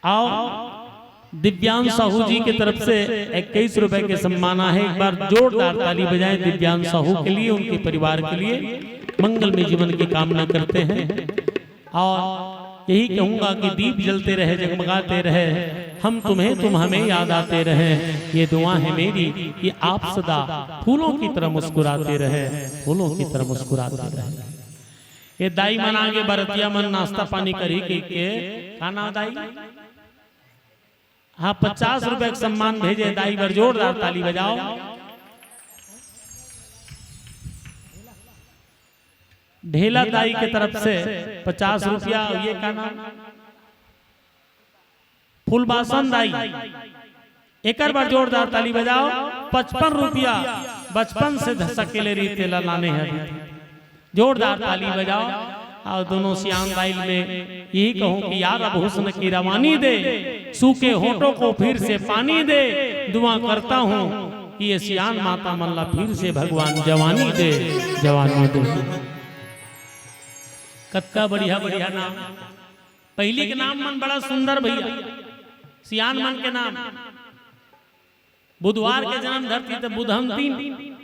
आओ, दिव्यांश साहू जी के तरफ से इक्कीस रुपए के सम्मान आहे। एक बार जोरदार ताली बजाएं दिव्यांश साहू के लिए, उनके परिवार के लिए। मंगलमय जीवन की कामना करते हैं। और यही कहूंगा कि दीप जलते रहे, जगमगाते रहे, हम तुम्हें, तुम हमें याद आते रहे। ये दुआ है मेरी कि आप सदा फूलों की तरह मुस्कुराते रहे, फूलों की तरह मुस्कुराते रहे। ये दाई मन आगे बरतिया मन नाश्ता पानी करही कहिके, का नाम दाई? हाँ, पचास रुपए के सम्मान भेजे दाई बर, जोरदार ताली बजाओ। ढेला दाई के तरफ से पचास रुपया। और ये का नाम? फूलबासन दाई, एकर बर जोरदार ताली बजाओ। पचपन रुपया, बचपन से धसकेले रीते ला लाने हैं। जोरदार ताली बजाओ। और दोनों सियान दाई में यही कहूँ कि या रब हुस्न की रवानी दे, सूखे होठों को फिर से पानी दे। दुआ करता हूँ कि ये सियान माता मन ला फिर से भगवान जवानी दे, जवानी दे। कतका बढ़िया बढ़िया नाम। पहिली के नाम मन बड़ा सुंदर भैया, सियान मन के नाम। बुधवार के जन्म धरती त बुधंती,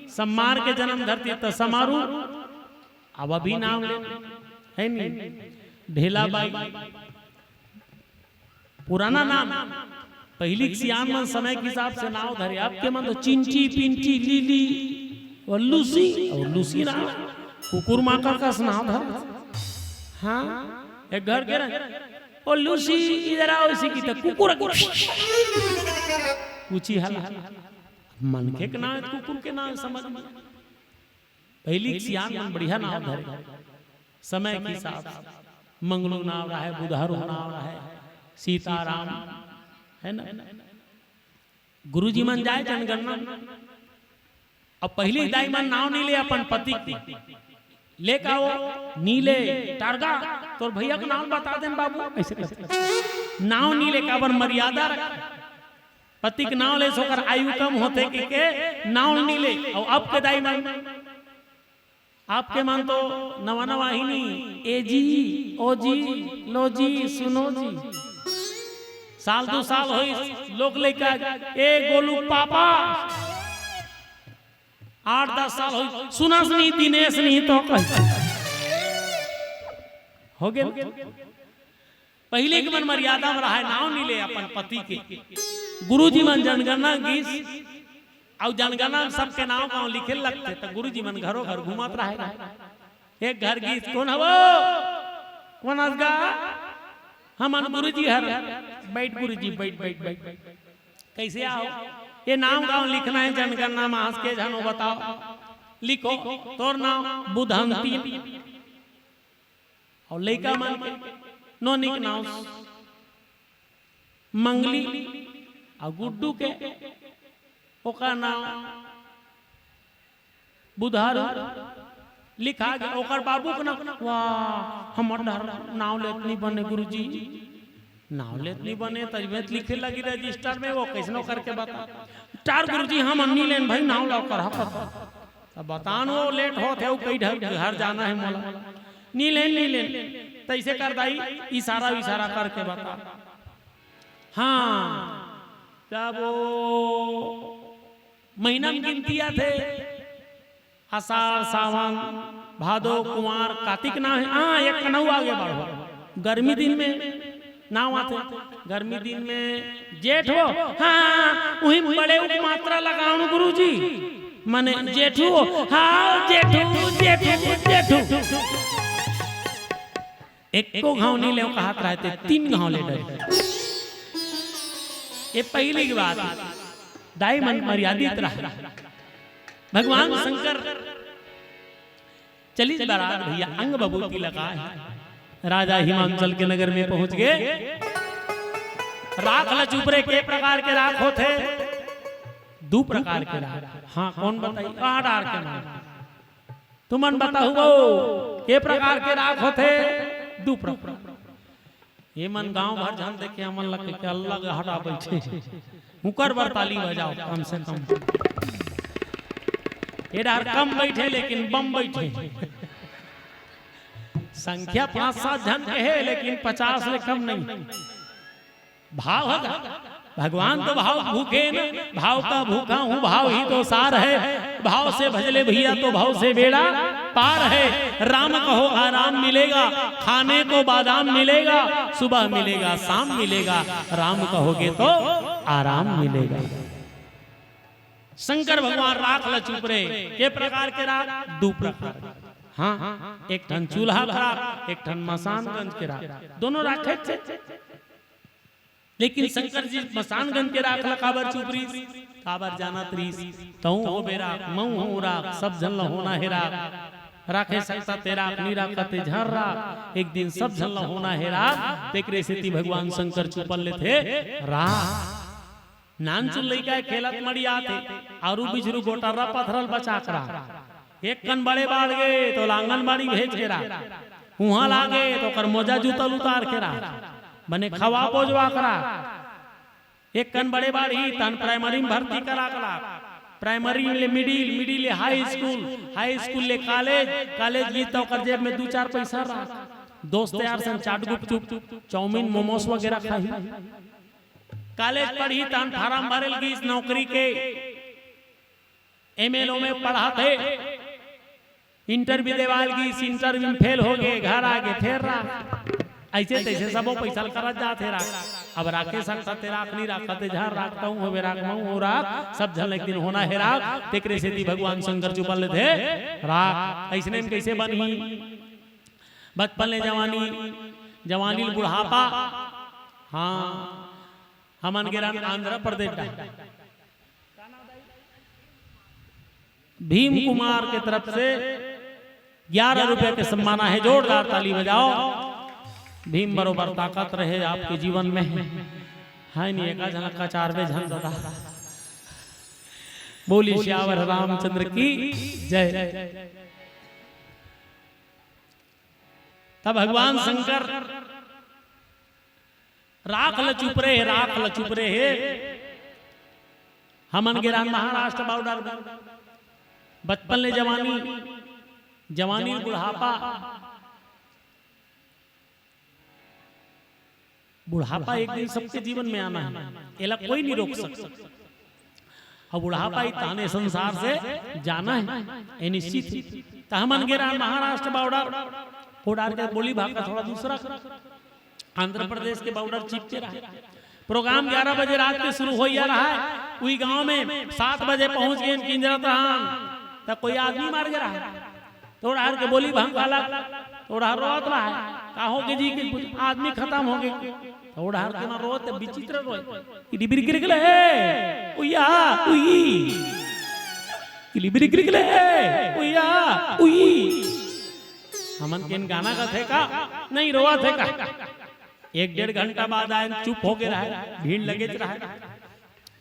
सम्मार के जन्म धरती त समारू। अब अभी नाम ले, है नी? ढेला बाई, पुराना नाम। पहिली के सियान मन समय के हिसाब से नाव धरे, अब के मन तो चिंटी, पिंटी, लीली और लूसी, और लूसी नाम कुकुर माकर कस नाव धरे। हाँ, एक घर के रहे, "ओ लूसी, इधर आओ," इसी की तो कुकुर पूछी हला। मनखे के नाम, कुकुर के नाम समझ में। पहिली के सियान मन बढ़िया नाव धरे, समय के हिसाब से। मंगलू नाव रहे, बुधारू नाव रहे, सीताराम, है ना? गुरुजी मन जाए जनगणना। अब पहिली दाई मन नाव नी ले अपन पति के, ले का वो नी ले, टारगा, तोर भैया के नाव बता देन बाबू, ऐसे करते। नाव नी ले, काबर मर्यादा रख। पति के नाव ले से ओकर आयु कम होथे कहिके नाव नी ले। अउ अब के दाई मन, आपके मन तो नवा नवा ही नी, ए जी, ओ जी, लो जी, सुनो जी। साल दू साल होइस, लोग लइका, "ए गोलू पापा।" आठ दस साल होइस, "सुनस नहीं, दिनेश नहीं तो कही।" हो गेल। पहिली के मन मर्यादा में रहे, नाव नी ले अपन पति के। गुरुजी मन जनगणना गीस, अउ जनगणना में सबके नाव गांव लिखे लगथे, त गुरुजी मन घरो घर घूमत रहे। एक घर गीस, "कोन हवो? कोन असगा?" "हमन गुरुजी हर।" "बैठ गुरुजी, बैठ, बैठ, बैठ।" "कैसे आओ?" "ये नाव गांव लिखना है जनगणना में, आज के झन हो बताओ।" "लिखो, तोर नाव?" "बुधंती।" अउ लइका मन के नोनी के नाव मंगली, अउ गुड्डू के ओकर नाव बुधारू लिखा गे। ओकर बाबू के नाव, वाह, हमर डहर नाव लेत नी बने गुरुजी, नाव लेत नी बने, तभे त लिखे लगी रजिस्टर में, वो कैसनो करके बता। "टार गुरुजी, हम नी लेन भाई, नाव ला ओकर हक।" त बतान वो लेट होत हे, कई ढंग घर जाना है मोला। "नी लेन, नी लेन।" तैसे कर दाई, इशारा इशारा करके बता। हाँ, जब वो महीना में गिनती आथे, आषाढ़, सावन, भादो, कुंवार, कातिक ना हे। हाँ, एक कनऊ आगे बढ़ो। गर्मी दिन में नाव आथे। गर्मी दिन में जेठ हो, हाँ, उही बड़े उप मात्रा लगाओ न गुरुजी। माने जेठू हो, हाँ, जेठू, जेठू, जेठू। एको घाव नी लेव कहत रहे ते, तीन घाव ले डरे। ये पहिली की बात। दाई मन मर्यादित रहा। भगवान शंकर चलिस बरात भैया, अंग बबूती लगा है। राजा हिमांचल के नगर में पहुंच गए। राख ल चुपरे के प्रकार के राख होथे? दू प्रकार के राख। हाँ, कोन बताही? आठ आर के नाम। तुमन बताहू वो, के प्रकार के राख होथे? दू प्रकार। ये मन गांव भर झन देखे, हमन ला कहिके अलग हटा बैठे। उकर बर ताली बजाओ कम से कम। ए डार कम बैठे लेकिन बम बैठे। संख्या पांच सात झन के हे लेकिन पचास ले कम नहीं। भाव हे गा। भगवान तो भाव भूखे न, भाव का भूखा हूँ, भाव ही तो सार है। भाव से भजले भैया तो भाव से बेड़ा पार है। राम कहो आराम मिलेगा, खाने को बादाम मिलेगा, सुबह मिलेगा, शाम मिलेगा। राम कहोगे तो आराम मिलेगा। शंकर भगवान राख ल चुपरे, के प्रकार के राख? दू प्रकार। हाँ, एक ठन चूल्हा के राख, एक ठन मसानगंज के राख। दोनों राखे थे। लेकिन शंकर जी मसानगंज के राख ल काबर चुपरिस? काबर जानत रिस? तहूँ होबे राख, महूँ हूँ राख, सब झन ल होना हे राख। राखे सकता ते राख, नी राखा ते झन राख। एक दिन सब झन ल होना हे राख। तेकरे सेती भगवान शंकर चुपल लेथे राख। नानचुन लइका खेलत मड़ियाथे, आरू बिछरू गोटर्रा पथरल बचा करा। एक कन बड़े बाढ़ गे तो लांगन बाड़ी भेज के राख। उहाँ लागे तो ओकर मोजा जूता ल उतार के राख। बने खवा बोजवा करा। एक कन बड़े बाढ़ही तहन प्राइमरी में भर्ती करा करा। प्राइमरी ले मिडिल, मिडिल ले हाई स्कूल, हाई स्कूल ले कॉलेज, कॉलेज गी तो ओकर जेब में दू चार पैसा राख। दोस्त यार संग चाट गुपचुप, चाउमीन, मोमोस वगैरह खाही। कॉलेज पढ़ही तहन फार्म भरेल गीस नौकरी के। एमएलओ में पढ़त हे, इंटरव्यू देवाल गीस, इंटरव्यू में फेल हो गे, घर आ गे, फेर राख। ऐसे तैसे सबो पैसा ल करत जात हे राख। अब राखे सकता ते राख, नी राखा ते झन राख, तहूँ होबे राख, महूँ हूँ राख, सब झन ल एक दिन होना हे राख। तेकरे सेती भगवान शंकर चुपल लेथे राख। अइसने में कइसे बनही? बचपन ले जवानी, जवानी ले बुढ़ापा। हाँ, हमन गे रहन आंध्र प्रदेश डा। भीम कुमार के तरफ से ग्यारह रुपया के सम्मान हे, जोरदार ताली बजाओ। भीम बरोबर ताकत रहे आपके जीवन में। है नहीं, एका झन का चार बे झन दादा। बोली सियावर रामचंद्र की जय। तब भगवान शंकर राख ल चुपरे हे, राख ल चुपरे हे। हमन गे रहन महाराष्ट्र बॉर्डर में, बचपन ले जवानी, जवानी ले बुढ़ापा। बुढ़ापा एक दिन सबके जीवन में आना हे, एला कोई नहीं रोक सकता। अउ बुढ़ापा ही तहन ए संसार से जाना हे, ए निश्चित हे। त हमन गे रहन महाराष्ट्र बॉर्डर, ओ डार के बोली भाखा थोड़ा दूसरा, आंध्र प्रदेश के बॉर्डर चिपके रहा। प्रोग्राम ग्यारह बजे रात के शुरू होइया रहा हे, उही गांव में सात बजे पहुंच गेन किंजरत रहन, त कोई आदमी मर गे रहा। त ओ डार के बोली भाखा लग, त ओ डार रोवत रहा हे, का हो गे जी, कि आदमी खतम हो गे। त ओ डार के मन रोवत, विचित्र रोय, किलिबिर गिर गेले हे, उइया, उई। किलिबिर गिर गेले हे, उइया, उई। हमन केन गाना गाथे का? नहीं, रोवत हे का? एक डेढ़ घंटा बाद आयन, चुप हो गे रहा हे, भीड़ लगेच रहा हे।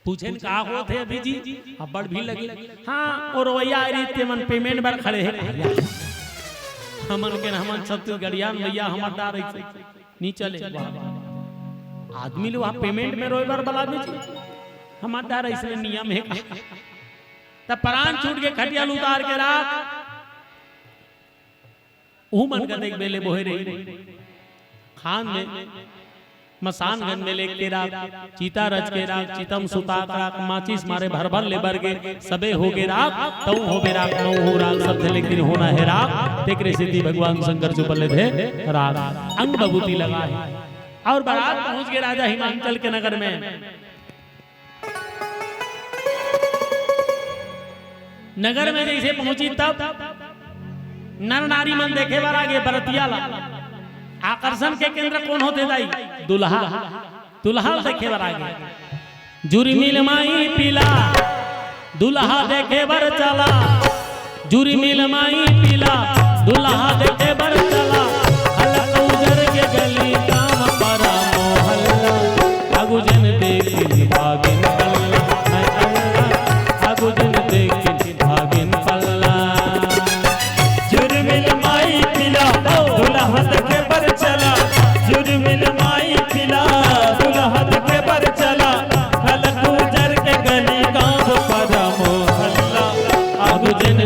पूछेन, "का होत हे अभी जी? अब्बड़ भीड़ लगे।" हाँ, ओ रोवइया आय रहिस, तेमन पेमेंट बर खड़े हे। हमन केन, हमन छत्तीसगढ़िया न भैया, हमर डार अइसे नी चले। आदमी ल वहाँ पेमेंट में रोय बर बलाबे जी, हमर डार अइसने नियम हे का? त परान छूट के खटिया ल उतार के राख। उहू मन कतेक बेले बोहे रही। खान में, मसान गन में लेग के राख, चिता रच के राख, चिता म सुता के राख, माचिस मारे भर भर ले बर गे, सबे हो गे राख, तहूँ होबे राख, महूँ हूँ राख, सब झन ल एक दिन होना हे राख। तेकरे सेती भगवान शंकर चुपल लेथे राख, अंग बभूति लगा हे। अउ बरात पहुँच गे राजा हिमांचल के नगर में। नगर में जइसे पहुंचिस तब नर नारी मन देखे बर आगे बरतिया ला। आकर्षण के केंद्र कोन होथे दाई? दुल्हा। दुल्हा ल देखे बर आगे। जुरमिल माई पीला, दुल्हा देखे बर चला। जुरमिल माई पीला, दुल्हा देखे बर चला। हल्ला उजर के गली काम परा मोहल्ला। आगू जन देखिन भागिन पल्ला, हाय अल्ला। आगू जन देखिन भागिन पल्ला। जुरमिल माई पीला, दुल्हा देखे बर चला। जुरमिल माई पीला, दुल्हा देखे बर चला। हल्ला उजर के गली काम परा मोहल्ला। आगू जन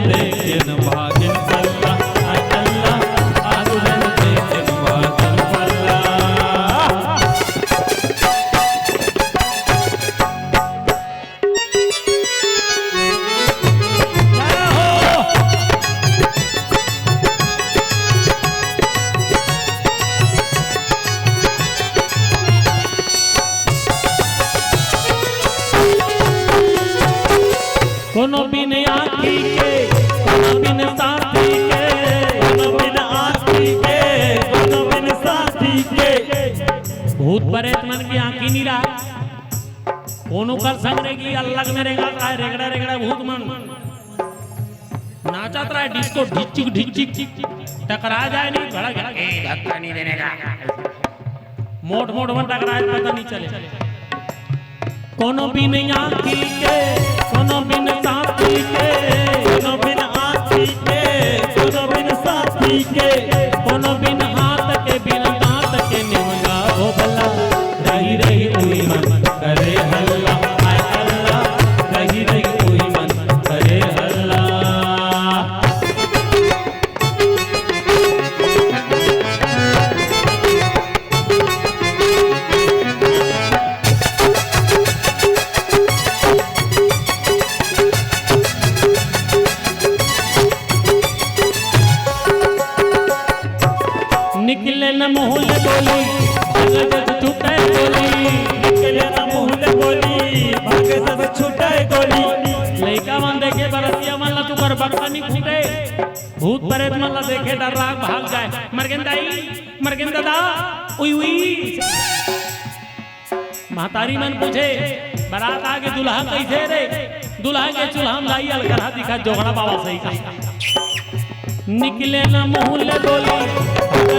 कोनो बिन आँखी के, कोनो बिन साथी के, कोनो बिन आँखी के, कोनो बिन साथी के। भूत परेत मन के आँखी नी रहय। कोनो कर संग रेंगी, अलग में रेंगा काय, रेंगड़ा रेंगड़ा भूत मन। नाचत रहय डिस्को ढिचिक ढिचिक, टकरा जाय नी, भड़क जाय, ए, धक्का नी देने का। मोट मोट मन टकराय, पता नी चले। कोनो बिन आँखी के, कोनो बिन साथी के, कोनो बिन आँखी के, कोनो बिन साथी के, कोनो बिन हाथ के, बिन दाँत के, निमगा हो भला। रहि रहि उही मन करे हल्ला, हाय अल्ला। रहि रहि उही मन करे हल्ला। निकले न मुँह ले बोली, भगत छूटे गोली। निकले न मुँह ले बोली, भगत छूटे गोली। लइका मन देखे, बरतिया मन ला तुकर बक्का नी फूटे। भूत परेत मन ला देखे, डर लाग भाग जाय। मर गेन दाई, मर गेन ददा, उई उई। महतारी मन पूछे, "बरात आगे, दूल्हा कइसे रे?" दूल्हा के चूल्हा म दाई अलकरहा दिखा, जोगड़ा बाबा सही का। निकले ना मुँह ले बोली,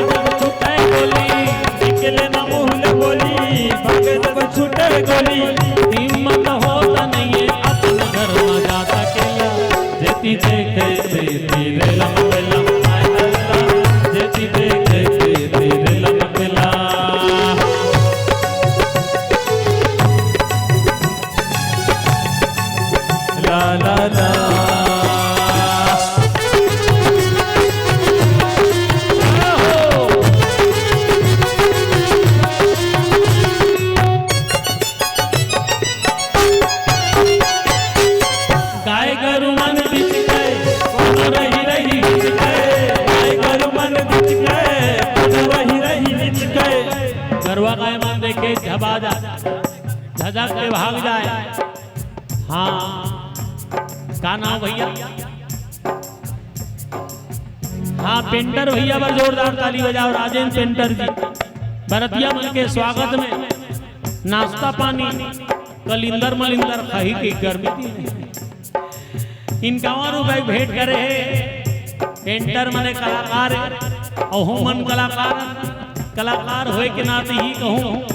भगत छूटे गोली। निकले ना मुँह ले बोली, भगत छूटे गोली। हिम्मत होता नहीं है अपन घर में जाता अकेला। जेती देखे तेती रे लमपेला, हाय अल्लाह। जेती देखे तेती रे लमपेला। ला, ला, ला। गाय गरु मन बिचके, कोनो रहि रहि हिचके। गाय गरु मन बिचके, कोनो रहि रहि हिचके। गरवा गाय मन देखे झबा जा, झजक के भाग जाय। हाँ, का नाम भैया? हाँ, पेंटर भैया बर जोरदार ताली बजाओ, राजेंद्र पेंटर जी। बरतिया मन के स्वागत में नाश्ता पानी, कलिंदर मलिंदर खाही के गर्मी दिन। इनकावन रुपए भेंट करे हे। पेंटर मने कलाकार, अउ हमन कलाकार। कलाकार होय के नाते ही कहूँ,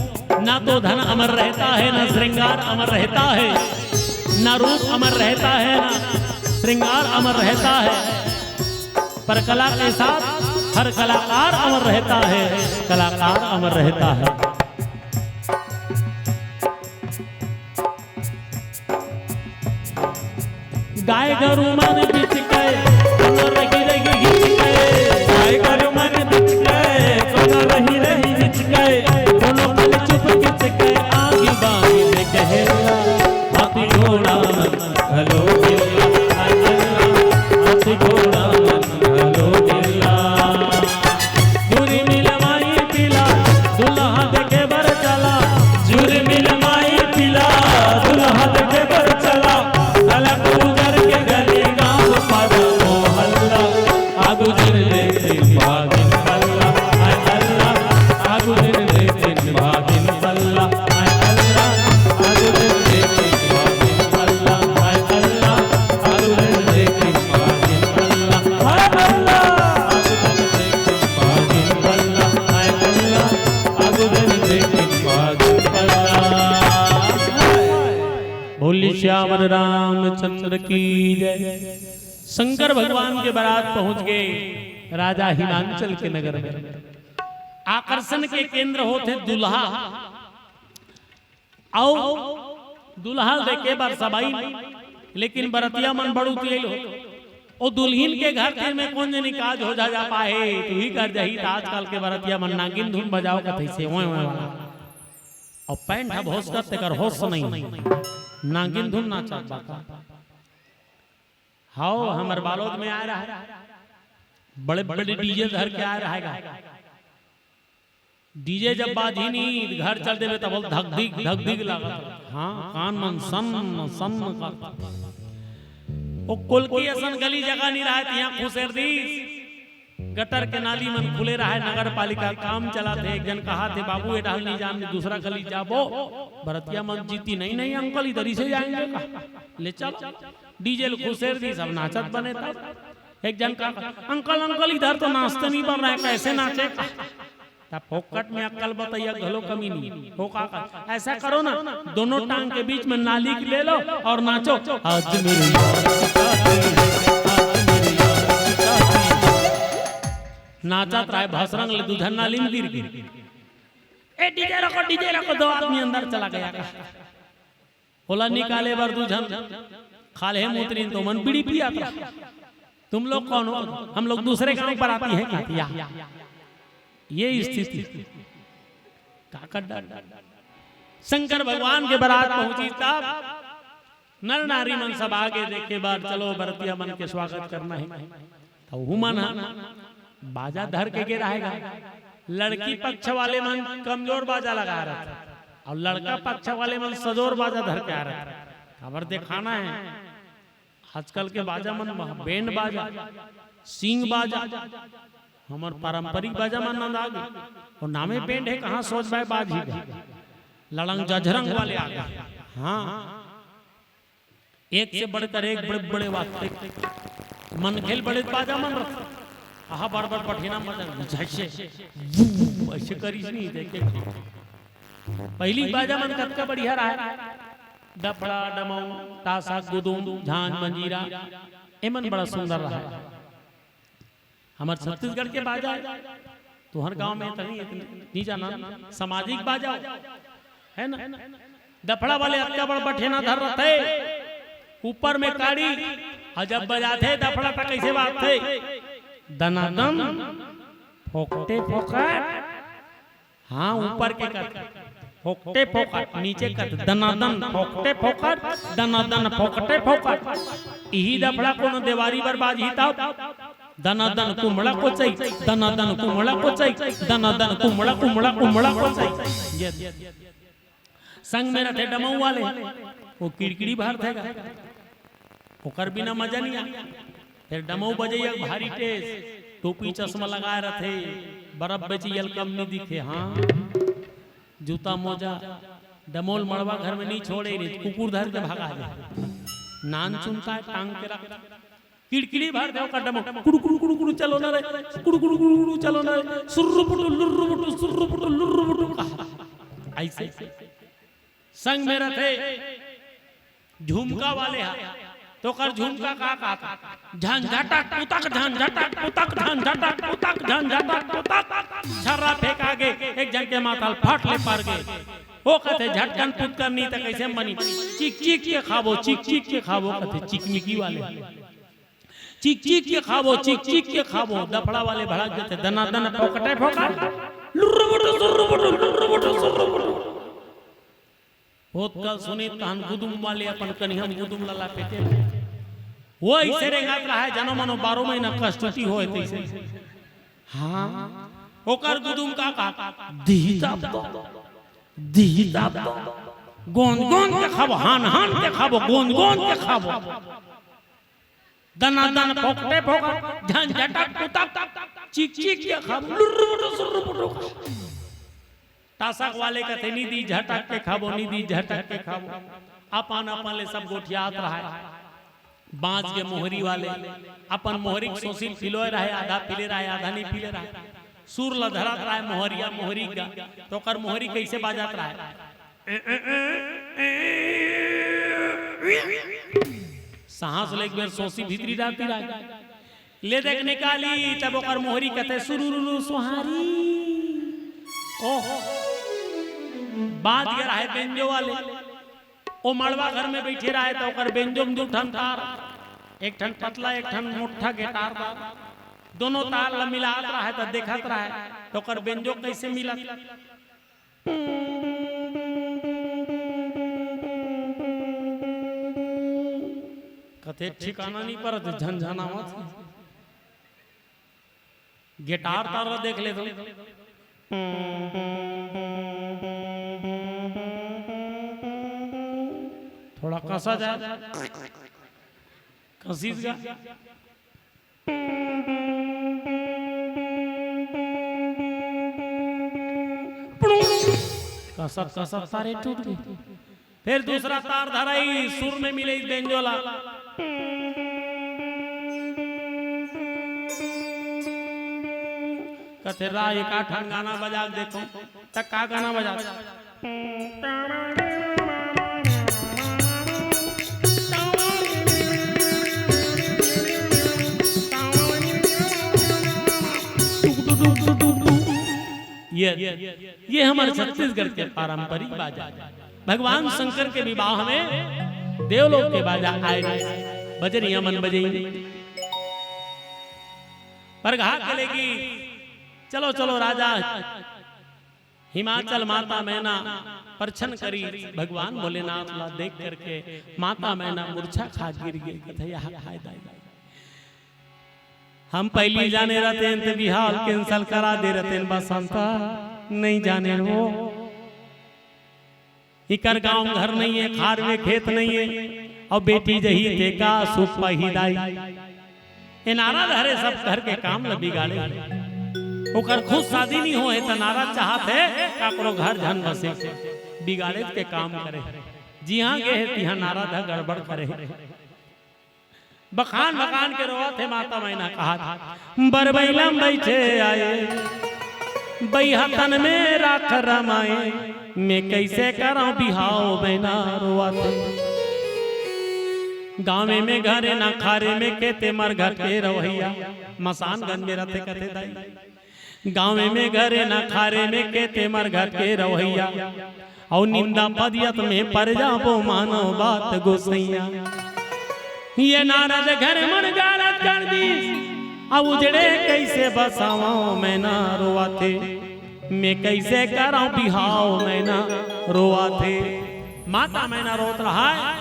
ना तो धन अमर रहता है, ना श्रृंगार अमर रहता है, ना रूप अमर रहता है, ना श्रृंगार अमर रहता है, पर कला के साथ हर कलाकार अमर रहता है, कलाकार अमर रहता है। गाय गरु मन बिचके, कोनो रहि रहि हिचके। गाय गरु मन बिचके, कोनो रहि रहि हिचके। कोनो पल चुप किचके, आगी बागी में कहेला। हाथी घोड़ा मन घलो गिल्ला, हाय अल्लाह। हाथी घोड़ा मन घलो गिल्ला। जुर्मी ल माई पिला, दुल्हा देखे बर चला। जुर्मी ल माई पिला, दुल्हा देखे बर चला। अलग उजर के गली गाँव पारा मोहल्ला। आगू जुर्मी भागिन पल्ला, हाय अल्लाह। आगू जुर्मी भागिन पल्ला, हाय अल्लाह। आगू जुर्मी भागिन पल्ला, हाय अल्लाह। आगू जुर्मी भागिन पल्ला, हाय अल्लाह। बोलिए सियावर रामचंद्र की जय। शंकर भगवान के बारात पहुंच गे राजा हिमांचल के नगर में। आकर्षण के केंद्र होथे दूल्हा। अउ दूल्हा देखे बर सब आइन, लेकिन बरतिया मन बड़ उतियाइल हो। ओ दुल्हिन के घर तीर में कोन जनी काज हो जा, जा पाए, तुही कर जाही, त आजकल के बरतिया मन नागिन धुन बजाओ कथे से, ओए, ओए वाला। अउ पैंट ह भोसकत, तेकर होश नहीं। नागिन धुन नाचत बा। हव, हमर बालोद में आय रहय, बड़े-बड़े डीजे धर के आय रहय गा। डीजे जब बाजही नी, घर चल देबे, तब बोल धक धिक, धक धिक लागत। हाँ, कान मन सन्न, सन्न करत। ओ कोलकी असन गली जगह नहीं रहय, तिहां खुसेर दिस। गटर के नाली मन खुले रहय, नगर पालिका काम चलत हे। एक झन कहत हे, "बाबू, ए डाहर नहीं जान, दूसरा गली जाबो।" बरतिया मन जीती, "नहीं, नहीं अंकल, इधर ही से जाएंगे।" का ले चल, डीजे ल खुसेर दिस, सब नाचत बने तब। एक झन का, "अंकल, अंकल, इधर तो नाचते नहीं बन रहे, कैसे नाचे?" का तब फोकट में अक्कल बतइया घलो कमी नहीं। हो का, का? ऐसा करो ना, दोनों टांग के बीच में नाली ले लो और नाचो। आज मेरे यार की शादी, आज मेरे यार की शादी। नाचत रहय, भसरंग ले दू झन नाली में गिर गे। "ए डीजे रोको, डीजे रोको," दो आदमी अंदर चला गया। ओला निकाले बर दू झन खाल्हे मुतरिन तो मन बीड़ी पियात रहा। "तुम लोग कौन हो?" "हम लोग दूसरे गांव बराती हैं," कहत हे। ये स्थिति का कर डार। शंकर भगवान के बरात पहुंचिस तब नर नारी मन सब आगे देखे बर, "चलो बरतिया मन के स्वागत करना हे।" त उहू मन ह बाजा धर के गे रहय गा। लड़की पक्ष वाले मन कमजोर बाजा लगा रथे अउ लड़का पक्ष वाले मन सजोर बाजा धर के आ रथे। काबर देखाना हे, आजकल के बाजा मन म-, बैंड बाजा, सींग बाजा, हमर पारंपरिक बाजा मन नंदा गे। अउ नामे बैंड हे, कहां सोच बाय बाज ही गा। लड़ंग जझरंग वाले आ गे। हां, एक से बढ़कर एक बड़े बड़े वाद्य, मनखे ले बड़े बाजा मन रथे। आहा, बार बार बठेना मजा, जैसे वू, ऐसे करिस नहीं देखे। पहिली बाजा मन कतका बढ़िया रहय, डफड़ा, डमऊ, तासा, गुदुम, झांझ, मंजीरा, एमन बड़ा सुंदर रहय। हमर छत्तीसगढ़ के बाजा हे, तुंहर गांव में तनी, नहीं जाना, सामाजिक बाजा हे ना। डफड़ा वाले अतका बड़ बठेना धर रथे, ऊपर में काड़ी, अउ जब बजाथे डफड़ा त कइसे बाजथे, दनादन, फोकटे फोकट। हां, ऊपर के कत, फोकटे फोकट, नीचे कत, दनादन, फोकटे फोकट, दनादन, फोकटे फोकट। इही डफड़ा कोनो देवारी बर बाजही तब, दनादन कुमड़ा कोचई, दनादन कुमड़ा कोचई, दनादन कुमड़ा, कुमड़ा, कुमड़ा कोचई। ये संग में रथे डमऊ वाले, वो किड़किड़ी भरथे गा। ओकर बिना मजा नहीं आ। फेर डमऊ बजइया भारी टेस, टोपी चश्मा लगाए रथे, बरफ बेचियल कम नहीं दिखे। हां, जूता मोजा, डमऊ ल मड़वा घर में नहीं छोड़े रे, कुकुर धर के भगा दे। नान चुनता हे, टांग के रख। किड़किड़ी भर दे ओकर डमऊ, कुड़ु कुड़ु कुड़ु कुड़ु चलो ना रे, कुड़ु कुड़ु कुड़ु कुड़ु चलो ना रे, सुर्रु पुटु लुर्रु पुटु, सुर्रु पुटु लुर्रु पुटु। ऐसे संग में रथे झुमका वाले हा, त ओकर झुमका का कहत हे, झंझटक पुतक, झंझटक पुतक, झंझटक पुतक, झंझटक पुतक। छर्रा फेंका गे, एक झन के माथा ल फट ले पर गे। ओ कथे, "झटकन पुतकन नहीं त कइसे बनी? चिक चिक के खाबो, चिक चिक के खाबो," कथे चिकमिकी वाले। "चिक चिक के खाबो, चिक चिक के खाबो।" डफड़ा वाले भड़क देथे, "दनादन फोकटे फोकट, लुर्रु बुटु, सुर्रु बुटु, लुर्रु बुटु, सुर्रु बुटु।" ओतका ल सुनिस तहन गुदुम वाले अपन कनिहा म गुदुम ल लपेटे। वो अइसे रेंगत रहय, जनो मनो बारो महीना कस्तूरी होय तइसे। हां, ओकर गुदुम का का, दिही तब तो, दिही तब तो, गोंद गोंद के खाबो, हान हान के खाबो, गोंद गोंद के खाबो। दनादन फोकटे फोकट, झंझटक पुतक, चिक चिक के खाबो, लुर्रु पुटु, सुर्रु पुटु। तासक वाले कथे, "निदी झटक के खाबो, निदी झटक के खाबो।" अपन अपन ले सब गोठियात रहय। बांच के मोहरी वाले अपन मोहरी के सोसी ल पिलोय रहय, आधा पीले रहय, आधा नहीं पीले रहय। सुर ल धरत रहय मोहरिया, मोहरी गा, त ओकर मोहरी कइसे बाजत रहय? सांस ले एक बेर सोसी भीतरी डालती रहय। ले देख निकाली, तब ओकर मोहरी कथे, "सुरुरुरु सोहारी।" ओह, बाज गे रहय बेंजो वाले। ओ मड़वा घर में बइठे रहय, त ओकर बेंजो में दू ठन तार, एक ठन पतला, एक ठन मोट्ठा गिटार दार। दोनों तार ल मिलात रहय, त देखत रहय, त ओकर बेंजो कइसे मिलत। कथे ठिकाना नहीं परत, झनझनावत। गिटार तार ला देख ले तो। थोड़ा कसा जाए। कसिस गा। कसत कसत तारे टूट गे। फिर दूसरा तार धरई, सुर में मिले बेंजो ला। कथे, "रा, एक आठन गाना बजा के देखो।" त का गाना बजा? ये, ये हमर छत्तीसगढ़ के पारंपरिक बाजा। भगवान शंकर के विवाह में देवलोक के बाजा आए, बजरिया मन बजई। परघा के लेगी, "चलो, चलो राजा।" हिमाचल माता मैना परछन करी, भगवान भोलेनाथ ला देख करके माता मैना मूर्छा खा गिर गे। कथे, "यह खाए दाई, हम पहिली जाने रहतेन त बिहाव cancel करा दे रहतेन बसंता, नहीं जाने हो। इकर गांव घर नहीं है, खार में खेत नहीं है, अउ बेटी जही ते का सुख पाही दाई।" ए नारा धरे सब घर के काम ल बिगाड़े। ओकर खुद शादी नहीं होए त नारा चाहत हे काकरो घर झन बसे, बिगाड़े के काम करे। जिहां गे हे तिहां नारा ध गड़बड़ करे। बखान बखान के रोवत हे माता मैना, कहत, "बरबैलम बैठे आए, बैहतन में राख रमाए, मैं कैसे करौं बिहाव?" मैना रोवत हे। गाँवे में घरे ना खारे में, केते मरघट के रवैया, मसानगंज में रथे कथे दाई। गाँवे में घरे ना खारे में, केते मरघट के रवैया, अउ निंदा पदियत में पर जाबो, मानो बात गोसैया। ये नारद घर मन गारत कर दीस, अब उजड़े कैसे बसावं, मैना रोवत हे, मैं कैसे करौं बिहाव, मैना रोवत हे। माता मैना रोत रहा हे,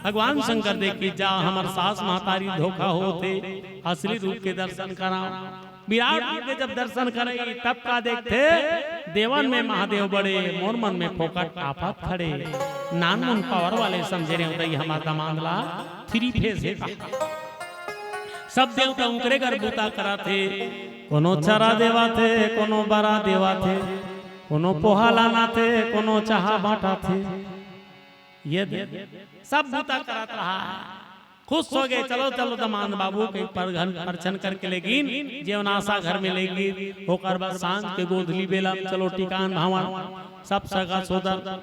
भगवान शंकर देखी जा, हमर सास महतारी धोखा होत हे, असली रूप के दर्शन करा। विराट रूप के जब दर्शन करे, तब का देखथे, देवन में महादेव बड़े, मोर मन में फोकट आफत खड़े। नानमुन power वाले समझे रहे उदई, हमर दमांद ला three phase हे का। सब देवता उंकरे घर बूता कराथे, कोनो चरा देवाथे, कोनो बरा देवाथे, कोनो पोहा लानाथे, कोनो चाहा बांटाथे। ये दे, सब बूता करत रहा। खुश हो गए, चलो, चलो, दमांद बाबू के परघन परछन करके लेगिन, जेवन आसा घर में लेगिन, ओकर बाद सांझ के गोंधली बेला, चलो, टिकान भांवर, सब सगा सोदर,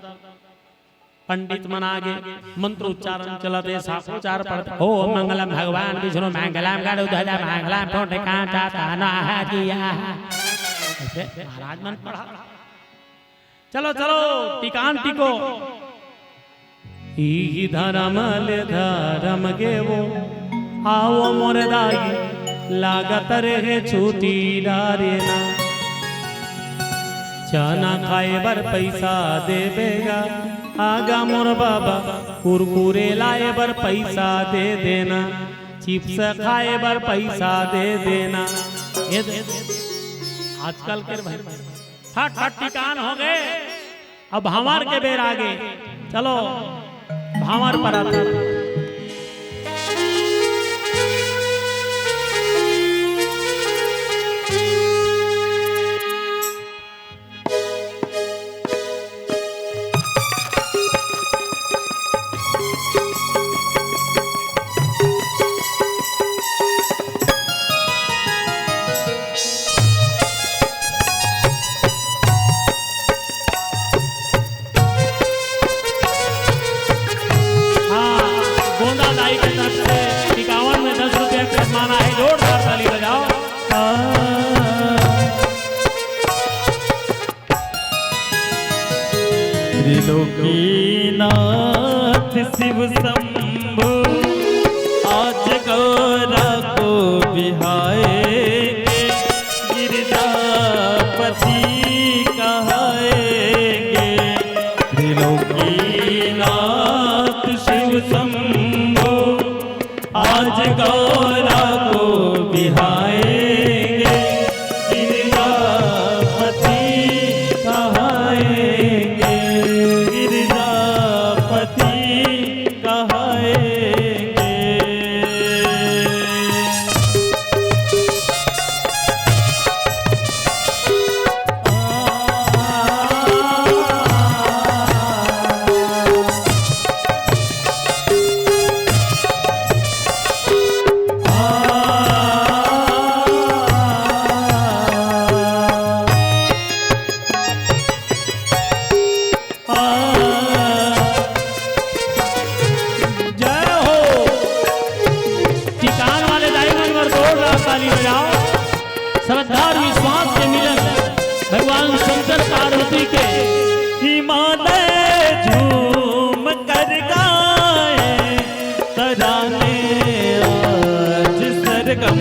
पंडित मन आगे, मंत्र उच्चारण चलत हे, साफोचार पढ़त, "ओम मंगलम भगवान विष्णु मंगलम गरुड़ ध्वजा मंगलम पुंडरीकाक्षाय नमः।" ऐसे महाराज मन पढ़ा। चलो, चलो, टिकान टिको। इही धरम ले धरम गेवो, आवो मोर दाई, लागत रहे छुट्टी डारे ना। चना खाए बर पैसा देबे गा, आगा मोर बाबा, कुरकुरे लाए बर पैसा दे देना, चिप्स खाए बर पैसा दे देना। ये दे, आजकल के भाई फट फट टिकान हो गए। अब भांवर के बेर आगे, चलो भांवर पर आते। हाँ, गोंदा दाई के तरफ से टिकावन में दस रुपया के सम्मान आहे, जोरदार ताली बजाओ। त्रिलोकीनाथ शिव शंभु, आज गौरा को बिहाएंगे, गिरिजापति कहाएंगे। त्रिलोकीनाथ शिव शंभु, आज गौरा को बिहाएंगे, गिरिजापति कहाएंगे, गिरिजापति कहाएंगे। शंकर पार्वती के। हिमालय झूम कर गाए तराने आज सरगम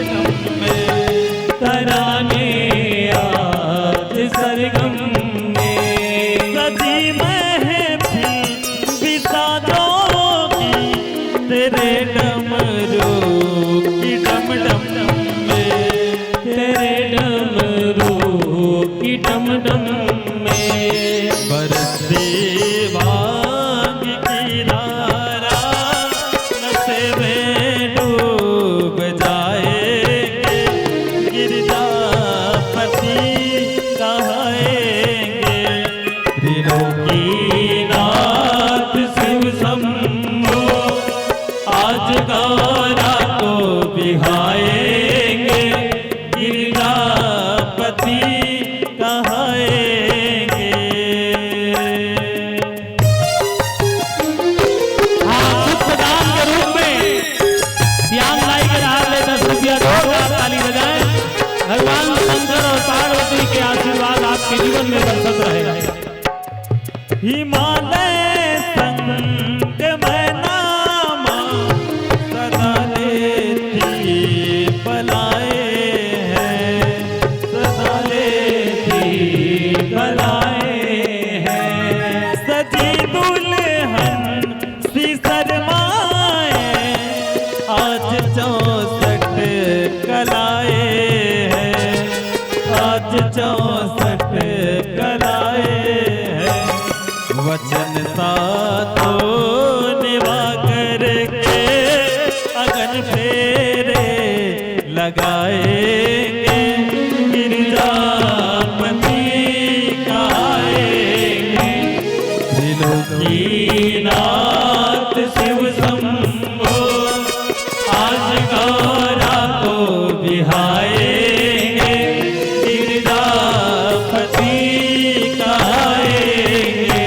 में, तराने आज सरगम में। सजी महफिल विसाजोगी तेरे डमरू की डम डम में, तेरे डमरू की डम डम में। बरसती भांग की धारा नशे में डूब जाएंगे, गिरजापति कहाएंगे। त्रिलोकीनाथ शिव शंभो, आज गौरा को बिहाएंगे, गिरजापति कहाएंगे। हाँ, गुप्त दान के रूप में श्याम दाई के डाल ले दस रुपया, जोरदार ताली बजाएं। भगवान शंकर और पार्वती के आशीर्वाद आपके जीवन में बरसत रहे। हिमालय संग मैना माँ सदा लेती पलाए हैं, सदा लेती पलाए हैं। सजी दुल्हन सी शर्माए, आज चौसठ कलाए हैं, आज चौसठ कलाए हैं। वचन सातो निभा करके अगन फेरे लगाएंगे, गिरजापति कहाएंगे। त्रिलोकीनाथ शिव शंभो, आज गौरा को बिहाएंगे, गिरजापति कहाएंगे,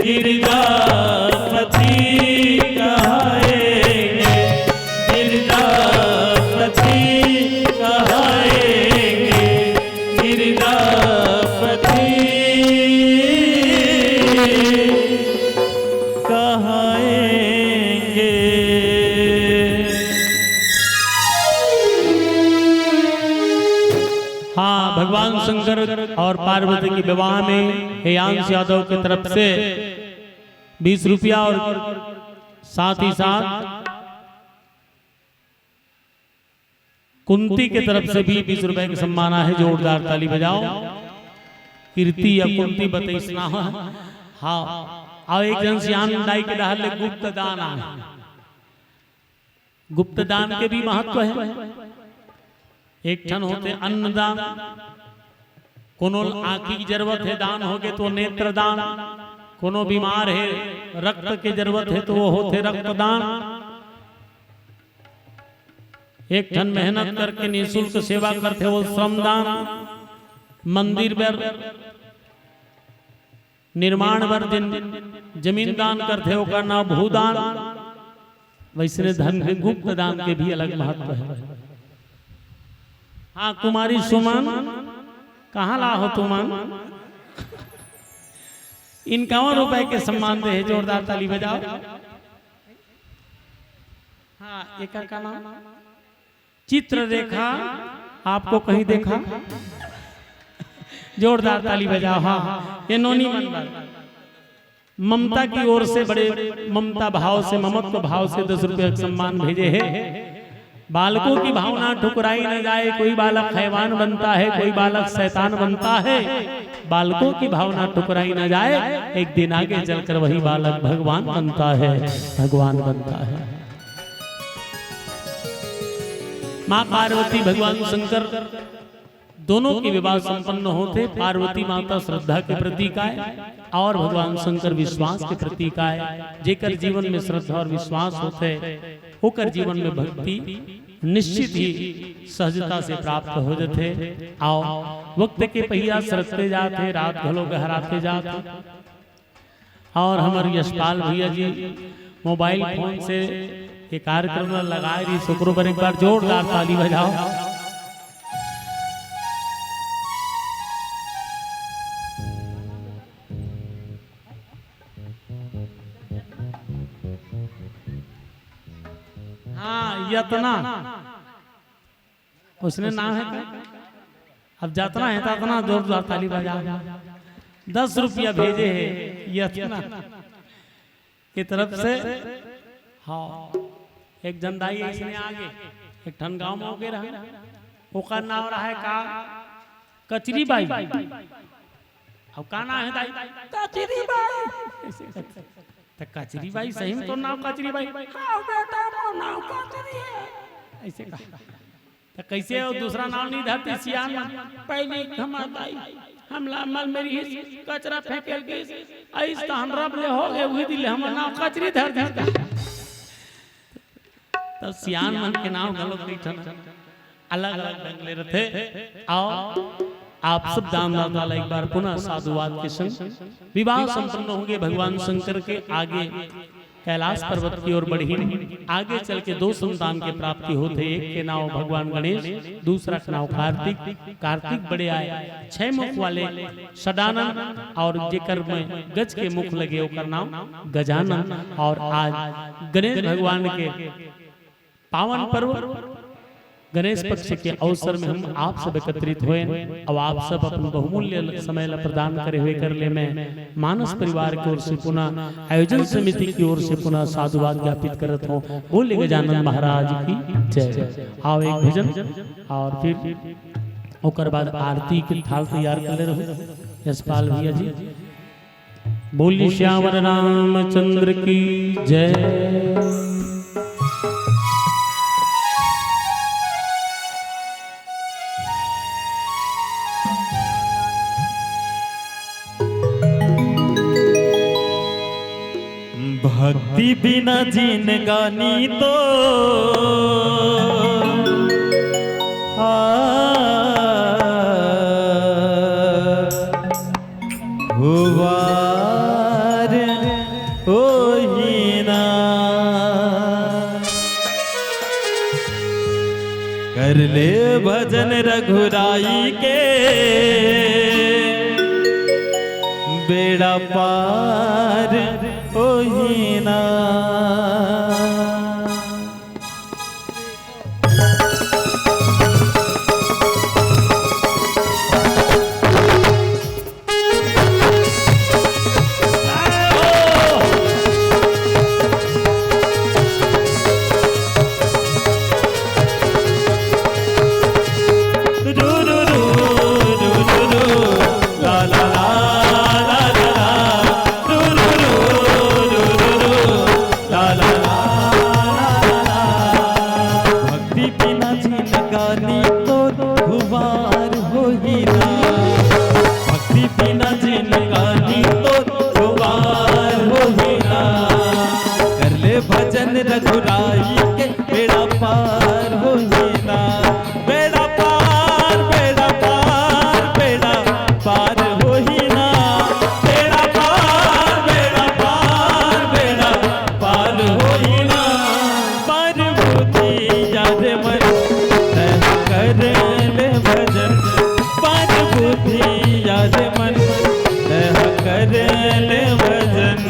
गिरजापति कहाएंगे, गिरजापति कहाएंगे, गिरजापति कहाएंगे। हाँ, भगवान शंकर और पार्वती के विवाह में हेयांश यादव की तरफ से बीस रुपया और साथ ही साथ कुंती के तरफ से भी बीस रुपए के सम्मान आहे। जोरदार ताली बजाओ। कीर्ति या कुंती बतैसना। हाँ, अउ एक झन सियान दाई के डहर ले गुप्त दान आहे। गुप्त दान के भी महत्व हे। एक ठन होथे अन्न दान, कोनो ल आँखी के जरूरत हे, दान होगे तो नेत्र दान, कोनो बीमार हे, रक्त के जरूरत हे तो वो होथे रक्त दान। एक ठन मेहनत करके निशुल्क सेवा करथे, वो श्रम दान। मंदिर बर, निर्माण बर जिन जमीन दान करथे, ओकर नाम भूदान। वैसने धन गुप्त दान के भी अलग महत्व हे। हाँ, कुमारी सुमन, कहाँ ला हो तुमन? इक्यावन रुपए के सम्मान दे हे, जोरदार ताली बजाओ। हाँ, एकर का नाम? चित्ररेखा, आपको कहीं देखा? जोरदार ताली बजाओ। हाँ, ये नोनी मन बर ममता की ओर से बड़े ममता भाव से, ममत्व भाव से दस रुपया के सम्मान भेजे हे। बालकों की भावना ठुकराई न जाए, कोई बालक हैवान बनता है, कोई बालक शैतान बनता है। बालकों की भावना ठुकराई न जाए, एक दिन आगे चलकर वही बालक भगवान बनता है, भगवान बनता है। माँ पार्वती भगवान शंकर दोनों के विवाह संपन्न होथे। पार्वती माता श्रद्धा के प्रतीक आय और भगवान शंकर विश्वास के प्रतीक आय। जेकर जीवन में श्रद्धा और विश्वास होथे, ओकर जीवन में भक्ति निश्चित ही सहजता से प्राप्त हो जथे। अउ वक्त के पहिया सरकते जात हे, रात घलो गहराते जात हे। अउ हमर यशपाल भैया जी मोबाइल फोन से ये कार्यक्रम ला लगाए रहिस, ओकरो बर एक बार जोरदार ताली बजाओ। हाँ, यतना। उसने नाम है का? अब जतना है ततना जोरदार ताली बजा। दस रुपया भेजे है यतना के तरफ से। हाँ, एक जन दाई अइसने आगे, एक ठन गांव में होके रहा, ओकर नाम रहा है का? कचरी बाई। अब का नाम है दाई? कचरी बाई। त कचरी बाई, सही में तोर नाम कचरी बाई? हाँ बेटा, मोर नाम कचरी है। अइसे कहा। त कइसे हो दूसरा नाम नहीं धरती सियान मन? पहली हमार दाई हमला मल मेरी हिस, कचरा फेंकेल गिस, अइस त हम रब ले हो गए, उही दिन ले हमर नाम कचरी धर दिस। त सियान मन के नाम घलो कई ठन अलग-अलग ढंग ले रथे। आओ, आप सब दानदाता ला एक बार पुनः साधुवाद के संग विवाह संपन्न होंगे भगवान शंकर के आगे कैलाश पर्वत की ओर बढ़ी, आगे चल के दो संतान के प्राप्ति होथे। एक के नाम भगवान गणेश, दूसरा के नाम कार्तिक। कार्तिक बड़े आए, छह मुख वाले षडानन, और जेकर में गज के मुख लगे ओकर नाम गजानन। और आज गणेश भगवान के पावन पर्व गणेश पक्ष के अवसर में हम आप सब एकत्रित होए। अब आप सब अपन बहुमूल्य समय ला प्रदान करे हुए कर ले मैं मानस परिवार की ओर से पुनः आयोजन समिति की ओर से पुनः साधुवाद ज्ञापित करत हों। बोले गजानन महाराज की जय। आओ एक भजन और फिर ओकर बाद आरती के थाल तैयार कर ले रहो यशपाल भैया जी। बोलिए सियावर रामचंद्र की जय। भक्ति बिना जिनगानी तो आ हुवार होही ना। कर ले भजन रघुराई के, बेड़ा पार होही ना। भक्ति बिना जिनगानी तो हुवार होही ना। भक्ति बिना जिनगानी तो हुवार होही ना। कर ले भजन रघुराई के, बेड़ा पार होही ना। बेड़ा पार, बेड़ा पार, बेड़ा पार होही ना। बेड़ा पार, बेड़ा पार, बेड़ा पार होही ना। पार बुद्धि याद मन तह कर ले भजन। पार बुद्धि याद मन तह कर ले भजन।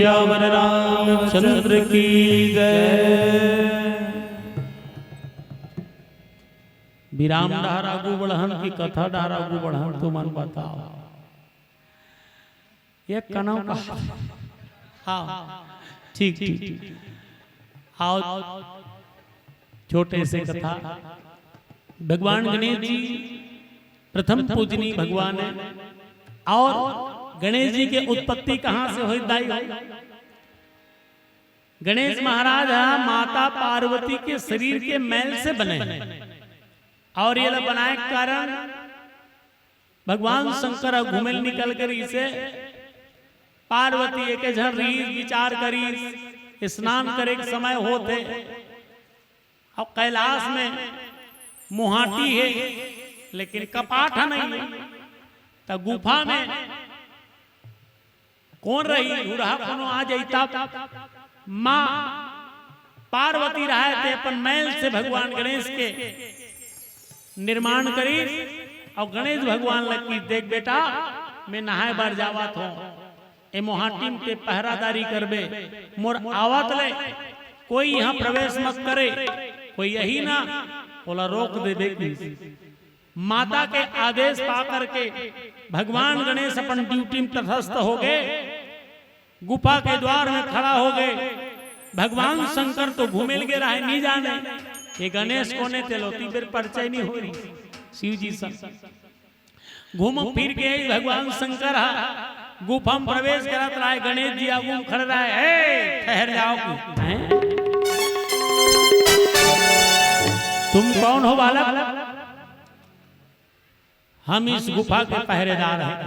राम चंद्र की जय। विराम डहर आगू बढ़न कि कथा डहर आगू बढ़न, तुमन बताओ। एक कनव का, हाँ, ठीक, ठीक। आओ, छोटे से कथा। भगवान गणेश जी प्रथम पूजनीय भगवान है। और गणेश जी के उत्पत्ति कहाँ से होई दाई हो? गणेश महाराज हा माता पार्वती के शरीर के मैल से बने, और ये ला बनाए के कारण भगवान शंकर ह घूमे ल निकल कर इसे पार्वती एक झन रीस विचार करीस, स्नान करे के समय होत हे, अउ कैलाश में मुहाटी हे, लेकिन कपाट ह नहीं हे। त गुफा में कोन रही, हुरहा कोनो आ जाई तब। माँ पार्वती रहे ते अपन मैल से भगवान गणेश के निर्माण करीस, अउ गणेश भगवान ल कहिस, "देख बेटा, मैं नहाए बर जावत हों, ए मोहाटी म ते पहरादारी करबे, मोर आवत ले कोई यहाँ प्रवेश मत करे, कोई यही ना, ओला रोक देबे," कहिस। माता के आदेश पा करके भगवान गणेश अपन ड्यूटी में तटस्थ हो गए। गुफा के द्वार में खड़ा हो गए। भगवान शंकर तो घूमे लगे रहे, नहीं जाने ये गणेश कोने, तेला ओती बेर परिचय नहीं होई शिव जी से। घूम फिर के भगवान शंकर हा गुफा में प्रवेश करत रहे, गणेश जी आगू में खड़े रहे, "हे, ठहर जाओ।" हैं? "तुम कौन हो बालक?" "हम इस गुफा के पहरेदार हैं।"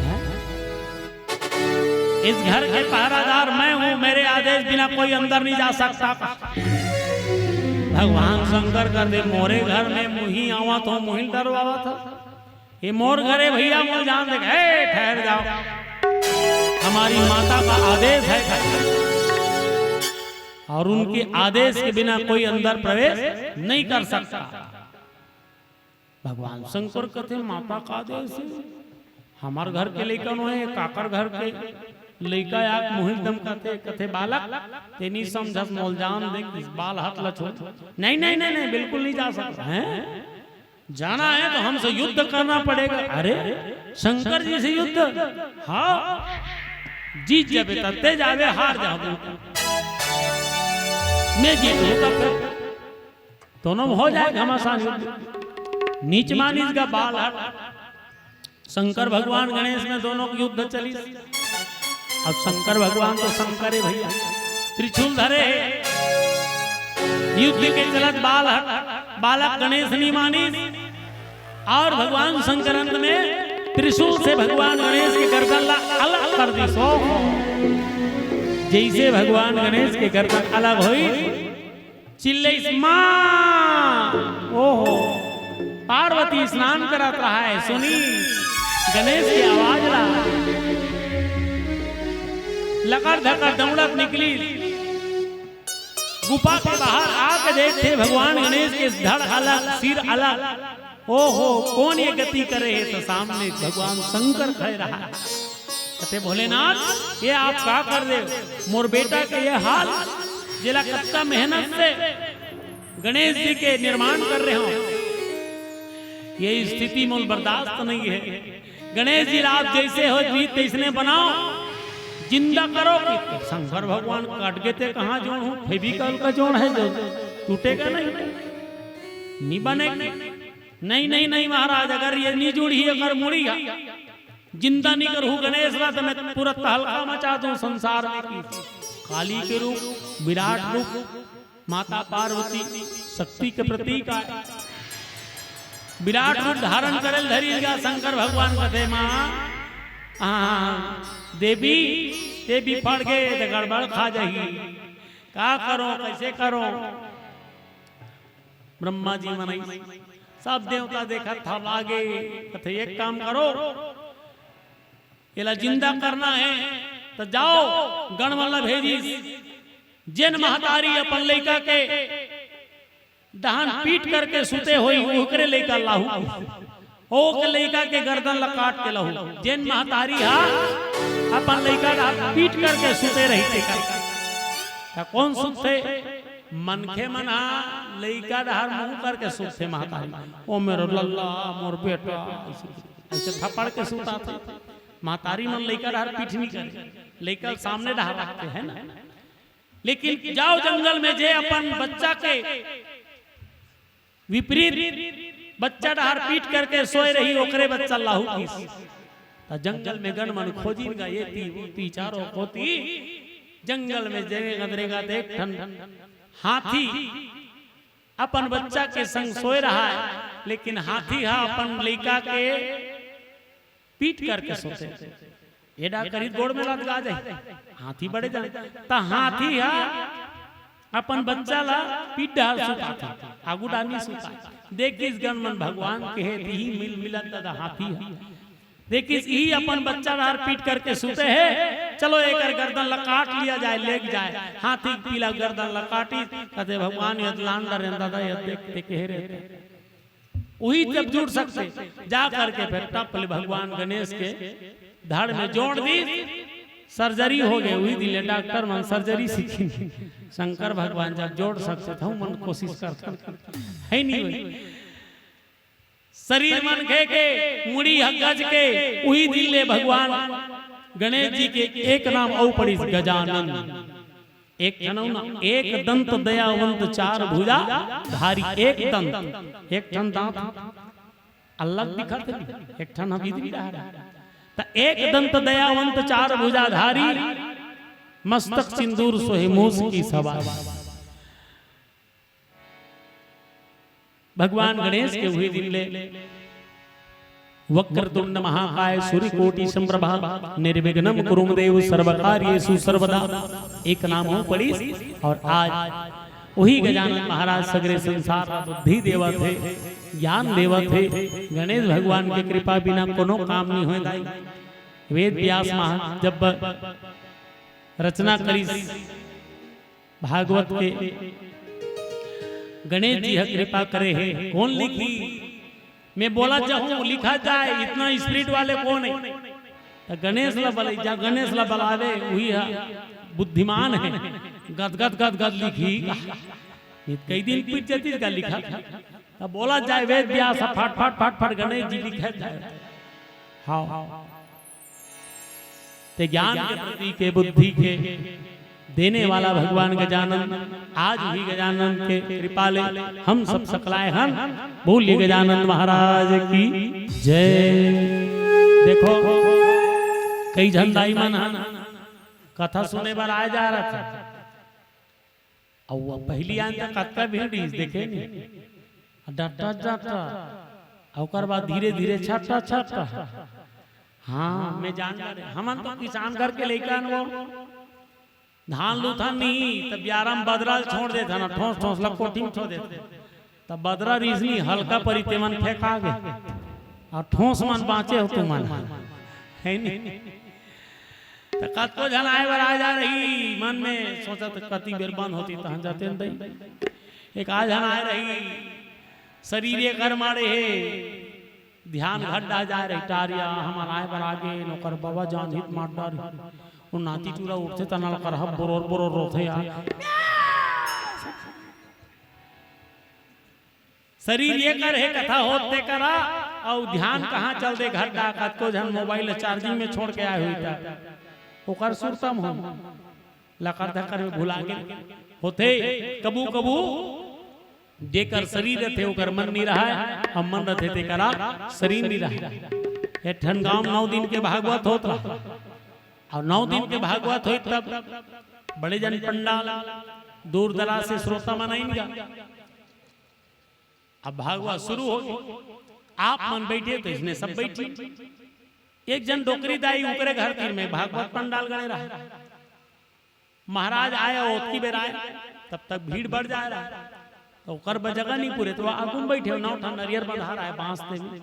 हैं? "इस घर के पहरादार मैं हूँ, मेरे आदेश बिना कोई अंदर नहीं जा सकता।" भगवान शंकर कथे, "मोरे घर में मुही आवत हो, मुही डरवावत हो? ये मोर घर हे भैया, मोर जान दे।" "हे, ठहर जाओ, हमारी माता का आदेश है और उनके आदेश के बिना कोई अंदर प्रवेश नहीं कर सकता।" भगवान शंकर कथे, "माता का आदेश हे? हमार घर के लइका नोहे, काकर घर के लइका आके मुही ल धमकाथे?" कथे, "बालक, ते नहीं समझस, मोला जान दे, इस बाल हाथ ला छोड़।" "नहीं, नहीं, नहीं, नहीं, बिल्कुल नहीं जा सकता।" "हैं? जाना है तो हमसे युद्ध करना पड़ेगा।" "अरे, शंकर जी से युद्ध?" "हाँ, जीत जाबे तब ते जाबे, हार जाबे मैं जीत होता फिर।" दोनों में हो जाए घमासान युद्ध। नीच मानिस गा बाल हट। शंकर भगवान गणेश में दोनों के युद्ध चलिस। अब शंकर भगवान तो शंकर हे भैया, त्रिशूल धरे हे। युद्ध के चलत बाल हट, बालक गणेश नहीं मानिस और भगवान शंकर अंत में त्रिशूल से भगवान गणेश के गर्दन ला अलग कर दिस। ओहो, जैसे भगवान गणेश के गर्दन अलग होई, चिल्लइस, "माँ!" ओहो, पार्वती स्नान करत रहा हे, सुनी गणेश के आवाज ला, लकर धकर दौड़त निकलिस। गुफा के बाहर आके देखथे भगवान गणेश के धड़ अलग, सिर अलग। ओहो, कोन ये गति करे हे? त सामने भगवान शंकर खड़े रहा हे। कथे, "भोलेनाथ, ये आप का कर दे? मोर बेटा के ये हाल, जेला कतका मेहनत से गणेश जी के निर्माण कर रहे हो, ये स्थिति मोला बर्दाश्त नहीं हे। गणेश जी ला आप जैसे हो जी तैसने बनाओ, जिंदा करो।" कि शंकर भगवान कट गे ते कहाँ जोड़हूँ, फेविकॉल का जोड़ हे जो टूटेगा नहीं, नहीं बने।" "नहीं, नहीं, नहीं महाराज, अगर ये नहीं जुड़ही, अगर मुड़ही, जिंदा नहीं करहूँ गणेश ला, त मैं पूरा तहलका मचा दूँ संसार में।" कि काली के रूप, विराट रूप, माता पार्वती शक्ति के प्रतीक आय। विराट रूप धारण करे ल धरिस गा शंकर भगवान। कथे, "माँ, हाँ, देवी, देवी पड़ गे त गड़बड़ खा जाही, का करो, कैसे करो?" ब्रह्मा जी मन आइस, सब देवता देखत, थपा गे। कथे, "एक काम करो, एला जिंदा करना हे त जाओ।" गण मन ला भेजिस, "जेन महतारी अपन लइका के डहान पीठ करके सुते होही, ओकरे लइका लाहू, ओके लइका के गर्दन ला काट के लाहू।" जेन महतारी हा अपन लइका डहर पीठ करके सुते रहिथे। त कोन सुतथे? मनखे मन ह लइका डहर मुंह करके सुतथे। महतारी, "ओ मेरो लल्ला, मोर बेटा", अइसे, अइसे थपड़ के सुताथे। महतारी मन लइका डहर पीठ नहीं करे, लइका सामने डहर रखथे, है ना? लेकिन जाओ जंगल में, जे अपन बच्चा के विपरीत बच्चा डहर पीठ करके सोए रही, ओकरे बच्चा लाहू किस। त जंगल में गन मन खोजिन गा, ये ती, वो ती, चारों कोती। जंगल में जेंगत रेंगत एक ठन हाथी अपन बच्चा के संग सोए रहा है, लेकिन हाथी हा अपन लइका के पीठ करके सोते। एडा करी गोड़ में लटका जाए, हाथी बड़े जान। त हाथी हा अपन बच्चा ला पीठ डहर सुताथे, आगू डहर नहीं सुता। देखिस गन मन भगवान के हे, तिही मिल मिलन दादा हाथी हा। देखिस इही अपन बच्चा डहर पीठ करके सुते हे, चलो एकर गर्दन ला काट लिया जाए, लेग जाए। हाथी पीला गर्दन ला काटी, कहते, "भगवान, ये लान डरेन दादा, ये देख, देख के हे रे।" उही जब जुड़ सकते, जा करके फेर टप ले भगवान गणेश के धड़ में जोड़ दी, सर्जरी हो गए। उही दिन ले डॉक्टर मन सर्जरी सीखिन। शंकर भगवान जब जोड़ सकते थे, मन कोशिश करते, है नहीं वही। शरीर मनखे के, मुड़ी ह गज के, उही दिन ले भगवान गणेश जी के एक नाम अउ पड़िस, गजानन। एक ठन अउ ना, एक दंत दयावंत चार भुजा धारी। एक दंत, एक ठन दांत अलग दिखत हे, एक ठन ह भीतरी डहर। त एक दंत दयावंत चार भुजा धारी, मस्तक सिंदूर सोहे मूस की सवारी। भगवान गणेश के उही दिन ले वक्रतुंड महाकाय सूर्यकोटि संप्रभा निर्विघ्नं कुरु देव सर्वकार्येषु सर्वदा एक नाम हो पड़िस। और आज उही गजानन महाराज सगरे संसार ला बुद्धि देवत हे, ज्ञान देवत हे। गणेश भगवान के कृपा बिना कोनो काम नहीं होय दाई। वेद व्यास महा जब रचना करिस भागवत के, गणेश जी ह कृपा करे हे, कोन लिखी? मैं बोला चाहूं, लिखा जाए, इतना स्पिरिट वाले कोन हे? त गणेश ला बलई, जा गणेश ला बलावे, उही ह बुद्धिमान हे। गद गद गद गद लिखी। ये कई दिन पीट जतिस का लिखा। त बोला जाए, वेद व्यास ह फट फट फट फट गणेश जी लिखे जाए। हाँ। ते ज्ञान के प्रतीक हे, बुद्धि के देने वाला भगवान गजानन, आज भी गजानन के कृपा ले हम सब सकलाय हन। बोलिए गजानन महाराज की जय। देखो, कई झन दाई मन ह कथा सुने बर आए जा रहा था, अउ वो पहिली आन त कतका भीड़ रहिस, देखे नी? डटत डटत, अउ ओकर बाद धीरे धीरे छटत छटत। हाँ, मैं जान डरे, हमन तो किसान घर के लइका अन वो, धान लूथन नहीं, त बियारा म बदरा ल छोड़ देथन, ठोंस ठोंस ल कोठी म छोड़ देथन। त बदरा रिहिस नी, हल्का परी तेमन फेंका गे, अउ ठोंस मन बांचे हो तुमन, है नी? त कतको झन आए बर आ जा रही, मन में सोचत कति बेर बंद होती तहन जाते न दई। एक आ झन आए रही, शरीर ये कर मारे हे, ध्यान घट डा जाए रही, टारिया हमर आए बर आगे, नोकर बाबा जान हित मार डारी। वो नाती टूरा उठथे त नल कर हब बोरोर बोरोर रोथे यार। शरीर ये कर हे कथा होत ते करा, अउ ध्यान कहाँ चल दे घट डा, कतको झन मोबाइल ल चार्जिंग में छोड़ के आए हुई त ओकर सुरतम हो लकर धकर में भुला गे होथे। कभू कभू जेकर शरीर रथे ओकर मन नहीं रहा, अउ मन रथे ते करा शरीर नहीं रहा। एक ठन गांव नौ दिन के भागवत होत रहा, अउ नौ दिन के भागवत होई तब बड़े जन पंडाल दूर दराज से श्रोता मन आइन गा। अब भागवत शुरू हो, आप मन बैठे तो इसने सब बैठी। एक जन डोकरी दाई ओकरे घर तीर में भागवत पंडाल गड़े रहा। महाराज आए, ओतकी बेर आए, तब तक भीड़ बढ़ जाए रहा, तो ओकर बर जगह नहीं पूरे, तो आगू में बैठे नौ ठन नरियर बंधा रहा है बांस ते में।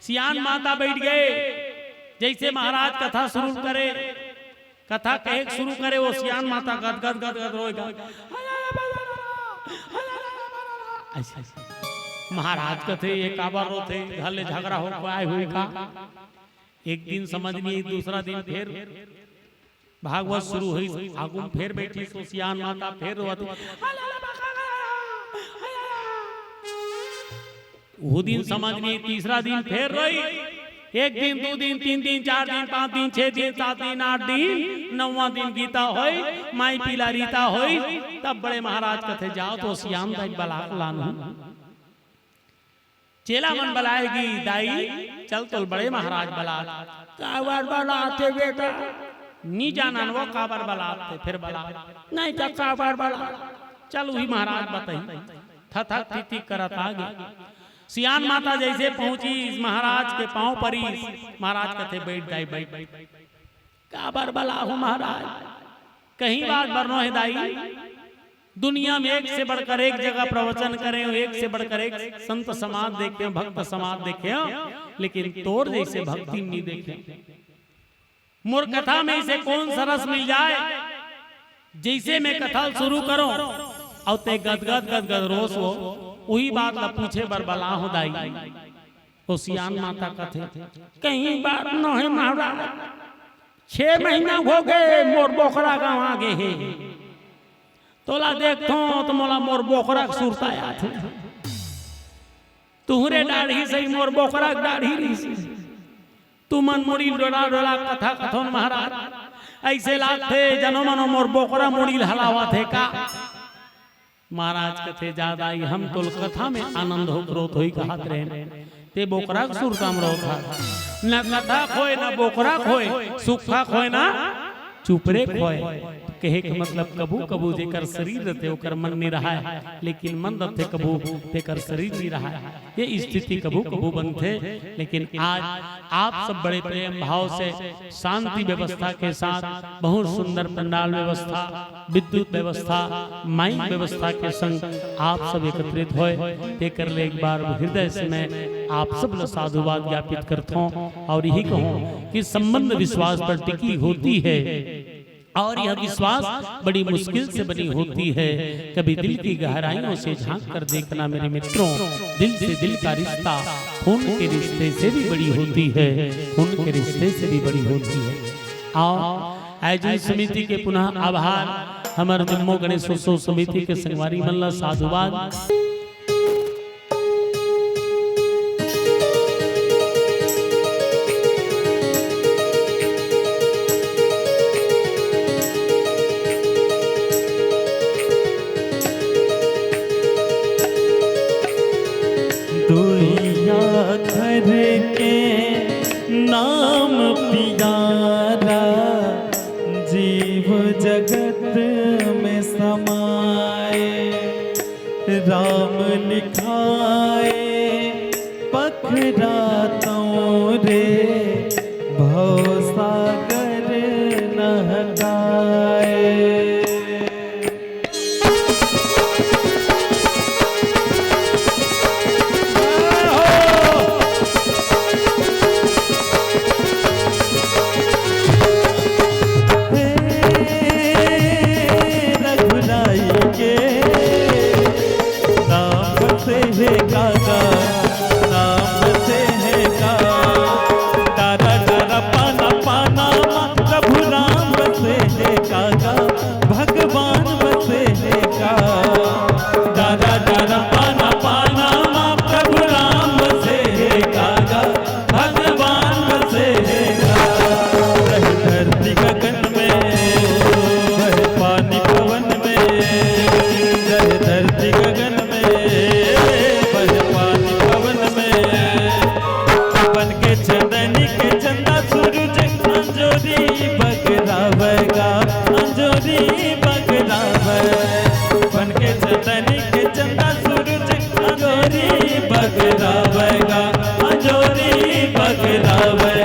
सियान माता बैठ गए, जैसे महाराज कथा शुरू करे, कथा कहे के शुरू करे, वो सियान माता गद गद गद गद रोए गा। ऐसे, ऐसे। महाराज कथे, "ये काबर रोथे? घर ले झगड़ा हो के आए हुए का?" एक दिन समझ नइ आई, दूसरा दिन फेर भागवत शुरू होइस, आगू म फेर बइठिस ओ सियान माता, फेर रोवत हे, ओ दिन समझ नइ आई, तीसरा दिन फेर रोइस। एक दिन, दू दिन, तीन दिन, चार दिन, पांच दिन, छह दिन, सात दिन, आठ दिन, नौवां दिन गीता होइस, माई पीला रीता होइस, तब बड़े महाराज कथे, "जाव तो सियान दाई बला के लानहू।" चेला मन बलाय गे, "दाई, चल तोला बड़े महाराज बलात।" "काबर बलात हे बेटा?" "नइ जानन वो काबर बलात हे, फेर बलात।" "नहीं त काबर बलात?" "चल उही महाराज बताही।" थथक थिथी करत आगे। सियान माता जइसे पहुंचिस, महाराज के पांव परिस, महाराज कथे, "बइठ दाई, बइठ।" "काबर बलाहू महाराज?" "कहीं बात बर नोहे दाई, दुनिया में एक से बढ़कर एक जगह प्रवचन करेंव, एक से बढ़कर एक संत समाज देखेंव, भक्त समाज देखेंव, लेकिन तोर जइसे भक्ति नइ देखेंव। मोर कथा में अइसे कौन सा रस मिल जाय, जइसे मैं कथा शुरू करों अउ तैं गदगद गदगद रोवस वो, उही बात ला पूछे बर बलाहूं दाई।" ओ सियान माता कथे, "कहीं बात नोहे महाराज, छह महीना होगे मोर बोकरा गंवा गे हे। तोला देखथों त मोला मोर बोकरा के सुरता आथे। तुंहरे डाढ़ी सही मोर बोकरा के डाढ़ी रहिस। तुमन मुड़ी ल डोला डोला कथा कथोन महाराज, अइसे लागथे जनो मनो मोर बोकरा मुड़ी ल हलावत हे का?" महाराज कथे, "जा दाई, हम तोला कथा में आनंद होके रोवत होही कहत रहेन, तैं बोकरा के सुरता म रोवत हस। न कथा खोय, न बोकरा खोय, सुक्खा खोय, न चुपरे खोय।" कहे के मतलब, कभू कभू जेकर शरीर रथे, ओकर मन नइ रहय, लेकिन मन रथे कभू, तेकर शरीर नइ रहय। ये स्थिति कभू कभू बनथे, लेकिन आज आप सब बड़े प्रेम भाव से शांति व्यवस्था के साथ बहुत सुंदर पंडाल व्यवस्था, विद्युत व्यवस्था, माइक व्यवस्था के संग आप सब एकत्रित होय, तेकर ले एक बार हृदय से मैं आप सब ल साधुवाद ज्ञापित करथों अउ यही कहूं कि संबंध विश्वास पर टिकी होती है। अउ यह विश्वास बड़ी मुश्किल से बनी होती है। कभी दिल की गहराइयों से झांक कर देखना मेरे मित्रों, दिल से दिल का रिश्ता खून के रिश्ते से भी बड़ी होती है, खून के रिश्ते से भी बड़ी होती है। अउ आयोजन समिति के पुनः आभार, हमर जम्मो गणेशोत्सव समिति के संगवारी मन ला साधुवाद। दुइया घर के नाम पियारा, जीव जगत में समाए। राम लिखाए पखरातों रे, भवसागर नहकाए। हे रघुराई के नाम से हे काका, नाम से हे का। डारा डारा पाना पाना मा प्रभु राम बसे हे काका, भगवान बसे हे का। डारा डारा पाना पाना मा प्रभु राम बसे हे काका, भगवान बसे हे का। रहे धरती गगन में, बहे पानी पवन में, रहे धरती गगन में, बहे पानी पवन में। बन के चंदनी के चंदा सूरज अंजोरी बगरावेगा, अंजोरी बगरावे। बन के चंदनी के चंदा सूरज अंजोरी बगरावेगा, अंजोरी बगरावे।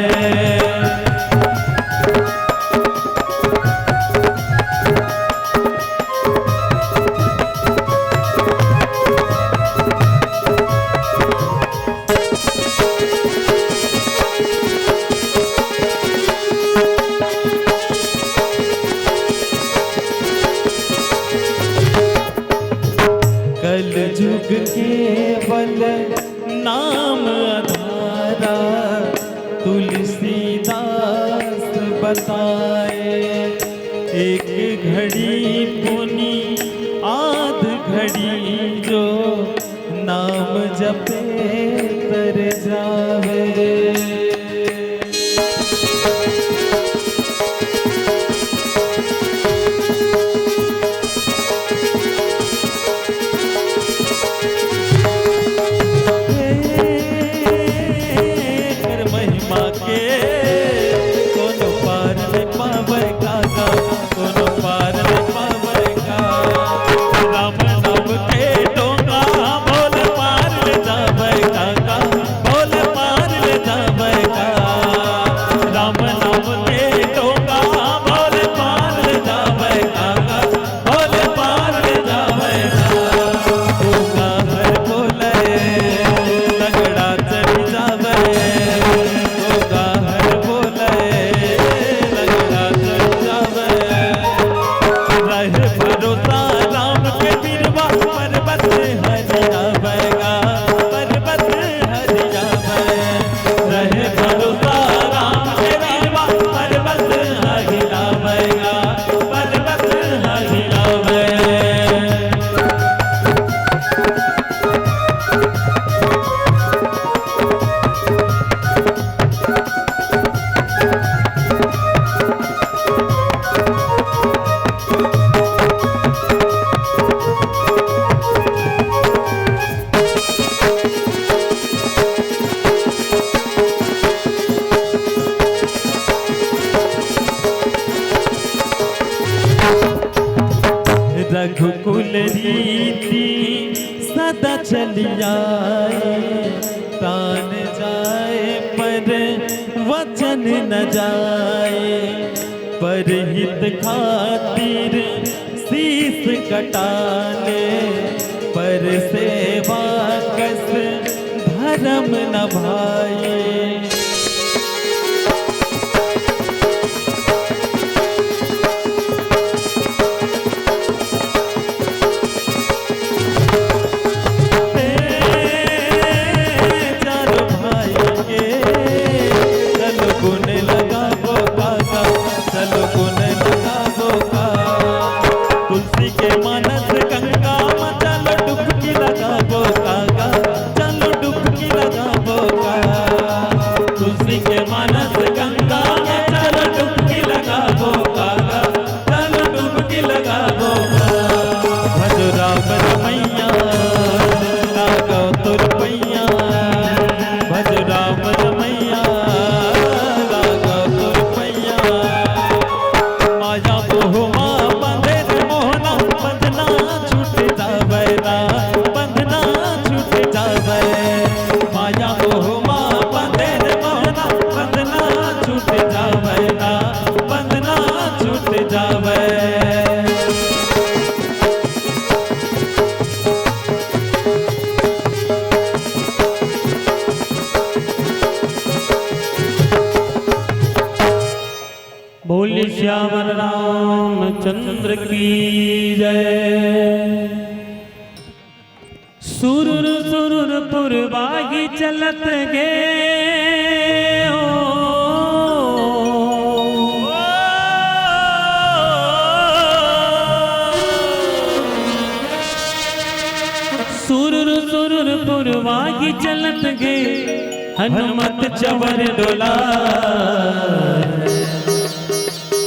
एक घड़ी पुनि आध घड़ी जो नाम जपे तर जावे। एकर महिमा के कोनो पार नइ पावय काका, कोनो पार नइ पावय काका। राम नाम के डोंगा बोल पार ले जावय काका, बोल पार ले जावय काका। राम नाम के डोंगा बोल पार ले जावय काका, बोल पार ले जावय काका। डोंगा हर बोलय, लंगड़ा चढ़ जावय। डोंगा हर बोलय, लंगड़ा चढ़ जावय। रहे भरोसा राम के बीरवा, पर्वत हरि आवय गा, पर्वत हरि आवय। रहे भरोसा राम के बीरवा, पर्वत हरि आवय गा, पर्वत हरि आवय। रघुकुल रीति सदा चलि आए, प्राण जाए पर वचन न जाए। परहित खातिर शीश कटा ले, पर सेवा कस धरम न भाए। चारों भाई के चलो गुण लगाबो काका, चलो गुण लगाबो काका। तुलसी के मानस गंगा मा चलो डुबकी लगाबो काका, चलो डुबकी लगाबो काका। तुलसी के मानस गंगा मा चलो डुबकी लगाबो काका, चलो डुबकी लगाबो काका। भजो राम रमैया, लागो तोर पैया। भजो राम रमैया, लागो तोर पैया। माया मोह मा बंधे रे मोहना, बंधना छूट जावय ना, बंधना छूट जावय। माया मोह मा बंधे रे मोहना, बंधना छूट जावय ना, बंधना छूट जावय। बोल सियावर रामचंद्र की जय। सुरुर सुरुर पुरवाही चलत गे हो। सुरुर सुरुर पुरवाही चलत गे, हनुमत चवर डोला।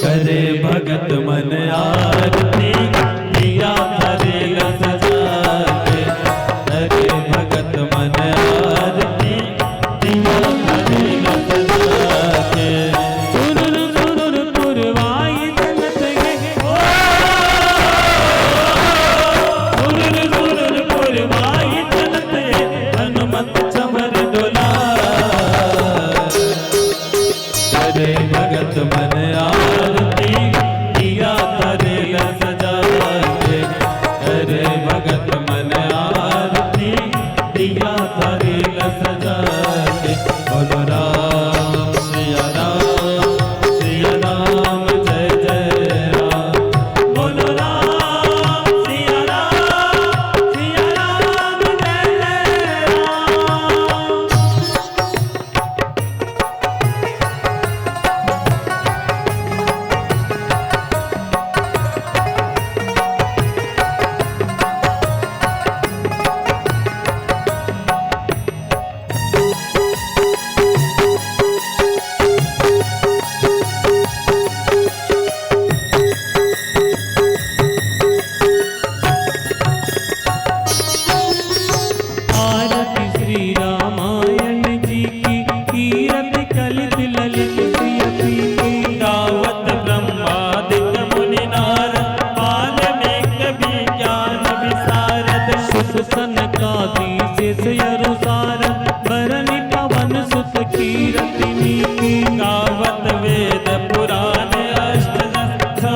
करे भगत मन आरती, दिया धरेला सजा के। करे भगत मन आरती, दिया धरेला सजा के। सुरुर सुरुर पुरवाई चलत गे। ओ, सुरुर सुरुर पुरवाई चलत गे, हनुमत चवर डोला। करे भगत मन आरती, अनुसार बरनि पवन सुत कीरति नीति। गावत वेद पुराण अष्ट दस छो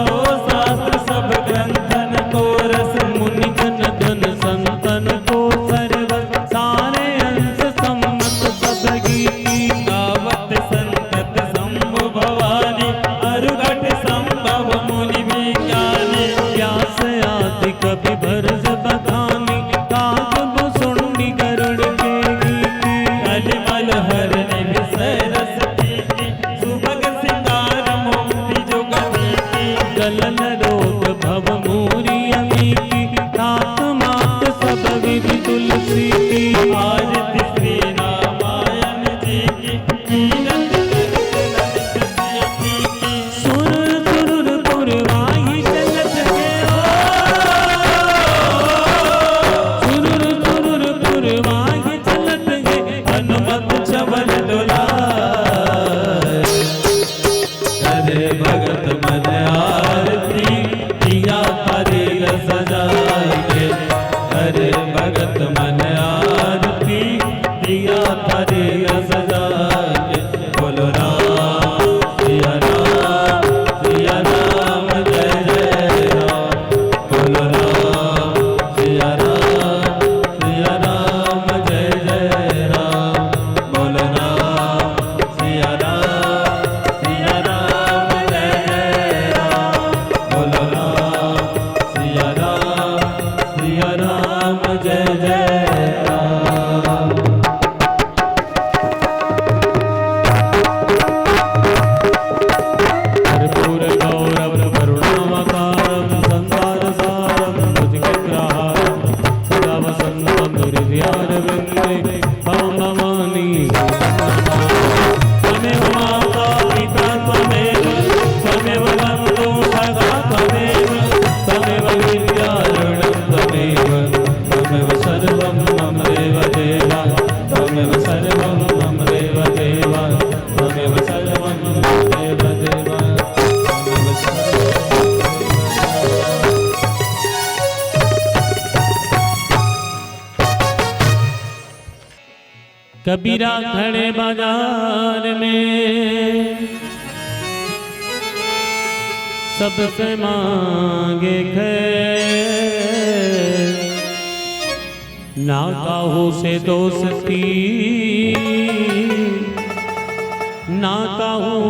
शास्त्र सब ग्रंथन को रस। मुनि जन धन संतन को सर्व सारे अंश सम्मत सब गीति। गावत संतत शंभु भवानी अरुघट संभव मुनि विज्ञानी। व्यास आदि कवि भरत बखानी काग भुसुंडी गरुड़ के गीति। कलिमल हर निमिष रस पीति सुभग सिंगार मोहि जुग मीति। गलन रोग भव मूरि अमीति तात मात सब विधि तुलसी की। आरती श्री रामायण जी की कीरत ललित ललित श्री की। सुर सुरुर पुरवाही चलत हे ओ। सुरुर सुरुर पुरवाही चलत हे हनुमत छवल डोला। करे भगत मन आरती पिया थारी रस जाय के। करे भगत मन आरती पिया थारी रस जाय के। बोलो राम सिया राम सिया राम जय जय राम। बोलो राम सिया राम सिया राम जय जय राम। बोलो राम सिया राम सिया राम जय जय राम। बोलो राम सिया राम सिया राम जय जय राम। कर्पूर गौरम करुणावतारम संसार सारम भुजगेन्द्रहारम सदा वसंतम हृदयारविंदे। भव भवानी त्वमेव माता पिता त्वमेव त्वमेव बंधु सखा त्वमेव त्वमेव विद्या ऋणम त्वमेव त्वमेव सर्वम मम देव देवा। त्वमेव सर्वम मम देव देवा। त्वमेव सर्वम मम देव देवा। त्वमेव सर्वम मम देव देवा। कबीरा खड़े बाजार में सबसे मांगे खैर। ना काहू से दोस्ती, ना काहू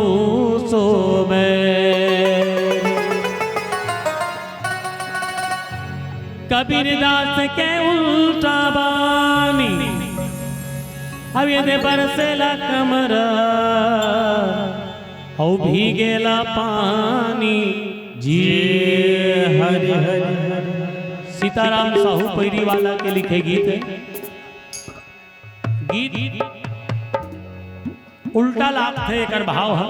सो बैर। कबीरदास के उल्टा बानी, अब ये दे बरसेला कमरा, अउ भीगेला पानी। जी हरि हरि। सीताराम साहू पैरी वाला के लिखे गीत हे। गीत उल्टा लागथे, एकर भाव ह,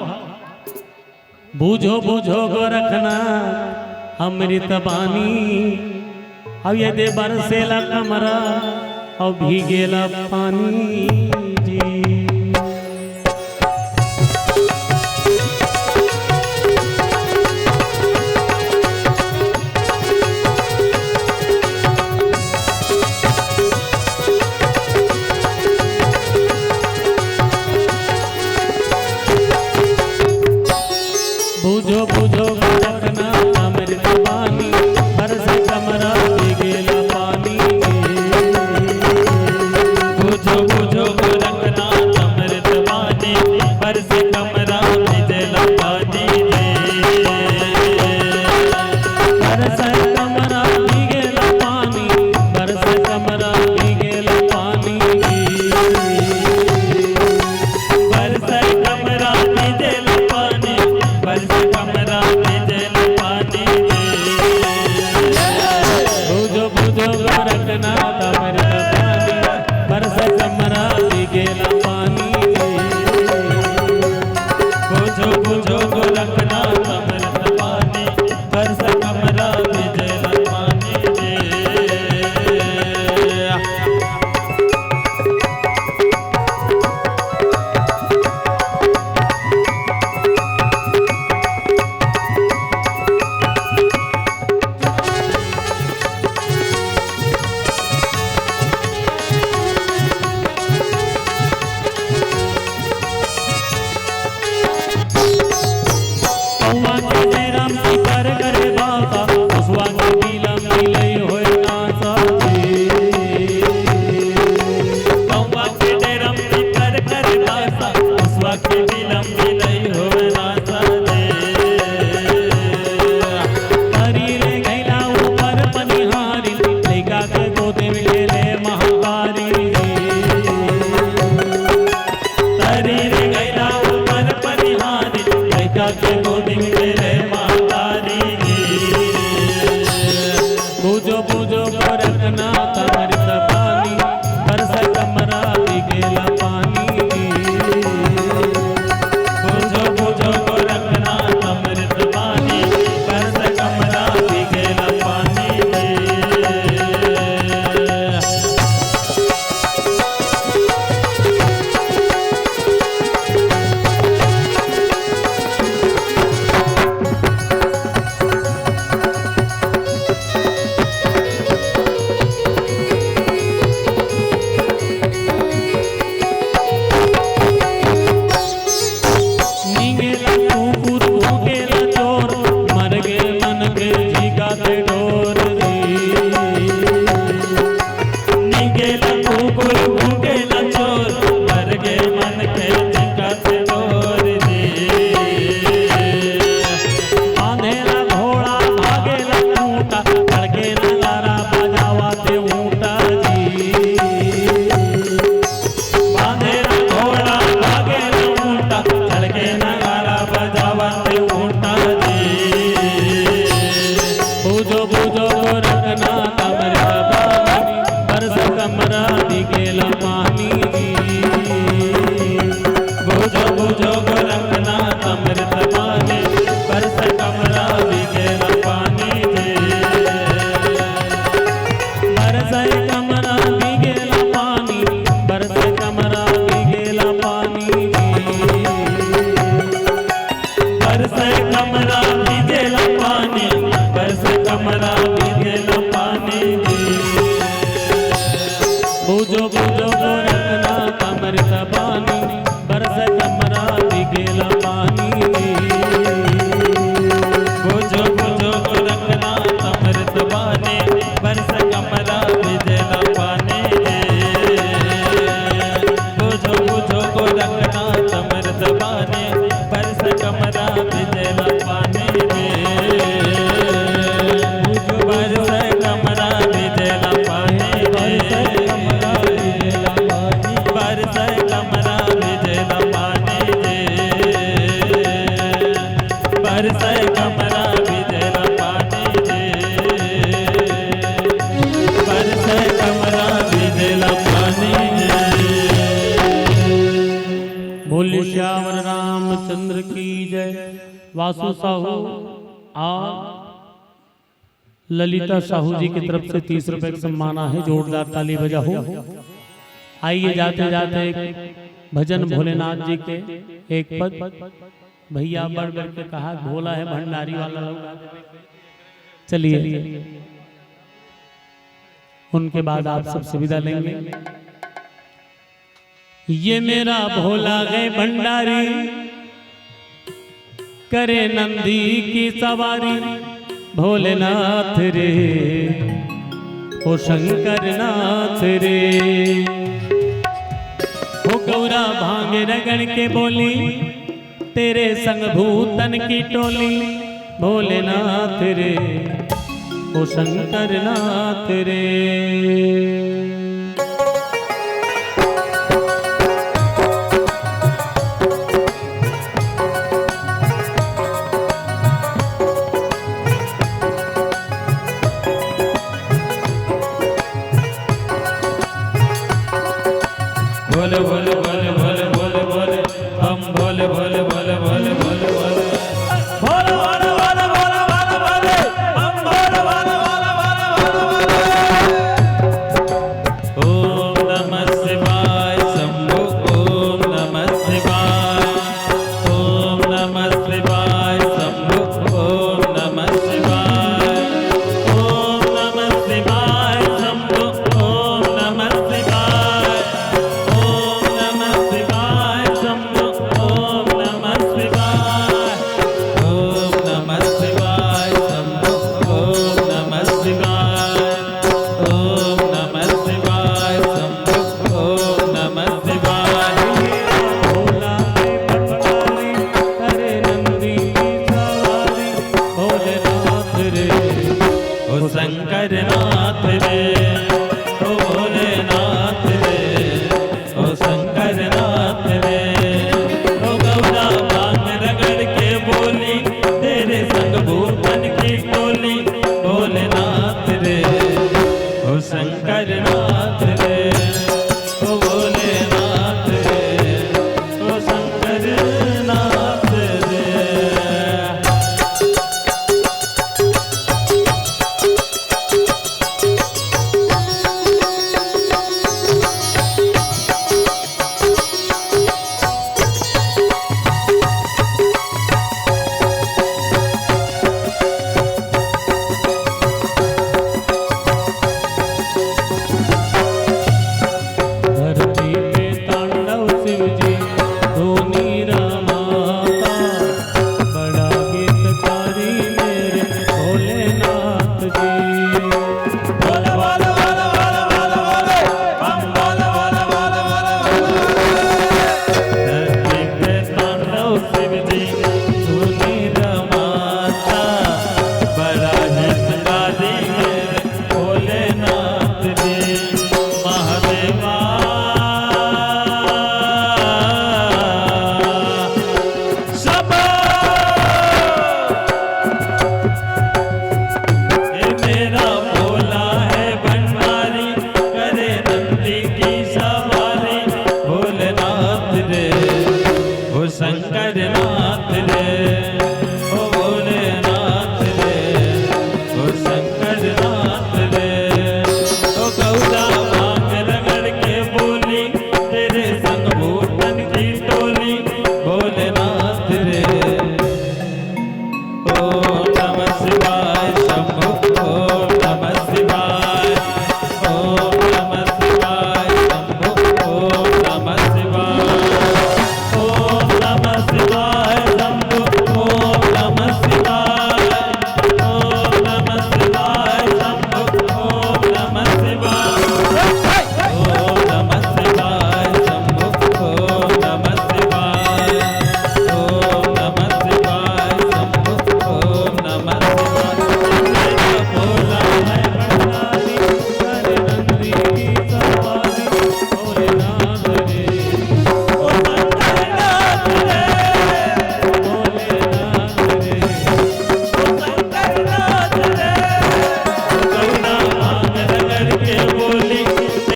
बूझो बूझो गोरखनाथ अमृत बानी, अउ ये दे बरसेला कमरा, अउ भीगेला पानी जी। बूझो बूझो गोरखनाथ अमृत बानी, बरसे कमरा भीगेला पानी। बूझो बूझो बरसै कमरा भीगेला पानी, बरसै कमरा भीगेला पानी जी। बरसै कमरा भीगेला पानी, बरसै कमरा भीगेला पानी जी। बूझो बूझो गोरखनाथ अमृत बानी, बरसै कमरा भीगेला पानी जी। बूझो बूझो गोरखनाथ अमृत बानी, बरसै कमरा भीगेला पानी जी। बूझो बूझो गोरखनाथ अमृत बानी, बरसै कमरा भीगेला पानी जी। बरसै कमरा भीगेला पानी जी। बरसै कमरा भीगेला पानी जी। बरसै कमरा भीगेला पानी जी। बरसै कमरा भीगेला पानी जी। बरसै कमरा भीगेला पानी जी। बोल सियावर रामचंद्र की जय। वासु साहू और ललिता साहू जी की तरफ से तीस रुपए का सम्माना है, जोरदार ताली बजाओ। आइए, जाते जाते एक भजन भोलेनाथ जी के, एक पद। भैया बढ़ बढ़ के कहा, भोला है भंडारी वाला लोग। चलिए, उनके बाद आप सबसे विदा लेंगे। ये मेरा भोला है भंडारी, करे नंदी की सवारी। भोलेनाथ रे, ओ शंकर नाथ रे, हो गौरा भांग रगड़ के बोली, तेरे संग भूतन की टोली। भोलेनाथ रे, ओ शंकर नाथ रे।